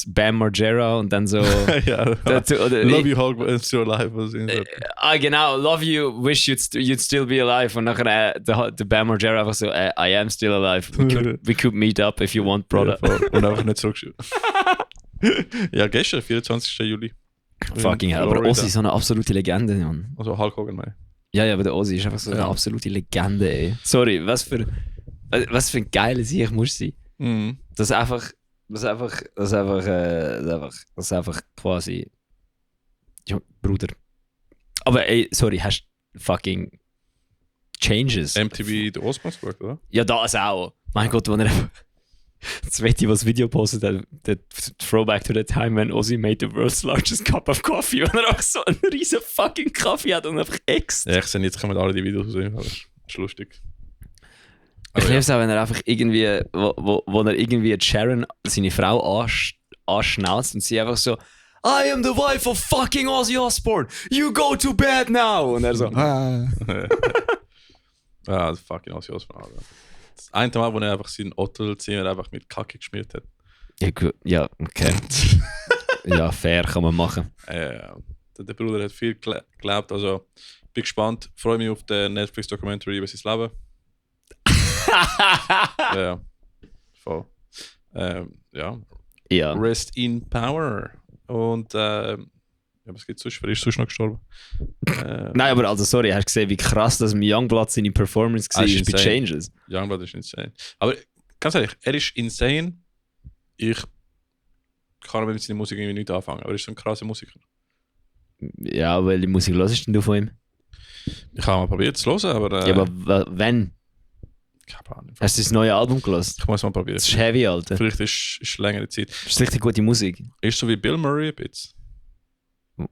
Bam Margera und dann so... Ja, dazu, oder, love you Hulk, but still alive. Genau, love you, wish you'd still be alive. Und nachher der Bam Margera einfach so, I am still alive. We could meet up if you want, brother. Ja, und einfach nicht zurückgeschrieben. Ja, gestern, 24. Juli. Fucking hell, aber Ozzy ist so eine absolute Legende, Mann. Also Hulk Hogan, mein. Ja, aber der Ozzy ist einfach so eine absolute Legende, ey. Sorry, was für ein geiles Ich muss sein. Mhm. Das einfach quasi. Ja, Bruder. Aber ey, sorry, hast du fucking Changes? MTV The Osmonds geschaut, oder? Ja, das auch. Mein Gott, wenn er das Wetti, was Video postet, der Throwback to the time when Ozzy made the world's largest cup of coffee und er auch so einen riesen fucking Kaffee hat und einfach ext. Ja, ich sehe jetzt kommen alle die Videos sehen, das ist lustig. Ich liebe es auch, wenn er einfach irgendwie, wo er irgendwie Sharon, seine Frau, anschnauzt und sie einfach so I am the wife of fucking Ozzy Osbourne, you go to bed now! Und er so Ja, das fucking Ozzy Osbourne. Das eine Mal, wo er einfach seinen Hotelzimmer einfach mit Kacke geschmiert hat. Ja, gut, ja, okay. Ja, fair, kann man machen. Der Bruder hat viel geglaubt, also bin gespannt, freue mich auf den Netflix-Documentary über sein Leben. Ja, voll. Ja. Rest in Power. Und was gibt's sonst? Wer ist sonst noch gestorben? Nein, aber also sorry, hast du gesehen, wie krass das mit Youngblood seine Performance war bei Changes? Youngblood ist insane. Aber ganz ehrlich, er ist insane. Ich kann mit seiner Musik irgendwie nicht anfangen, aber er ist so ein krasser Musiker. Ja, welche Musik hörst du von ihm? Ich habe mal probiert zu hören, aber... ja, aber wenn? Keine Ahnung. Hast du das neue Album gehört? Ich muss mal probieren. Das ist heavy, Alter. Vielleicht ist längere Zeit. Das ist richtig gute Musik. Ist so wie Bill Murray ein bisschen.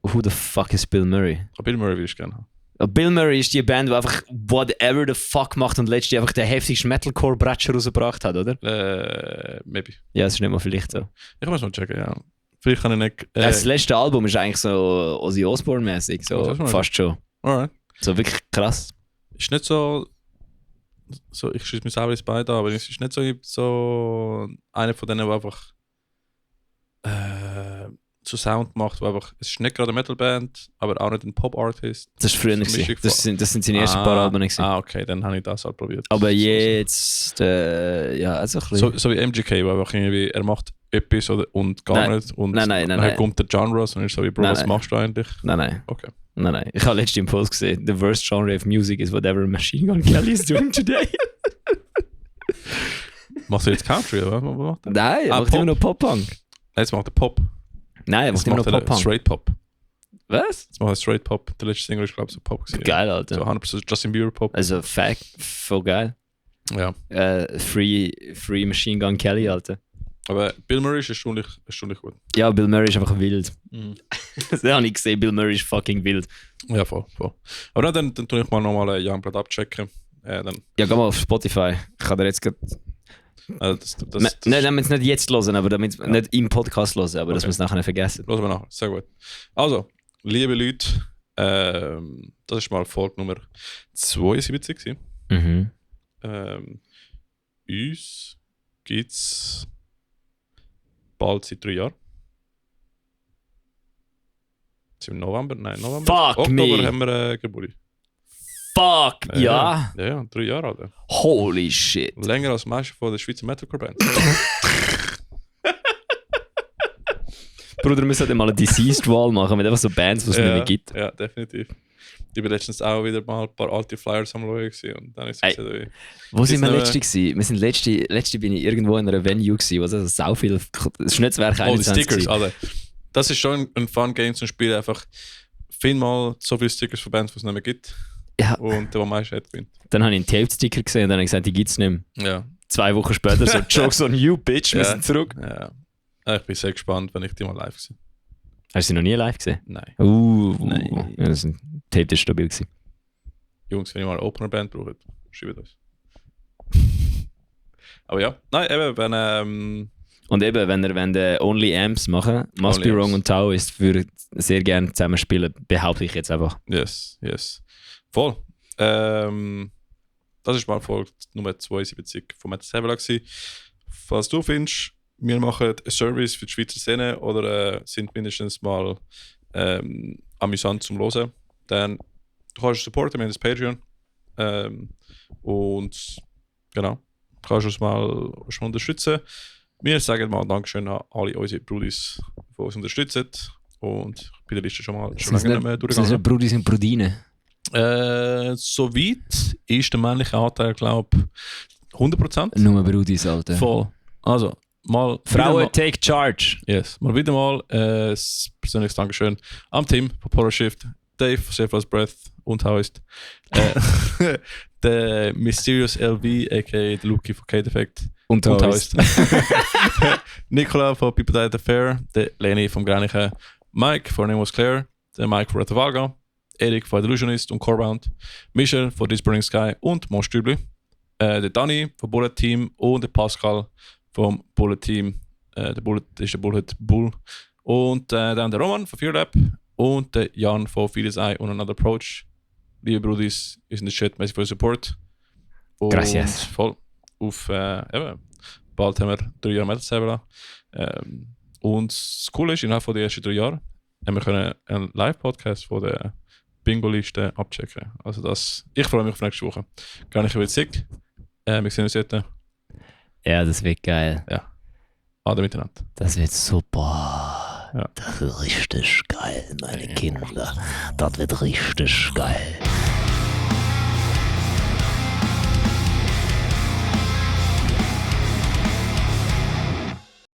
Who the fuck is Bill Murray? Bill Murray würde ich gerne haben. Bill Murray ist die Band, die einfach whatever the fuck macht und letztlich einfach den heftigsten Metalcore-Bratscher rausgebracht hat, oder? Maybe. Ja, das ist nicht mal vielleicht so. Ich muss mal checken, ja. Vielleicht kann ich nicht... Das letzte Album ist eigentlich so Ozzy Osbourne-mäßig, so fast schon. Alright. So wirklich krass. Ist nicht so ich schieße mir selber ins Bein da, aber es ist nicht so einer von denen, der einfach so Sound macht, wo einfach, es ist nicht gerade eine Metalband, aber auch nicht ein Pop-Artist. Das ist früher nicht. Das sind seine ersten paar Alben gewesen. Okay, dann habe ich das halt probiert. Aber jetzt, ja, also ein bisschen. So wie MGK, wo einfach irgendwie, er macht etwas und gar nicht. Und nein. kommt der Genre und ist so wie, Bro, was machst du eigentlich? Nein. Okay. Nein. Ich habe letztens im Post gesehen, the worst genre of music is whatever Machine Gun Kelly is doing today. Machst du jetzt Country, oder? Was macht er? Nein, er macht immer noch Pop-Punk. Jetzt macht er Pop. Nein, er macht immer noch Pop-Punk. Straight Pop. Was? Jetzt macht er Straight Pop. Der letzte Single ist, glaube ich, so Pop gewesen. Geil, Alter. So 100% Justin Bieber Pop. Also, voll geil. Ja. Free Machine Gun Kelly, Alter. Aber Bill Murray ist erstaunlich gut. Ja, Bill Murray ist einfach wild. Mhm. Das habe ich gesehen, Bill Murray ist fucking wild. Ja, voll. Aber dann tue ich mal nochmal Youngblood abchecken. Ja, geh mal auf Spotify. Ich kann dir jetzt gerade... Nein, damit es nicht jetzt hören, aber damit nicht im Podcast hören, aber dass wir es nachher nicht vergessen. Hören wir nachher, sehr gut. Also, liebe Leute, das ist mal Folge Nummer 72 gewesen. Mhm. Uns gibt es bald seit 3 Jahren. Sind wir November? Nein, November. Fuck Oktober me. haben wir Geburt. Fuck, ja. Ja, 3 Jahre alt. Holy shit. Länger als meiste von der Schweizer Metalcore-Band. Bruder, wir sollten mal eine Deceased-Wall machen mit einfach so Bands, die es nicht mehr gibt. Ja, definitiv. Ich war letztens auch wieder mal ein paar alte Flyers am Schauen gewesen und dann ist es gesehen, wo sind wir letzte gewesen? Wir sind letzte bin ich irgendwo in einer Venue gewesen, wo also sau viel Schnitzwerk 21 die Stickers, Alter. Das ist schon ein Fun-Game zum Spielen. Einfach find mal so viele Stickers von Bands, die es nicht mehr gibt. Ja. Und der am meisten hat, gewinnt. Dann habe ich einen Taped-Sticker gesehen und dann habe ich gesagt, die gibt es nicht mehr. Ja. 2 Wochen später so, Jokes on you, bitch, wir sind zurück. Ja. Ich bin sehr gespannt, wenn ich die mal live sehe. Hast du sie noch nie live gesehen? Nein. Nein. Ja, das Tape ist stabil gewesen. Jungs, wenn ihr mal eine Opener-Band braucht, schreibt uns. Aber ja, nein, eben, wenn... Und eben, wenn ihr Only Amps machen, Must Only Be Wrong Amps. und Tau ist für sehr gerne zusammen spielen, behaupte ich jetzt einfach. Yes. Voll. Das ist mal Folge Nummer 72 von Metal Servola gewesen. Falls du findest, wir machen einen Service für die Schweizer Szene oder sind mindestens mal amüsant zum Hören, dann du kannst uns supporten, wir haben das Patreon. Und genau, kannst uns mal unterstützen. Wir sagen mal Dankeschön an alle unsere Brudis, die uns unterstützen. Und bei der Liste schon lange nicht mehr Das sind durchgegangen. Brudis und Brudine. Soweit ist der männliche Anteil, glaube ich, 100%. Nur Brudis, Alter. Voll. Also, mal. Frauen take charge. Yes. Mal wieder mal persönliches Dankeschön am Team von Polar Shift, Dave von Safe Last Breath und Hoist, der Mysterious LV, a.k.a. der Luki von K-Defect Und Hoist. Nicola von People Died at the Fair, der Leni vom Granichen, Mike von Name Was Claire, der Mike von Red Valga, Erik von Illusionist und Corebound, Michel von This Burning Sky und Monstübli, der Dani vom Bullet Team und der Pascal vom Bullet Team. Der Bullet ist der Bullet Bull. Und dann der Roman von Fear Lab und der Jan von Fearless Eye und Another Approach. Liebe Brudis, ist in der Chat, merci für den Support. Und Gracias. voll auf, eben, bald haben wir 3 Jahre Metal Server. Und das Coole ist, innerhalb von den ersten 3 Jahren haben wir können einen Live-Podcast von der Bingo-Liste abchecken. Also das, ich freue mich auf nächste Woche. Gar nicht, wird sick. Wir sehen uns jetzt. Ja, das wird geil. Ja. Ade miteinander. Das wird super. Ja. Das wird richtig geil, meine Kinder. Das wird richtig geil.